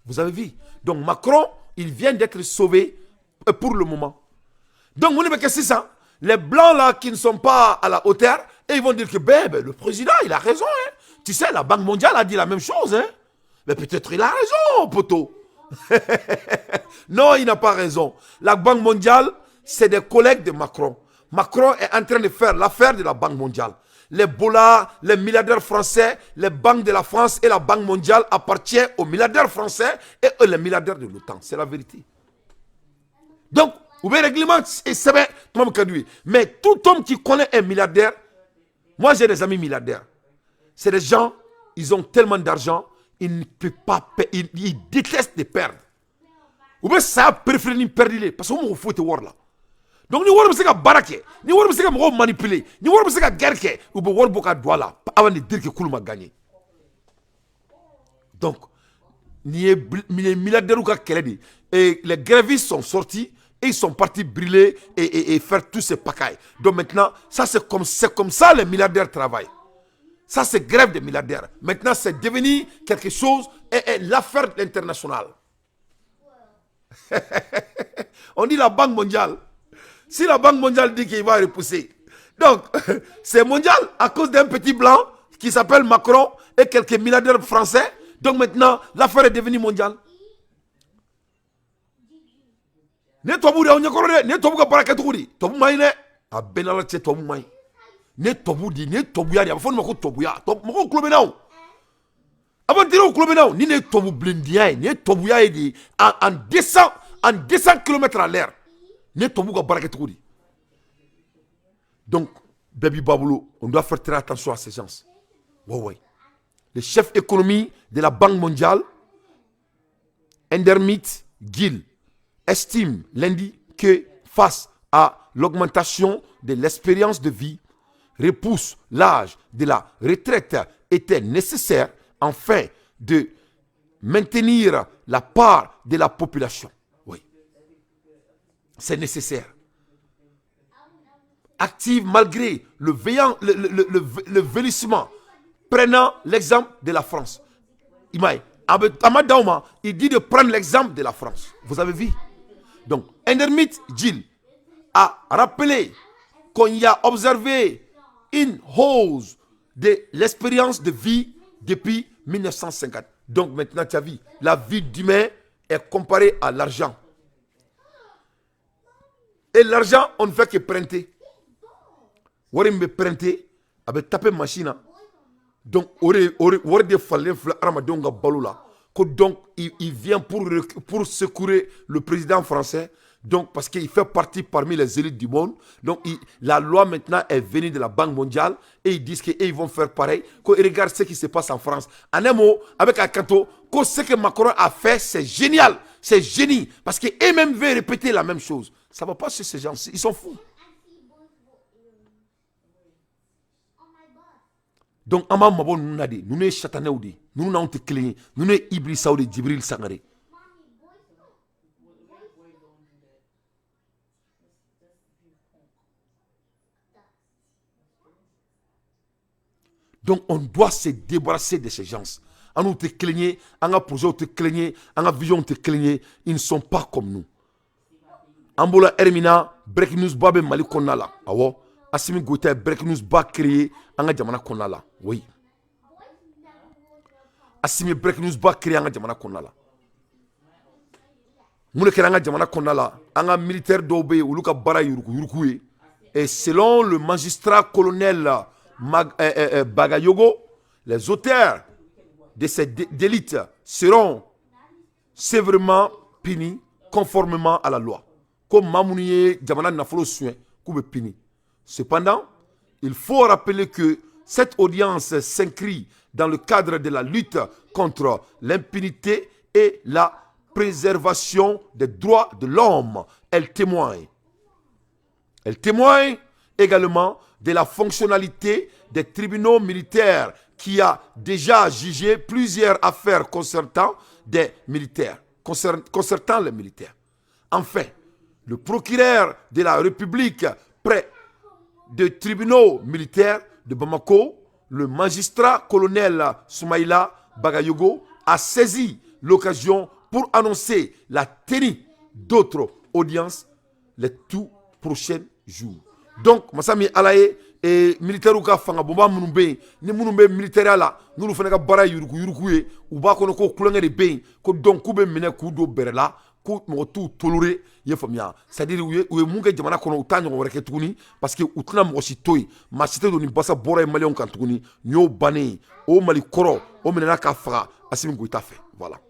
Vous avez vu? Donc Macron, il vient d'être sauvé pour le moment. Donc, on est c'est ça. Les blancs là qui ne sont pas à la hauteur, et ils vont dire que ben, le président, il a raison. Hein. Tu sais, la Banque mondiale a dit la même chose. Hein. Mais peut-être il a raison, poteau. Non, il n'a pas raison. La Banque mondiale, c'est des collègues de Macron. Macron est en train de faire l'affaire de la Banque mondiale. Les bollards, les milliardaires français, les banques de la France et la Banque mondiale appartiennent aux milliardaires français et aux les milliardaires de l'OTAN. C'est la vérité. Donc, vous pouvez règlement et c'est mais tout homme qui connaît un milliardaire, moi j'ai des amis milliardaires. C'est des gens, ils ont tellement d'argent, ils ne peuvent pas, ils détestent de perdre. Ou bien ça préféré ni perdre parce que on faut te voir là. Donc ni wari bɛ se ka baara kɛ, ni wari bɛ se ka mɔgɔw manipuler, ni wari bɛ se ka guerre kɛ, u bɛ wari bɔ ka don a la avant de dire que k'olu ma gagner. Donc nin ye milliardaires ka kɛlɛ de. Et les grévistes sont sortis et ils sont partis brûler et faire tous ces pagailles. Donc maintenant, ça c'est comme ça les milliardaires travaillent. Ça, c'est grève des milliardaires. Maintenant, c'est devenu quelque chose, et l'affaire internationale. On dit la Banque mondiale. Si la Banque mondiale dit qu'il va repousser, donc c'est mondial à cause d'un petit blanc qui s'appelle Macron et quelques milliardaires français. Donc maintenant, l'affaire est devenue mondiale. Ne tubabu de y'aw ɲɛkɔrɔ dɛ, ne tubabu ka baara kɛcogo di, tubabu ma ɲi dɛ, a bɛɛ n'Ala cɛ, tubabu ma ɲi. Ne tubabu di, ne tubabuya de, a bɛ fɔ nin ma ko tubabuya. Mɔgɔw tulo bɛ na o, aventuriers tulo bɛ na o. Ni ne ye tubabu bilendenya ye, nin ye tubabuya ye de en 200 km à l'heure. Ne tubabu ka baara kɛcogo di. Donc bɛɛ b'i ba bolo, on doit faire très attention à ces gens. Ouais. Le chef économie de la Banque mondiale, Indermit Gill, estime lundi que face à l'augmentation de l'espérance de vie, repousse l'âge de la retraite était nécessaire afin de maintenir la part de la population. Oui, c'est nécessaire. Active malgré le vieillissement, prenant l'exemple de la France. Il dit de prendre l'exemple de la France. Vous avez vu? Donc, Indermit Gill a rappelé qu'on y a observé une hausse de l'espérance de vie depuis 1950. Donc maintenant, tu as vu, la vie d'humain est comparée à l'argent. Et l'argent, on ne fait que printer. Wari min bɛ printer, a bɛ taper machine na. Donc o de wari de falalen filɛ hadamadenw ka balo la. Ko donc il vient pour secourir le président français. Donc, parce qu'il fait partie parmi les élites du monde. Donc, la loi maintenant est venue de la Banque mondiale et ils disent qu'ils vont faire pareil. Que, regarde ce qui se passe en France. En un mot, avec un canto, que ce que Macron a fait, c'est génial. C'est génie. Parce qu'eux-mêmes veulent répéter la même chose. Ça ne va pas chez ces gens. Ils sont fous. Donc, an b'an mabɔ ninnu na de. Ninnu ye satanɛw de ye. Ninnu n'anw tɛ kelen ye. Ninnu ye Iblisaw de, Jibril Sangare. Donc on doit se débarrasser de ces gens. An n'u tɛ kelen ye, an ka projets tɛ kelen ye, an ka visions tɛ kelen ye. Ils ne sont pas comme nous. An bɔra heure min na, breaking news ba bɛ Mali kɔnɔna la. Awɔ, Assimi Goïta ye breaking news ba créé an ka jamana kɔnɔna la. Oui, Assimi ye breaking news ba créé an ka jamana kɔnɔna la. Mun de kɛra an ka jamana kɔnɔna la? An ka militaire dɔw bɛ yen, olu ka baara ye yuruguyurugu ye. Et selon le magistrat colonel Bagayogo, les auteurs de ces délits seront sévèrement punis conformément à la loi. Ko maa minnu ye jamana nafolo suɲɛ, k'u bɛ puni. Cependant, il faut rappeler que cette audience s'inscrit dans le cadre de la lutte contre l'impunité et la préservation des droits de l'homme. Elle témoigne. Elle témoigne également de la fonctionnalité des tribunaux militaires qui a déjà jugé plusieurs affaires concernant des militaires, concernant les militaires. Enfin, le procureur de la République près des tribunaux militaires de Bamako, le magistrat colonel Soumaïla Bagayogo, a saisi l'occasion pour annoncer la tenue d'autres audiences les tout prochains jours. Donc, masa min Ala ye e militaire ka fanga bonba minnu bɛ yen, ni minnu bɛ militaire la, n'olu fana ka baara ye yurugu yurugu ye, u b'a kɔnɔ ko kulonkɛ de bɛ yen, ko donc k'u bɛ minɛ k'u don bɛrɛ la, ko mɔgɔ t'u toléré. I ye faamuya? C'est à dire, u ye mun kɛ jamana kɔnɔ, u t'a ɲɔgɔn wɛrɛ kɛ tuguni, parce que u tɛna mɔgɔ si to yen. Maa si tɛ don ni basa bɔra ye maliyɛnw kan tuguni. Nin y'o bannen ye. O Mali kɔrɔ, o minɛna ka faga Assimi Goïta fɛ. Voilà.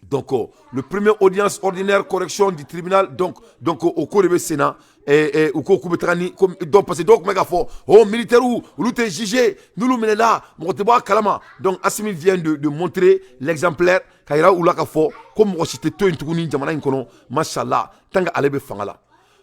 Donc, le premier audience ordinaire correction du tribunal, donc o ko de bɛ sen na. U ko k'u bɛ taga ni donc, parce que dɔw tun bɛ k'a fɔ: oh, militaires, olu tɛ jugé, n'olu minɛla, mɔgɔ tɛ bɔ a kalama. Donc Assimi vient de montrer l'exemplaire, ka yira u la k'a fɔ ko mɔgɔ si tɛ to yen tuguni jamana in kɔnɔ, mashallah, tant que ale bɛ fanga la.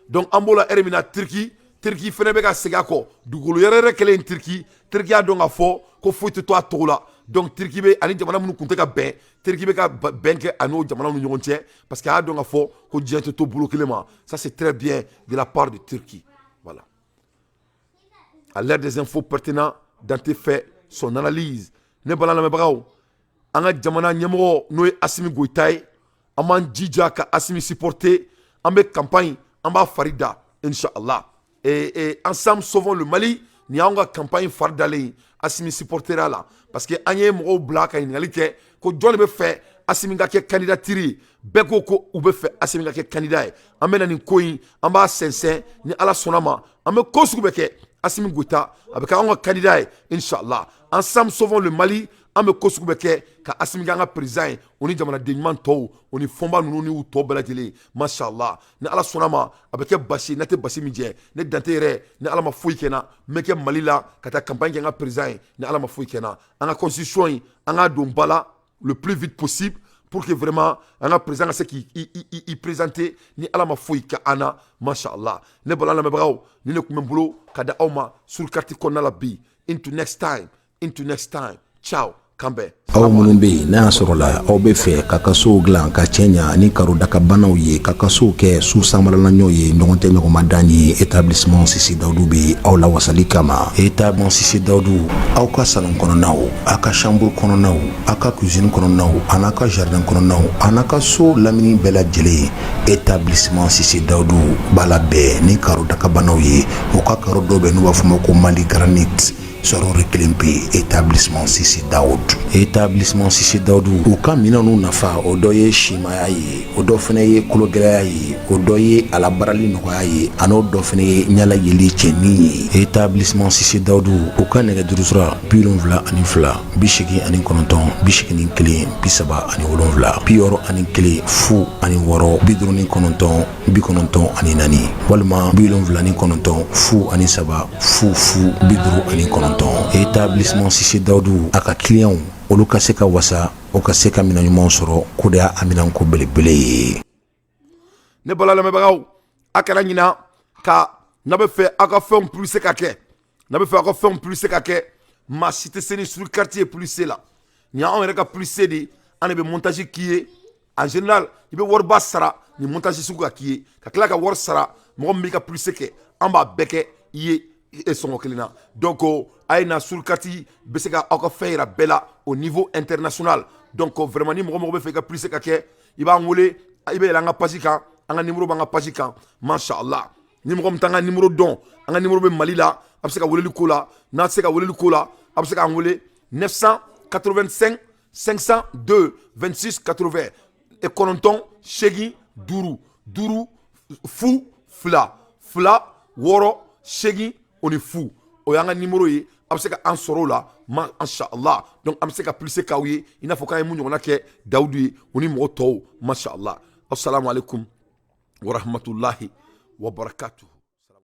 Donc an b'o la heure min na, Turki fɛnɛ bɛ ka segin a kɔ. Dugukolo yɛrɛ yɛrɛ kɛlen Turki, Turki y'a dɔn k'a fɔ ko foyi tɛ to a togo la. Donc Turki bɛ ani jamana minnu tun tɛ ka bɛn, Turki bɛ ka bɛn kɛ a n'o jamanaw ni ɲɔgɔn cɛ, parce que a y'a dɔn k'a fɔ ko diɲɛ tɛ to bolo kelen ma. Ça, c'est très bien de la part de Turquie. Voilà. À l'ère des infos pertinents, Dante fait son analyse. Ne bala lamɛnbagaw, an ka jamana ɲɛmɔgɔ, n'o ye Assimi Goïta ye, an b'an jija ka Assimi supporter. An bɛ campagne, an b'a fari da, inshallah. Et ensemble sauvons le Mali, nin y'anw ka campagne fari dalen ye Assimi supportera la, parce que an ye mɔgɔw bila ka ɲininkali kɛ ko jɔn de bɛ fɛ Assimi ka kɛ candidature ye. Bɛɛ ko ko u bɛ fɛ Assimi ka kɛ candidat ye. An bɛ na nin ko in, an b'a sɛnsɛn. Ni Ala sɔnna ma, an bɛ ko sugu bɛɛ kɛ, Assimi Goïta a bɛ kɛ anw ka candidat ye, inshallah. Ensemble sauvons le Mali, an bɛ ko sugu bɛɛ kɛ ka Assimi kɛ an ka président ye, o ni jamanaden ɲuman tɔw, o ni fɔnba ninnu ni u tɔ bɛɛ lajɛlen, mashallah. Ni Ala sɔnna ma, a bɛ kɛ basi ye, n'a tɛ basi min jɛ. Ne Dante yɛrɛ, ni Ala ma foyi kɛ n na, n bɛ kɛ Mali la ka taa campagne kɛ n ka président ye, ni Ala ma foyi kɛ n na. An ka constitution in, an k'a don ba la le plus vite possible pour que vraiment an ka président ka se k'i présenter, ni Ala ma foyi kɛ an na, mashallah. Ne bala lamɛnbagaw, ni ne tun bɛ n bolo ka da aw ma sur carte kɔnɔna la bi. Into next time, into next time, ciao, kan bɛn. Aw minnu bɛ yen n'a y'a sɔrɔ la aw bɛ fɛ ka ka sow dilan ka cɛ ɲa ni karo dakabanaw ye, ka ka sow kɛ su sanbaralaɲɔw ye, ɲɔgɔn tɛ ɲɔgɔnma dan ye, Établissement Sisi Dawudu bɛ aw lawasali kama. Établissement Sisi Dawudu, aw ka salon kɔnɔnaw, aw ka chambre kɔnɔnaw, aw ka cuisine kɔnɔnaw, a n'a ka jardin kɔnɔnaw, a n'a ka so lamini bɛɛ lajɛlen, Établissement Sisi Dawudu b'a la bɛn ni karo dakabanaw ye. O ka karo dɔw bɛ n'u b'a fɔ o ma ko Mali granite sɔrɔ kelen pe. Établissement Sisi Dawudu, Établissement Sisi Dawudu, u ka minɛnw nafa, o dɔ ye simaya ye, o dɔ fana ye kologɛlɛya ye, o dɔ ye a labaarali nɔgɔya ye, a n'o dɔ fana ye ɲala yeli cɛnin ye. Établissement Sisi Dawudu, u ka nɛgɛjuru sira: 72 89 81 37, 61 06 59 94, walima 79 03 00 59. Établissement Sisi Dawudu, a ka clients olu ka se ka wasa, o ka se ka minɛn ɲumanw sɔrɔ, ko de y'a aminanko belebele ye. Ne bala lamɛnbagaw, a kana ɲina ka n'a bɛ fɛ aw ka fɛnw publicité ka kɛ, n'a bɛ fɛ aw ka fɛnw publicité ka kɛ, maa si tɛ se ni sur quartier publicité la. Nin y'anw yɛrɛ ka publicité de ye. An de bɛ montage k'i ye. En général, i bɛ wariba sara ni montage sugu ka k'i ye, ka tila ka wari sara mɔgɔ min b'i ka publicité kɛ. An b'a bɛɛ kɛ i ye. sɔngɔ kelen na. Donc a ye na, surikati bɛ se ka aw ka fɛn yira bɛɛ la au niveau international. Donc vraiment, ni mɔgɔ mɔgɔ bɛ fɛ i ka publicité ka kɛ, i b'an wele, i bɛ yɛlɛ an ka page kan, an ka numéro b'an ka page kan, masha Allah. Ni mɔgɔ min t'an ka numéro dɔn, an ka numéro bɛ Mali la, a bɛ se ka weleli ko la. N'a tɛ se ka weleli ko la, a bɛ se k'an wele 985 502 26 80 et 9 8 5 5 0 2 2 6 8 o ni 0. O y'an ka numéro ye, a bɛ se ka an sɔrɔ o la, masha Allah. Donc an bɛ se ka publicité k'aw ye i n'a fɔ k'an ye mun ɲɔgɔnna kɛ Dawudu ye, o ni mɔgɔ tɔw, masha Allah. Assalamu alaikum wa rahmatulahi wa barakatuh.